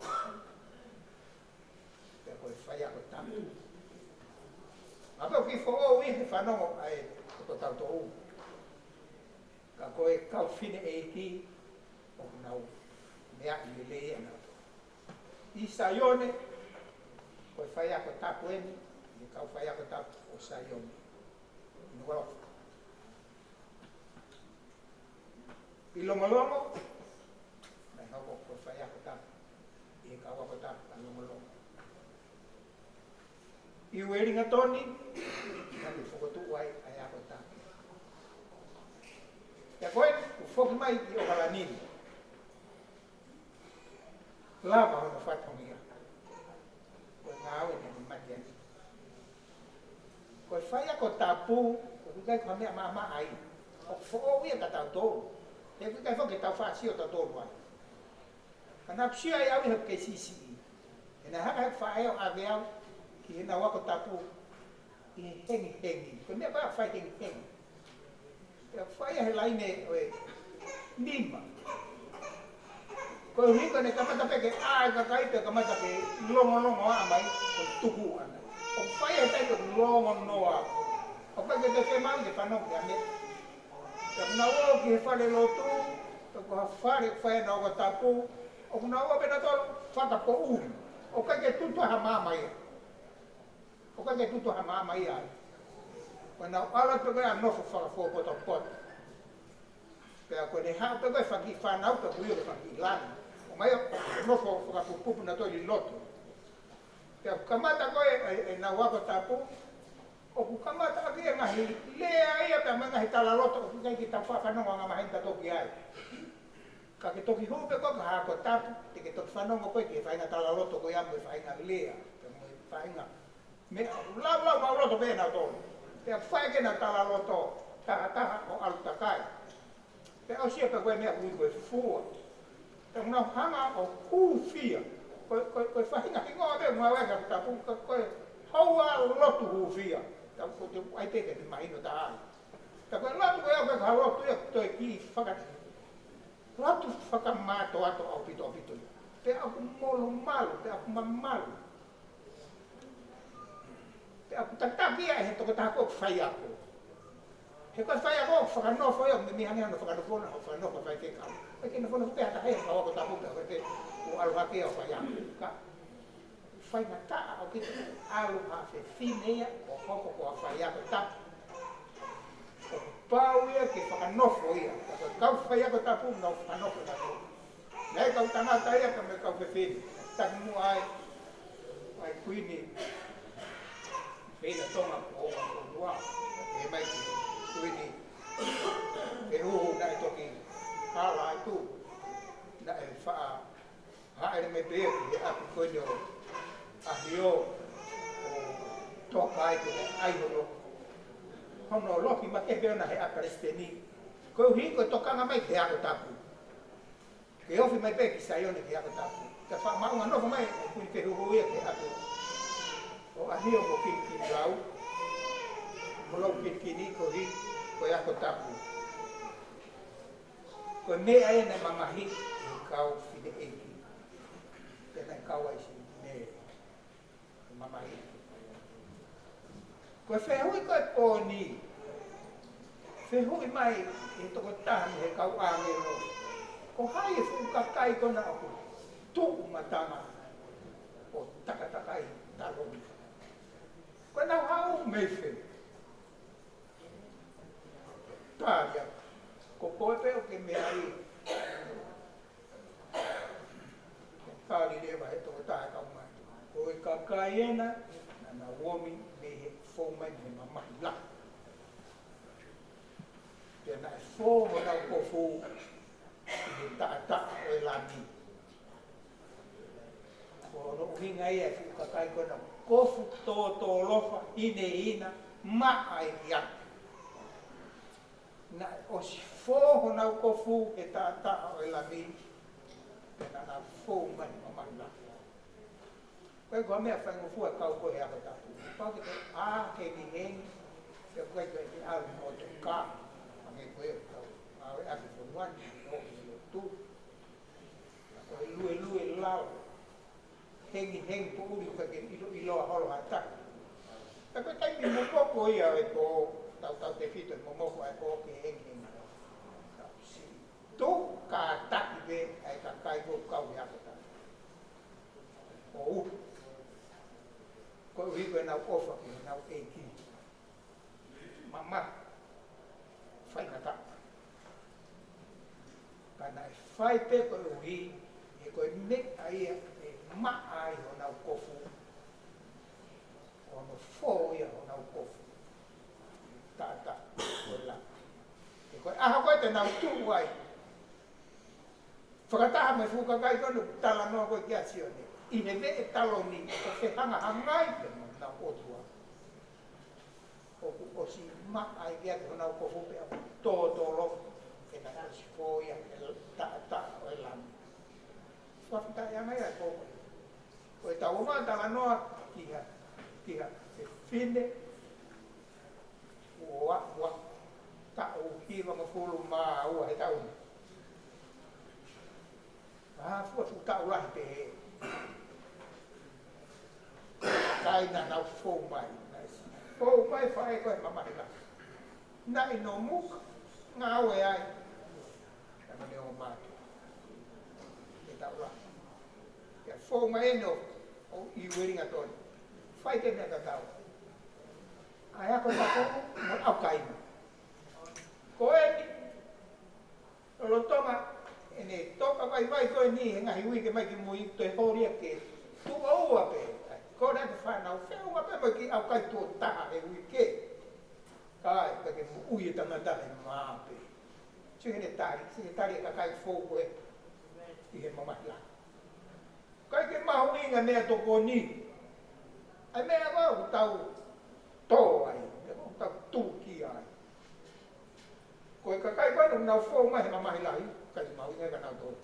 Pea ko e faiako tapu. Maka ki foʻou ʻi he fanongo ʻa e ko tautolu. Ka ko e kau fineʻeiki ʻoku nau meaʻi lelei ʻa nautolu. ʻI Saione, ko e faiako tapu eni, ʻi he kau faiako tapu ʻo Saione. Nualofa. ʻI Longolongo, naʻe hoko ko e faiako tapu, ʻi he kau ako tapu ʻa Longolongo. ʻI Uelingatoni, naʻe fokotuʻu ai ʻa e ako tapu. Pea ko eni, ʻoku foki mai ki ʻOkalani ni. Lava hono fatongia. Ko e ngāue naʻe mate ai. Ko e faiako tapu, ʻoku ʻikai ko ha meʻa maʻamaʻa ia. ʻOku foʻou ia kia tautolu. He ʻoku ʻikai foki ke tau faʻa sio tautolu ai. Ka naʻá ku sio ai au ʻi heʻeku kei siʻisiʻi. He naʻe hanga ʻe heʻeku faʻē ʻo ʻave au ki heʻenau ako tapu ʻi he hengihengi. Ko e meʻa ko ē ʻoku fai hengihengi. Pea fai ʻa e laine ʻo e nima. Koeʻuhi ko ʻene kamata pē ke ʻā e kakai pea kamata ke longolongo ʻa mai, ko e tuku ʻana. ʻOku fai ʻa e taimi ʻoku longo noa. ʻOku ʻikai ke te fiemaʻu ke fanongo ki ha meʻa. Pea ʻoku nau ō ki he fale lotu, pea ko ha fale ʻoku fai ai ʻenau ako tapu, ʻoku nau ō pē nautolu fakapoʻuli. ʻOku ʻikai ke tutu ha maama ia. ʻOku ʻikai ke tutu ha maama ia ai. Ko ʻenau ʻalu pē ko ē ʻo nofo fakafuopotopoto. Pea ko ʻene haʻu pē ko ē e fanga kiʻi fānau pea kuo ʻi ai e fanga kiʻi lani. ʻOmai ʻo nofo fakapupupu nautolu ʻi loto. Pea ʻoku kamata ko ē ʻe, ʻenau ako tapu, ʻoku kamata ʻaki e ngaahi lea ia pea mo e ngaahi talaloto ʻoku ʻikai ke tau faʻa fanongo angamaheni tautolu ki ai. Ka ke toki hū pē koe ki ha ako tapu, te ke toki fanongo koe ki he faʻahinga talaloto ko ia mo e faʻahinga lea, pea mo e faʻahinga meʻa ʻoku laulau maʻuloto pē ʻenautolu. Pea fai ʻenau talaloto tahataha ʻo ʻalu takai. Pea ʻosi ia pea ko e meʻa ʻoku ui ko e fua. Pea ʻoku nau hanga ʻo hūfia. Ko, ko, ko e faʻahinga hingoa pē ʻoku ngāueʻaki e ako tapu, ka ko e houa lotu hūfia. Pea ko e ʻai pē ke te mahino taha ai. Pea ko e lotu ko ia ʻoku ʻikai ko ha lotu ia ʻoku toe kiʻi faka-, lotu fakamātoato ʻaupito ʻaupito ia. Pea ʻoku molumalu, pea ʻoku mamalu. Pea ʻoku tataki ia ʻe he tokotaha ko ē ʻoku faiako. He ko e faiako ʻoku fakanofo ia, meimei hangē ʻoku fakanofo ʻo fakanofo faifekau. ʻIkai ke nofonofo pē ha taha ia he kau ako tapu pea ko e pē ʻoku ʻalu hake ia ʻo faiako. Ka faingataʻa ʻaupito ke ʻalu ha fefine ia ʻo hoko ko ha faiako tapu. ʻOku pau ia ke fakanofo ia, ka ko e kau faiako tapu, nau fakanofo tapu. Naʻe kau tangata ia, ka mo e kau fefine. Takimuʻa ai, ʻa e Kuini, Feila Tonga ko ʻUngafonua. ʻE mai ki he Kuini, ʻe hū naʻe toki hala atu, naʻe faʻa hāʻele mai pē ki he ʻapi ko eni ʻo ʻAhio, ʻo toka ai ke ʻai hono, hono loki makehe pē ʻona he ʻapi palesiteni. Koeʻuhi ko e tokanga mai ki he ako tapu. Ke ofi mai pē ki Saione ki he ako tapu. Ka faʻa maʻu nofo mai ʻa e Kuini Fehuhu ia ki he ʻapi ʻo ʻAhio mo Kinikinilau. Mo Loukinikini koeʻuhi ko e ako tapu. Ko e meʻa ia naʻe mamahiʻi ʻe he kau fineʻeiki. Pea naʻe kau ai siʻi Mele. Mamahiʻi. Ko e fehuʻi ko ē ʻo e pō ni, fehuʻi mai ʻe he tokotaha mei he kau ʻāngelo, ko hai e fuʻu kakai ko ena ʻoku tuʻu matangi ʻo takatakai taloni? Ko ʻenau haʻu mei fē? Tali ia, ko koe pē ʻoku ke meaʻi. Tali leva ʻe he tokotaha e kau mate, ko e kakai ena naʻa nau omi mei he, fou mai mei he mamahi lahi. Pea naʻe fō honau kofu ʻi he taʻataʻa ʻo e Lami. Ko hono ʻuhinga ia e fuʻu kakai ko ena, kofu tōtōlofa, hinehina, maʻa e kiate. Naʻe ʻosi fō honau kofu he taʻataʻa ʻo e Lami, pea naʻa nau fou mai mamahi lahi. Ko e, ko e meʻa faingofua e kau ko ē he ako tapu. Pau ke te ʻā hengihengi, pea ʻoku ʻikai ke te ʻalu motoka, hangē ko e kau ngāueʻaki e fonua ni, ʻo ʻi lotu. Ko e luelue lalo, hengihengi poʻuli, ʻoku ʻikai ke ʻilo, ʻiloa holo ha taha. Ka ko e taimi momoko ia e pō, tautautefito e momoko ʻa e pō ki he hengihengi. Tau siʻi tuʻu kātaki pē ʻa e kakai ko ē ʻoku kau he ako tapu. ʻO uhu. Koeʻuhi ko ʻenau ʻofa ki heʻenau ʻEiki. Mamahi, faingataʻa. Ka naʻe fai pē koeʻuhi he ko e meʻa ia ʻe maʻa ai honau kofu, ʻo hono fō ia honau kofu. Taʻataʻa ʻo e Lami. He ko e ʻaho ko ē te nau tuʻu ai, fakataha mo e fuʻu kakai ko ena ʻoku talanoa ko ē kia Sione, ʻi he veʻe taloni ʻo fehangahangai pea mo honau ʻOtua. ʻOku ʻosi maʻa ai kiate honau kofu pea ʻoku tōtōlofa, he naʻe ʻosi fō ia he taʻataʻa ʻo e Lami. Fakafetaʻi ange ia e pō ko ē. Ko ʻetau ō mai ʻo talanoa ki ha, ki ha fefine ʻoku ʻoaʻoa, taʻu hivangofulu mā ua he taʻu ni. Ka fua fuʻu taʻu lahi pehē. Kae naʻa nau fou mai. Naʻe fou mai faʻē ko ē he mamahi lahi. Naʻe ʻi Nomuka, ngāue ai. Naʻa ne ō mai. He taʻu lahi. Pea fou mai ʻeni ʻo, ʻo ʻi Uelingatoni. Fai pē meʻa tatau. Ko e ʻaukai. Ko eni, lolotonga ʻene toka vaivai ko eni he ngaahi uike mai ki mui, toe holi ia ke tuʻo ua pē. Ko e ʻai ke fānau feʻunga pē mo e kiʻi ʻaukai tuʻo taha he uike. Kae, kae ke moʻui e tangata he mā pē. Sio heʻene tali, sio heʻene tali e kakai fou ko ē ʻi he mamahi lahi. ʻIkai ke mahuʻinga e meʻatokoni. ʻA e meʻa ʻoku tau tō ai, meʻa ʻoku tau tūkia ai. Ko e kakai ko ē ʻoku nau fou mai he mamahi lahi, ʻikai ke mahuʻinga kia nautolu.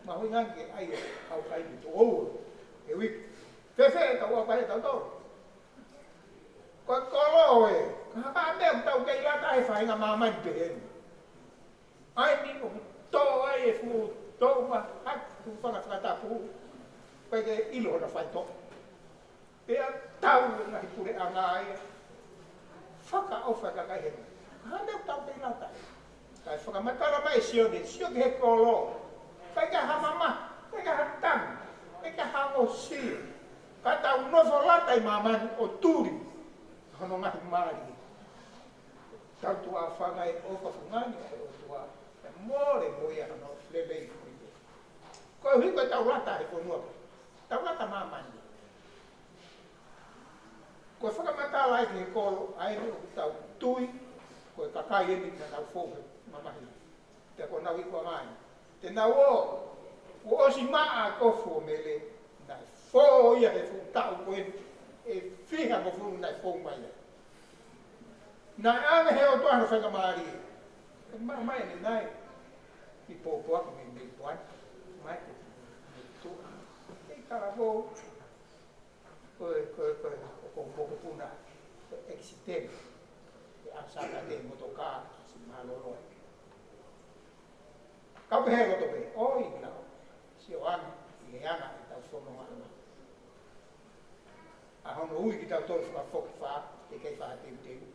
Mahuʻinga ke ʻai e ʻaukai ki tuʻo ua he uike. Fēfē ʻetau ʻaukai ʻatautolu? Ko e kolo ē, ka hā e meʻa ʻoku tau kei lata ai he faʻahinga māmani pehē ni. ʻA eni ʻoku tō ai e fuʻu tō ma hak, fuʻu fanga fakatapu. ʻIkai ke ʻilo hona faitoʻo. Pea tau e ngaahi puleʻanga ia. Fakaʻofa e kakai he. Ka hā e meʻa ʻoku tau kei lata ai? Kae fakamatala mai ʻe Sione, sio ki he kolo. ʻIkai ke ʻi ai ha mamahi, ʻikai ke ʻi ai ha tangi, ʻikai ke ʻi ai ha angosia. Ka tau nofo lata ʻi māmani ʻo tuli hono ngaahi mālie. Tau tuʻa fanga e ʻofa fungani ʻa e ʻOtua, ʻe mole mo ia hono lelei ko ia. Koeʻuhi ko ʻetau lata he fonua pē. Tau lata māmani. Ko e fakamatala ia ki he kolo, ʻa eni ʻoku tau tui, ko e kakai eni naʻa nau fou he mamahi. Pea ko ʻenau ikuʻanga eni. Te nau ō, kuo ʻosi maʻa e kofu ʻo Mele, naʻe fou ia he fuʻu taʻu ko ē ʻe fihangofulu naʻe fou mai ai. Naʻe ʻoange ʻe he ʻOtua hono faingamālie. ʻE maʻu mai ʻanenai kiʻi pōpoaki mei, mei Poani. Mai ko, mei tuʻa. Kei talavou. Ko e, ko e, ko e, ko e mokopuna. Ko e accident. Ko e ʻalu Sāpate motokā, siʻi mālōlō. Kau pehē loto pē, ʻoi lau. Sio ange, ʻi he anga ʻetau fononga ʻana. ʻA hono ui kitautolu fakafokifā, teʻeki ai fakateuteu.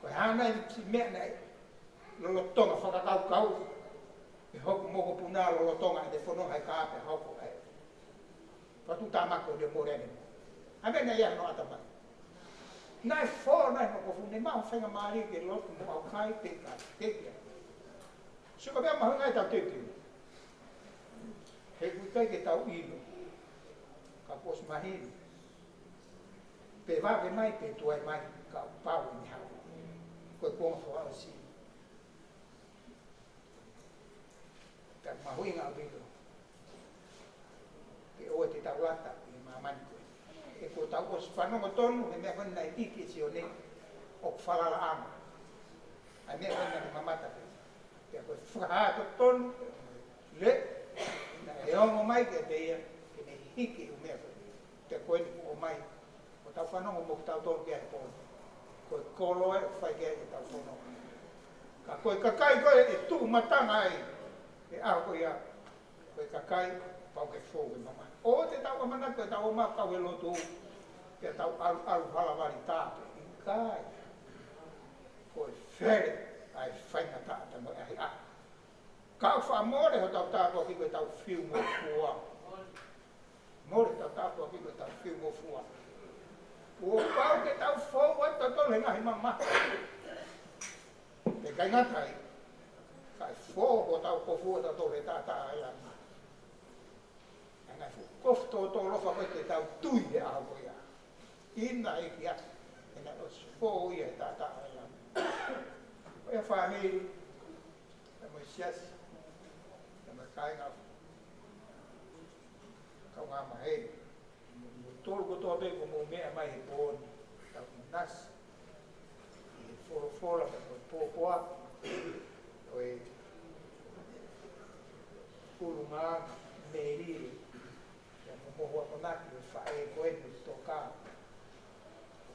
Ko e hā nai siʻi meʻa naʻe lolotonga fakakaukau ʻe hoku mokopuna lolotonga ʻene fononga he kāpē hoko ai. Fatu tāmako ʻi he mole ʻene. ʻA e meʻa naʻe ʻi ai hono ʻatamai. Naʻe fō, naʻe hono kofu, ne maʻu faingamālie ke lotu mo ʻaukai pe ka tekia. Sio ko e meʻa mahuʻinga ʻetau teuteu. He ʻoku ʻikai ke tau ʻilo. Ka kuo ʻosi mahino. Pe vave mai, pe tuai mai, ka ʻoku pau ʻene haʻu. Ko e kuonga fakaʻosi. Ka mahuʻinga ʻaupito. Ke ʻoua te tau lata ʻi māmani ko ē. He kuo tau ʻosi fanongo tonu he meʻa ko ē naʻe piki ʻe Sione ʻoku falalaʻanga. ʻA e meʻa ko ē naʻe mamata pē. Pea ko e fakahā totonu, le, naʻe ongo mai kiate ia, ke ne hiki ʻū meʻa ko ē. Pea ko eni kuo ʻomai, ʻo tau fanongo mo kitautolu ki ai he pō ni. Ko e kolo ē, ʻoku fai ki ai ʻetau fononga. Ka ko e kakai ko ē ʻe tuʻu matanga ai he ʻaho ko ia, ko e kakai pau ke fou he mamahi. ʻOua te tau ʻamanaki ko ʻetau ō mai ʻo kau he lotu, pea tau ʻalu, ʻalu halavali tā pē, ʻikai. Ko e fele ʻa e faingataʻa mo e ʻahiʻahi. Ka ʻoku faʻa mole hotau tāpuaki ko ʻetau fiu mo fua. Mole hotau tāpuaki ko ʻetau fiu mo fua. Kuo pau ke tau fou atu tautolu he ngaahi mamahi. Pea ʻikai ngata ai, kae fō hotau kofu ʻatautolu he taʻataʻa ʻo e langi. ʻA e ngaahi fuʻu kofu tōtōlofa ko ē te tau tui he ʻaho ko ia. ʻIna e kia, ʻe naʻe ʻosi fō ia he taʻataʻa ʻo e langi. Ko e fāmili, pea mo e siasi, pea mo e kāinga, kaungā maheni. Mo, mo tolu kotoa pē kuo mou meʻa mai he pō ni, tau nasi. ʻI he folofola, pea mo e pōpoaki ʻo e ʻulungaanga melie, pea mo e mohu akonaki ʻo e faʻē ko eni ʻoku toka.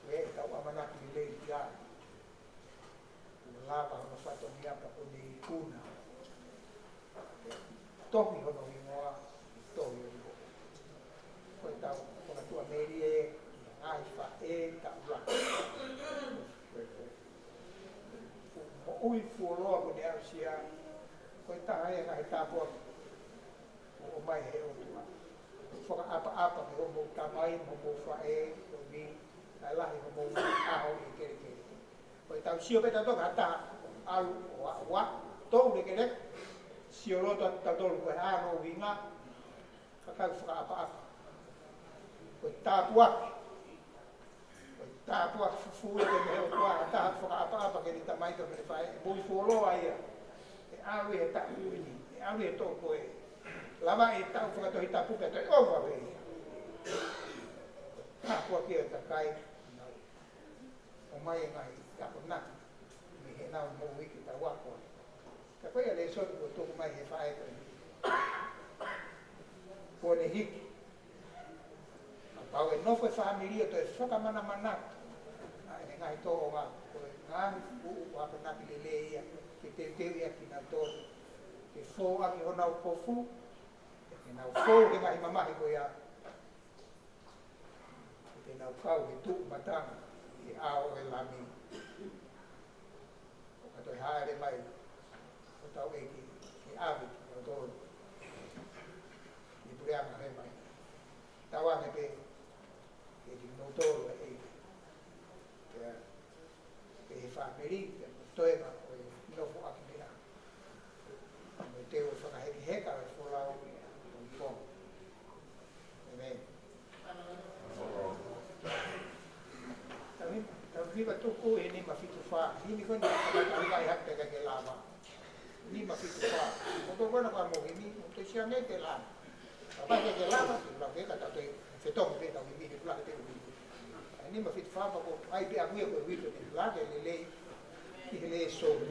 Ko e tau ʻamanaki lelei ki ai. Kuo lava hono fatongia pea kuo ne ikuna. Tohi hono hingoa, tohi hono hingoa. Ko e tau, ko e tau melie, ngaahi faʻē, tau la. Ko e, ko e. Fuʻu moʻui fuoloa kuo ne aʻusia, ko e taha ia e ngaahi tāpuaki kuo ʻomai he ʻOtua. Fakaʻapaʻapa ki hoʻomou tamai, mo hoʻomou faʻē, ko eni, kae lahi hoʻomou ngaahi ʻā Tau sio pē tautolu ki ha taha ʻalu ʻo aʻu ʻo aʻu, tau lekeleka, sio loto atu tautolu ko e hā hono ʻuhinga, fakau fakaʻapaʻapa. Ko e tāpuaki. Ko e tāpuaki fufū ia mei he ʻOtua, ha taha fakaʻapaʻapa ki heʻene tamai pea mo ʻene faʻē, ʻe moʻui fuoloa ia. ʻE ʻalu ia he taʻu ni, ʻe ʻalu ia he toʻu ko ē. Lava e taʻu fakatohitapu pea toe ʻova pē ia. Tāpuaki ia e kakai. ʻOmai e ngaahi akonaki mei heʻenau moʻui ke tau ako ai. Ka ko ia e lēsoni kuo tuku mai he faʻē ko eni. Kuo ne hiki. Kapau ʻe nofo e fāmili ʻo toe fakamanamanatu ʻa ʻene ngaahi tōʻonga, ko e ngaahi fuʻu akonaki lelei ia ke teuteu ia kinautolu ke fou ʻaki honau kofu, ke nau fou he ngaahi mamahi ko ia. Te nau kau he tuʻu matanga ʻi he ʻao ʻo e Lami. ʻO ka toe hāʻele mai hotau ʻEiki ke ʻave kinautolu ki he puleʻanga he mai. Tauange pē ke kimoutolu ʻa e ʻEiki. Pea pehē fāmili, pea mo e toenga ʻo e nofo ʻaki meʻa. Mo e teu fakahekeheka ʻo e folau ʻo e pongipongi. ʻĒmeni. Tau hi-, tau hiva tuku he nima fitu fā. Himi ko eni, tau hiva ʻi hake pē ka ke lava. Nima fitu fā. Ko ko ko na ka mo himi, mo te sia nge ke lava. Ka pā ke ke lava, ke lava ke ka tau te fetongi pē tau himi, ke lava ke te himi. Nima fitu fā, pea ko ai pē ʻaku ia ko e uike ni, lava ke lelei ki he lēsoni.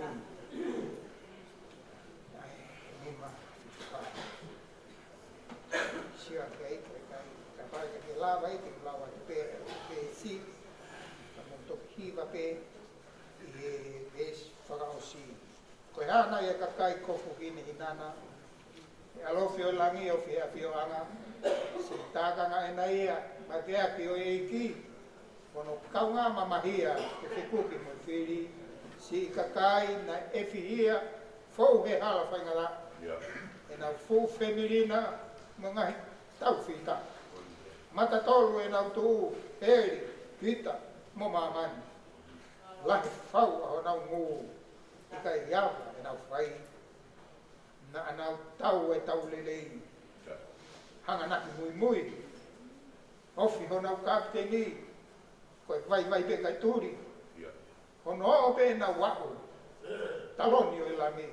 ʻAi, nima fitu fā. Sio atu ai, ko e kai, kapau ʻe ke lava ai, ke lava atu pē, pē si, ka mo toki hiva pē, ʻi he veesi fakaʻosi. Ko e hā nai ʻa e kakai kofu hinehina na, ʻe ʻalofi ʻo langi ʻo fie ʻafioʻanga, siʻi tākanga ʻena ia, mateaki ʻo e ʻEiki, ko hono kaungā mamahia ke fekuki mo fili, siʻi kakai naʻe ʻefihia, fou he hala faingala, ʻenau fuʻu fāmili na mo e ngaahi taufita. Mata tolu ʻenau tuʻu, heli, hita, mo māmani. Lahi fau ʻa honau ngū, ʻikai ava ʻenau fai. Naʻa nau tau e tau lelei. Hanganaki muimui. Ofi honau kapiteni, ko e vaivai pē kae tuli. Hono ʻoʻo pē ʻenau aʻu, taloni ʻo e Lami.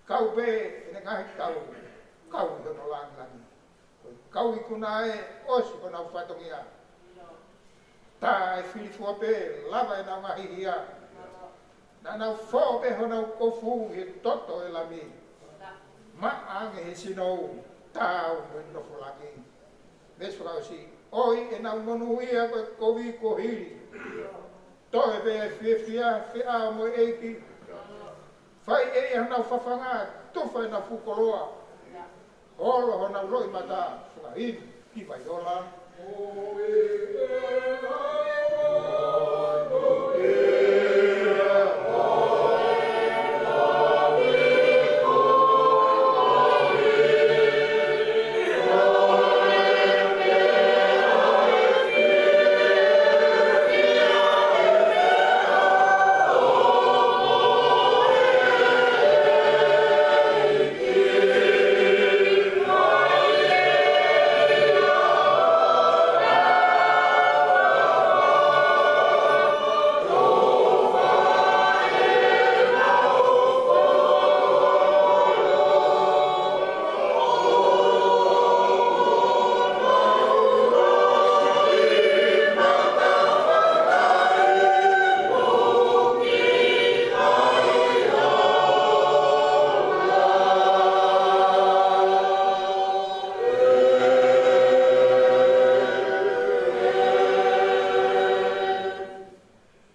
Kau pē ʻene ngaahi tau, kau ʻi hono langilangi. Ko e kau ikuna ē ʻosi honau fatongia. Tā e filifua pē, lava ʻenau ngaahi hia. Naʻa nau fō pē honau kofu he toto ʻo e Lami. Maʻa ange he sinou, taau mo e nofo langi. Veesi fakaʻosi, ʻoi ʻenau monūʻia ko e kovi kuo hili. Toe pē fiefia, feʻao mo e ʻEiki. Fai ʻe ia honau fafanga, tufa ʻenau fuʻu koloa. Holo honau loʻimata, fakahinu ki Vaiola.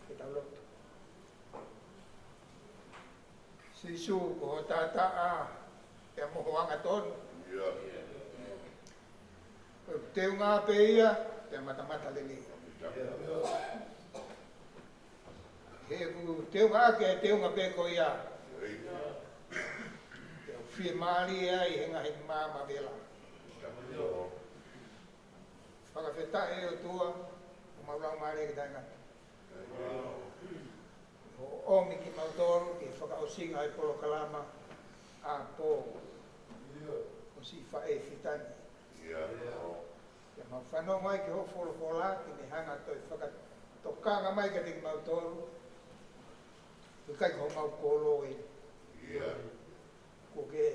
Ke tau lotu. Sīsū ko ho taʻataʻa, pea mo ho angatonu. ʻIo. Ko e teunga pē ia, pea matamata lelei. He ʻoku teunga ʻaki e teunga pē ko ia. Pea u fiemālie ai he ngaahi maama vela. Fakafetaʻi ʻe ʻOtua, ʻoku mau laumālie ki taʻengata. ʻOmi kimautolu ki he fakaʻosinga ʻo e polokalama ʻa e pō ʻo siʻi faʻē Fitani. Ke mau fanongo ai ki hoʻo folofola, ke ne hanga ʻo toe fakatokanga mai kiate kimautolu. ʻOku ʻikai ko homau kolo eni. Kuo ke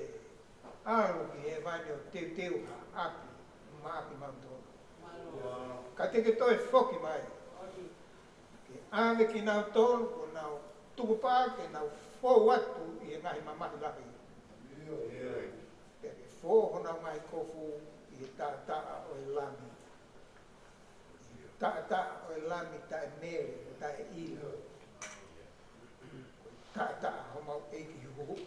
ʻalu ki hēvani ʻo teuteu ha ʻapi maʻa kimautolu. Ka te ke toe foki mai ke ʻave kinautolu kuo nau tukupā ke nau fou atu ʻi he ngaahi mamahi lahi. Pea ke fō honau ngaahi kofu ʻi he taʻataʻa ʻo e Lami. Taʻataʻa ʻo e Lami taʻe mele, taʻe ʻilo. Taʻataʻa homau ʻEiki huhuʻi.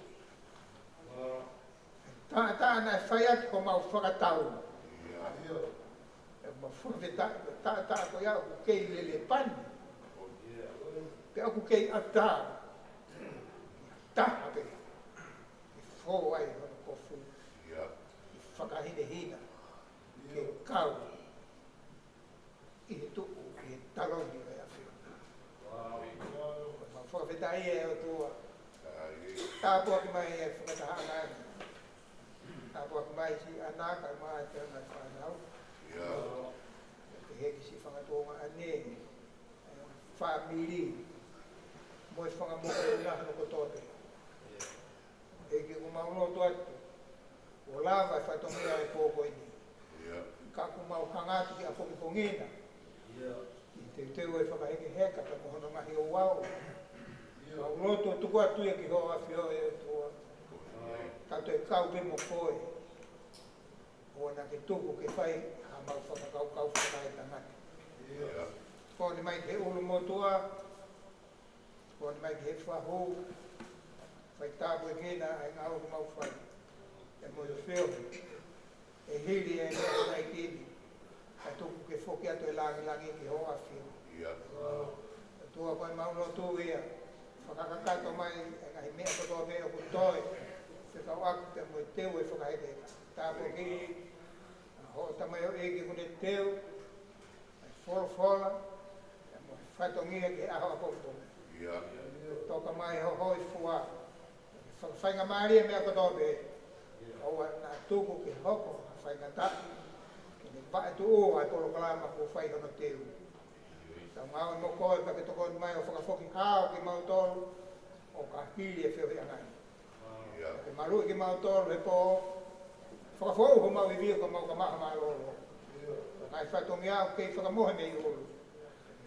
Taʻataʻa naʻe fai atu homau fakatau. ʻOku mau fakafetaʻi, taʻataʻa ko ia ʻoku kei lele pani. Pea ʻoku kei ʻatā. Taha pē. ʻE fō ai hono kofu. ʻE fakahinehina. Ke kau ʻi he tuʻu, ʻi he taloni ʻo e ʻAfiona. Mau fakafetaʻi ʻe ʻOtua. Tāpuaki mai e fakatahaʻanga ni. Tāpuaki mai siʻi ʻanaka mai te ana fānau. Ke heki siʻi fanga tuongaʻane, fāmili, mo e fanga mokopuna hono kotoa pē. ʻEiki, ʻoku mau lotu atu kuo lava e fatongia e pō ko eni. Ka ʻoku mau hanga atu ki ʻapongipongi na. Ki he teuteu e fakahekeheka pea mo hono ngaahi ouau. Mau lotu ʻo tuku atu ia ki hoʻo ʻAfio ʻe ʻOtua. Ka toe kau pē mo koe. ʻOua naʻa ke tuku ke fai ha mau fakakaukau fakaetangata. Foni mai ki he ʻulumotuʻa. Foni mai ki he fahu, fai tāpuekina ʻa e ngāue ʻoku mau fai. ʻE mo e feo, ʻe hili e meʻa ko eni, ka tuku ke foki atu e langilangi ki hoʻo ʻAfio. ʻOtua, ko e mau lotu ia, fakakakato mai e ngaahi meʻa kotoa pē ʻoku toe fekauʻaki pea mo e teu e fakahekeheka. Tāpuekina hoʻo tamaioʻeiki kuo ne teu, e folofola, pea mo e fatongia ki he ʻaho ʻapongipongi. Toka mai ho hōifua, fakafaingamālie meʻa kotoa pē. ʻOua naʻa tuku ke hoko ha faingataʻa, ke ne vaʻe tuʻu ʻa e polokalama kuo fai hono teu. Tau ngāue mo koe, pea ke tokoni mai ʻo fakafoki hao kimautolu, ʻo ka hili e feohiʻanga ni. Ke maluʻi kimautolu he pō, fakafoʻou homau ivi ʻo ka mau ka maha mālōlō. Ngaahi fatongia ʻoku kei fakamohe mei ʻulu.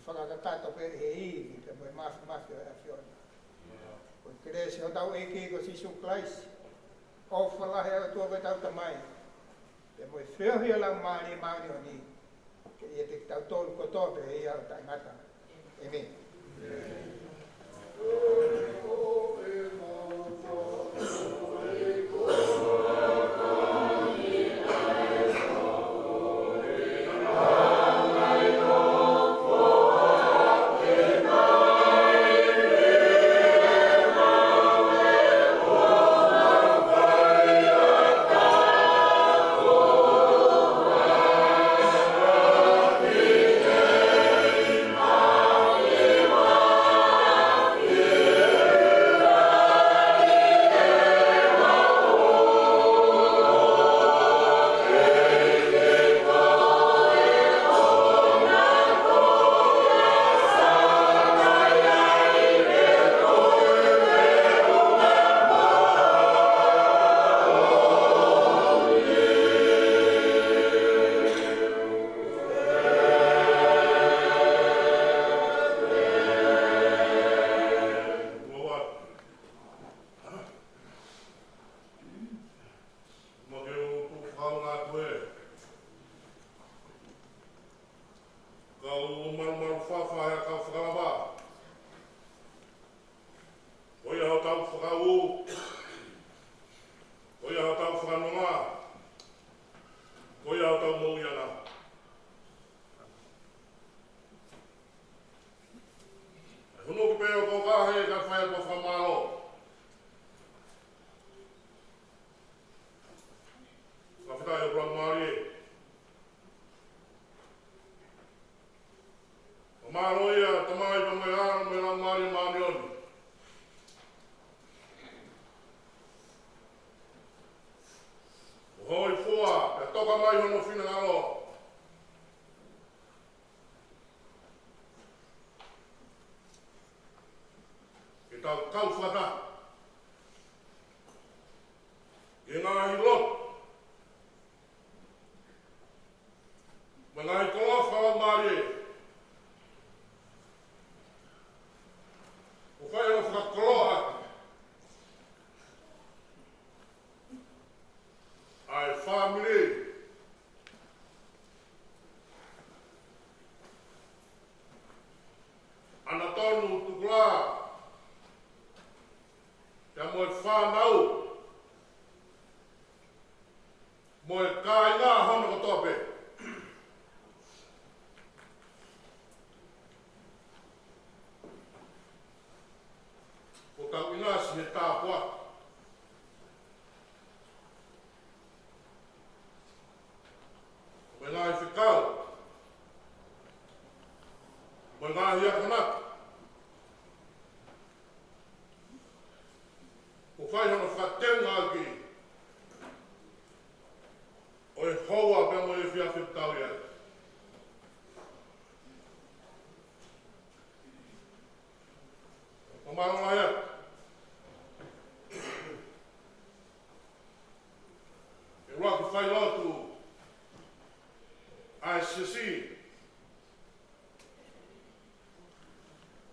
Fakakakato pē he ivi pea mo e mafimafi ʻo e ʻAfiona. Ko e kelesi hotau ʻEiki ko Sīsū Kalaisi, ʻofa lahi ʻa e ʻOtua ko ʻetau Tamai, pea mo e feohi ʻa e Laumālie Māʻoniʻoni, ke ʻiate kitautolu kotoa pē ʻo taʻengata. ʻĒmeni. Mo ke u tuʻu fakaʻaonga atu ē. Kau malumalu fafa he kau fakalava. Ko ia hotau fakaʻū. Ko ia hotau fakanonga. Ko ia hotau moʻui ʻana. ʻE hū ʻoku pē ʻo koka he ka fai ʻa e fakamālō. Fakafetaʻi ʻoku laumālie. Fakamālō ia Tamai pea mo e ʻAlo mo e Laumālie Māʻoniʻoni. hono finangalo ke tau kau fakataha ki he ngaahi lotu mo e ngaahi koloa fakalaumālie ʻoku fai hono fakakoloa ʻa e fāmili ʻAnatonu Tukulā pea mo e fānau mo e kāinga hono kotoa pē. ʻOku tau ʻinasi he tāpuaki mo e ngaahi fekau mo e ngaahi akonaki ʻoku fai hono fakateungaʻaki ʻo e houa pea mo e efiafi ʻoku tau ʻi ai. Fakamālō lahi atu. ʻE ʻuluaki failotu ʻa e siasi,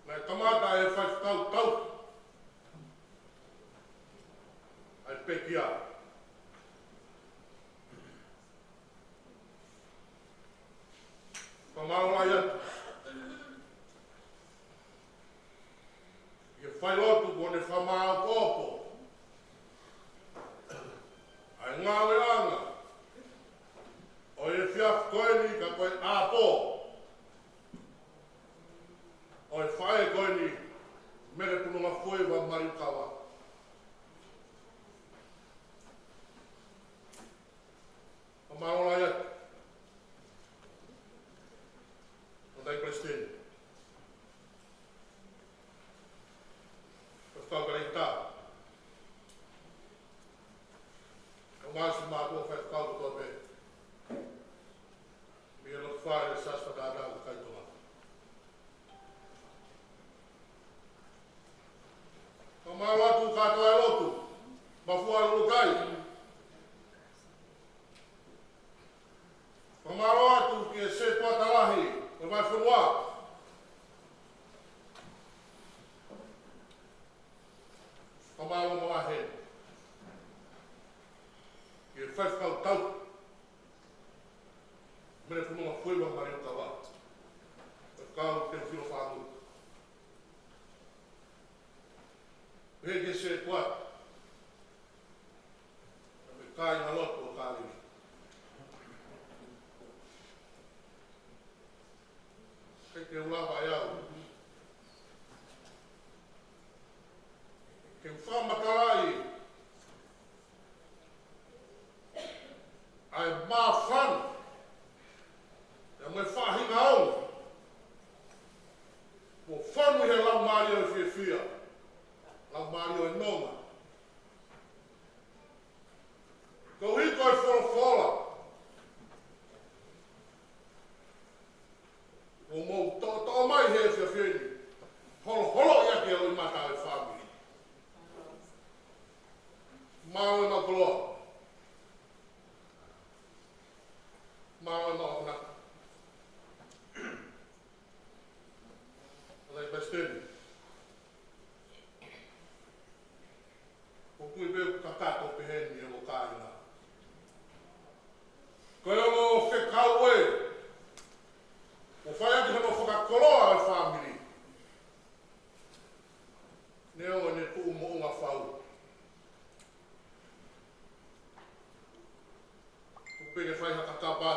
naʻe kamata ʻe he faifekau tauhi ʻa e pekia. Fakamālō lahi atu ki he failotu kuo ne fakamāʻopoʻopo ʻa e ngāueʻanga ʻo e efiafi ko eni ka ko e ʻapō ʻo e faʻē ko eni, Mele Pununga Fueiva Maliukava. Fakamālō lahi atu. Hono Palesiteni, Faifekau Kalaita, ʻo māsi mātuʻa faifekau kotoa pē mei he lotu fale Siasi Fakatātā ʻo e Kakai Tonga. Fakamālō atu kātoa e lotu Mafua ʻi Lulukai. Fakamālō atu ki he setuata lahi ʻo e vahefonua. Fakamālō mo e heni ki he faifekau tauhi, Mele Pununga Fueiva Maliukava, Faifekau Teofilo Fāngutu. Pehē ki he setuata pea mo e kāingalotu ʻo Kāleli. ʻIkai te u lava ʻe au ke u fakamatalaʻi ʻa e māfana pea mo e faʻahinga ongo kuo fonu ʻi he laumālie ʻo e fiefia, laumālie ʻo e nonga. Koeʻuhi ko e folofola kuo mou toʻotoʻo mai he efiafi ni, holoholoʻi ʻaki e loʻimata ʻo e fāmili. Mālō e maʻu koloa. Mālō e maʻu akonaki. Hono Palesiteni, ʻoku ou tui pē ʻoku kakato pehē ni ʻe hoʻo kāinga. Ko e ongo fekau ē ʻoku fai ʻaki hono fakakoloa ʻo e fāmili. Neongo ʻene tuʻu moʻunga fau, ʻoku pē ke fai ha kakapa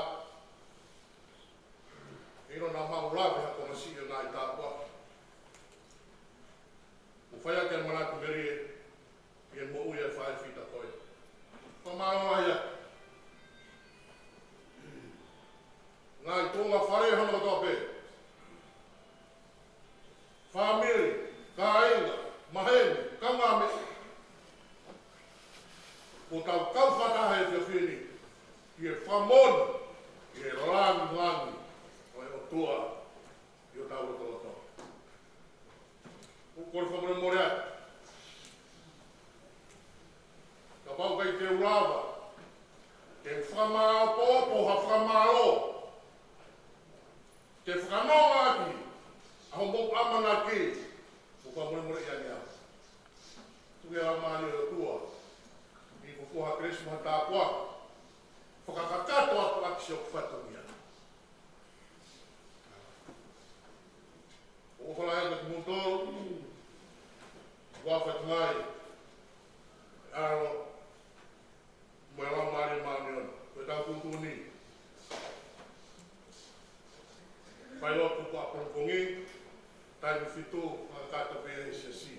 ʻi hono maʻu lave ha konga siʻi ʻo e ngaahi tāpuaki ʻoku fai ʻaki e manatu melie ʻi he moʻui ʻa e faʻē fita ko ē. Fakamālō lahi atu. Ngaahi tuʻunga fale hono kotoa pē, fāmili, kāinga, maheni, kaungāmeʻa, kuo tau kau fakataha he efiafi ni ʻi he fakamoʻoni Kole fakamolemole atu. Kapau ʻoku ʻikai te u lava ke fakamāopoopo ha fakamālō, ke fakanonga ʻaki ʻa hoʻomou ʻamanaki, mou fakamolemoleʻi ange au. Tuku ke ʻa e Laumālie ʻo e ʻOtua, ʻi he kupuʻi ha kelesi mo ha tāpuaki, fakakakato atu ʻaki siʻoku fatongia. ʻOfa lahi atu kiate kimoutolu, ʻofa atu ki he ʻAlo, mo e Laumālie Māʻoniʻoni, ko ʻetau tuʻutuʻuni. Failotu ʻapongipongi, taimi fitu, fakakakato pē ʻi he siasi.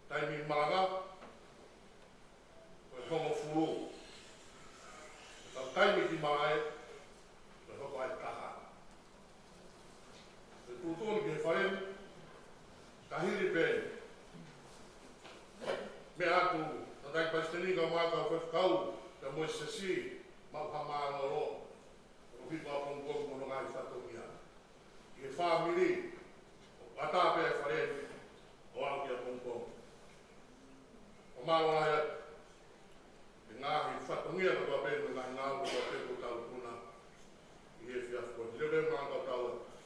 Taimi malanga, ko e hongofulu. Ka taimi ki malaʻe, ko e hoko ai taha. Ko e tuʻutuʻuni ki he fale ni, ka hili pē eni, meʻa atu, Tangataʻeiki Palesiteni kae ʻumaʻā kau faifekau, pea mo e siasi, maʻu ha mālōlō, ʻo hifo ʻapongipongi mo hono ngaahi fatongia. ʻI he fāmili, ʻo ʻatā pē ʻa e fale ni, ʻo aʻu ki ʻapongipongi. ʻO mālō lahi atu, ʻi he ngaahi fatongia kotoa pē, mo e ngaahi ngāue kotoa pē kuo tau tuna, ʻi he efiafi ko eni. Lele mai kau tau atu.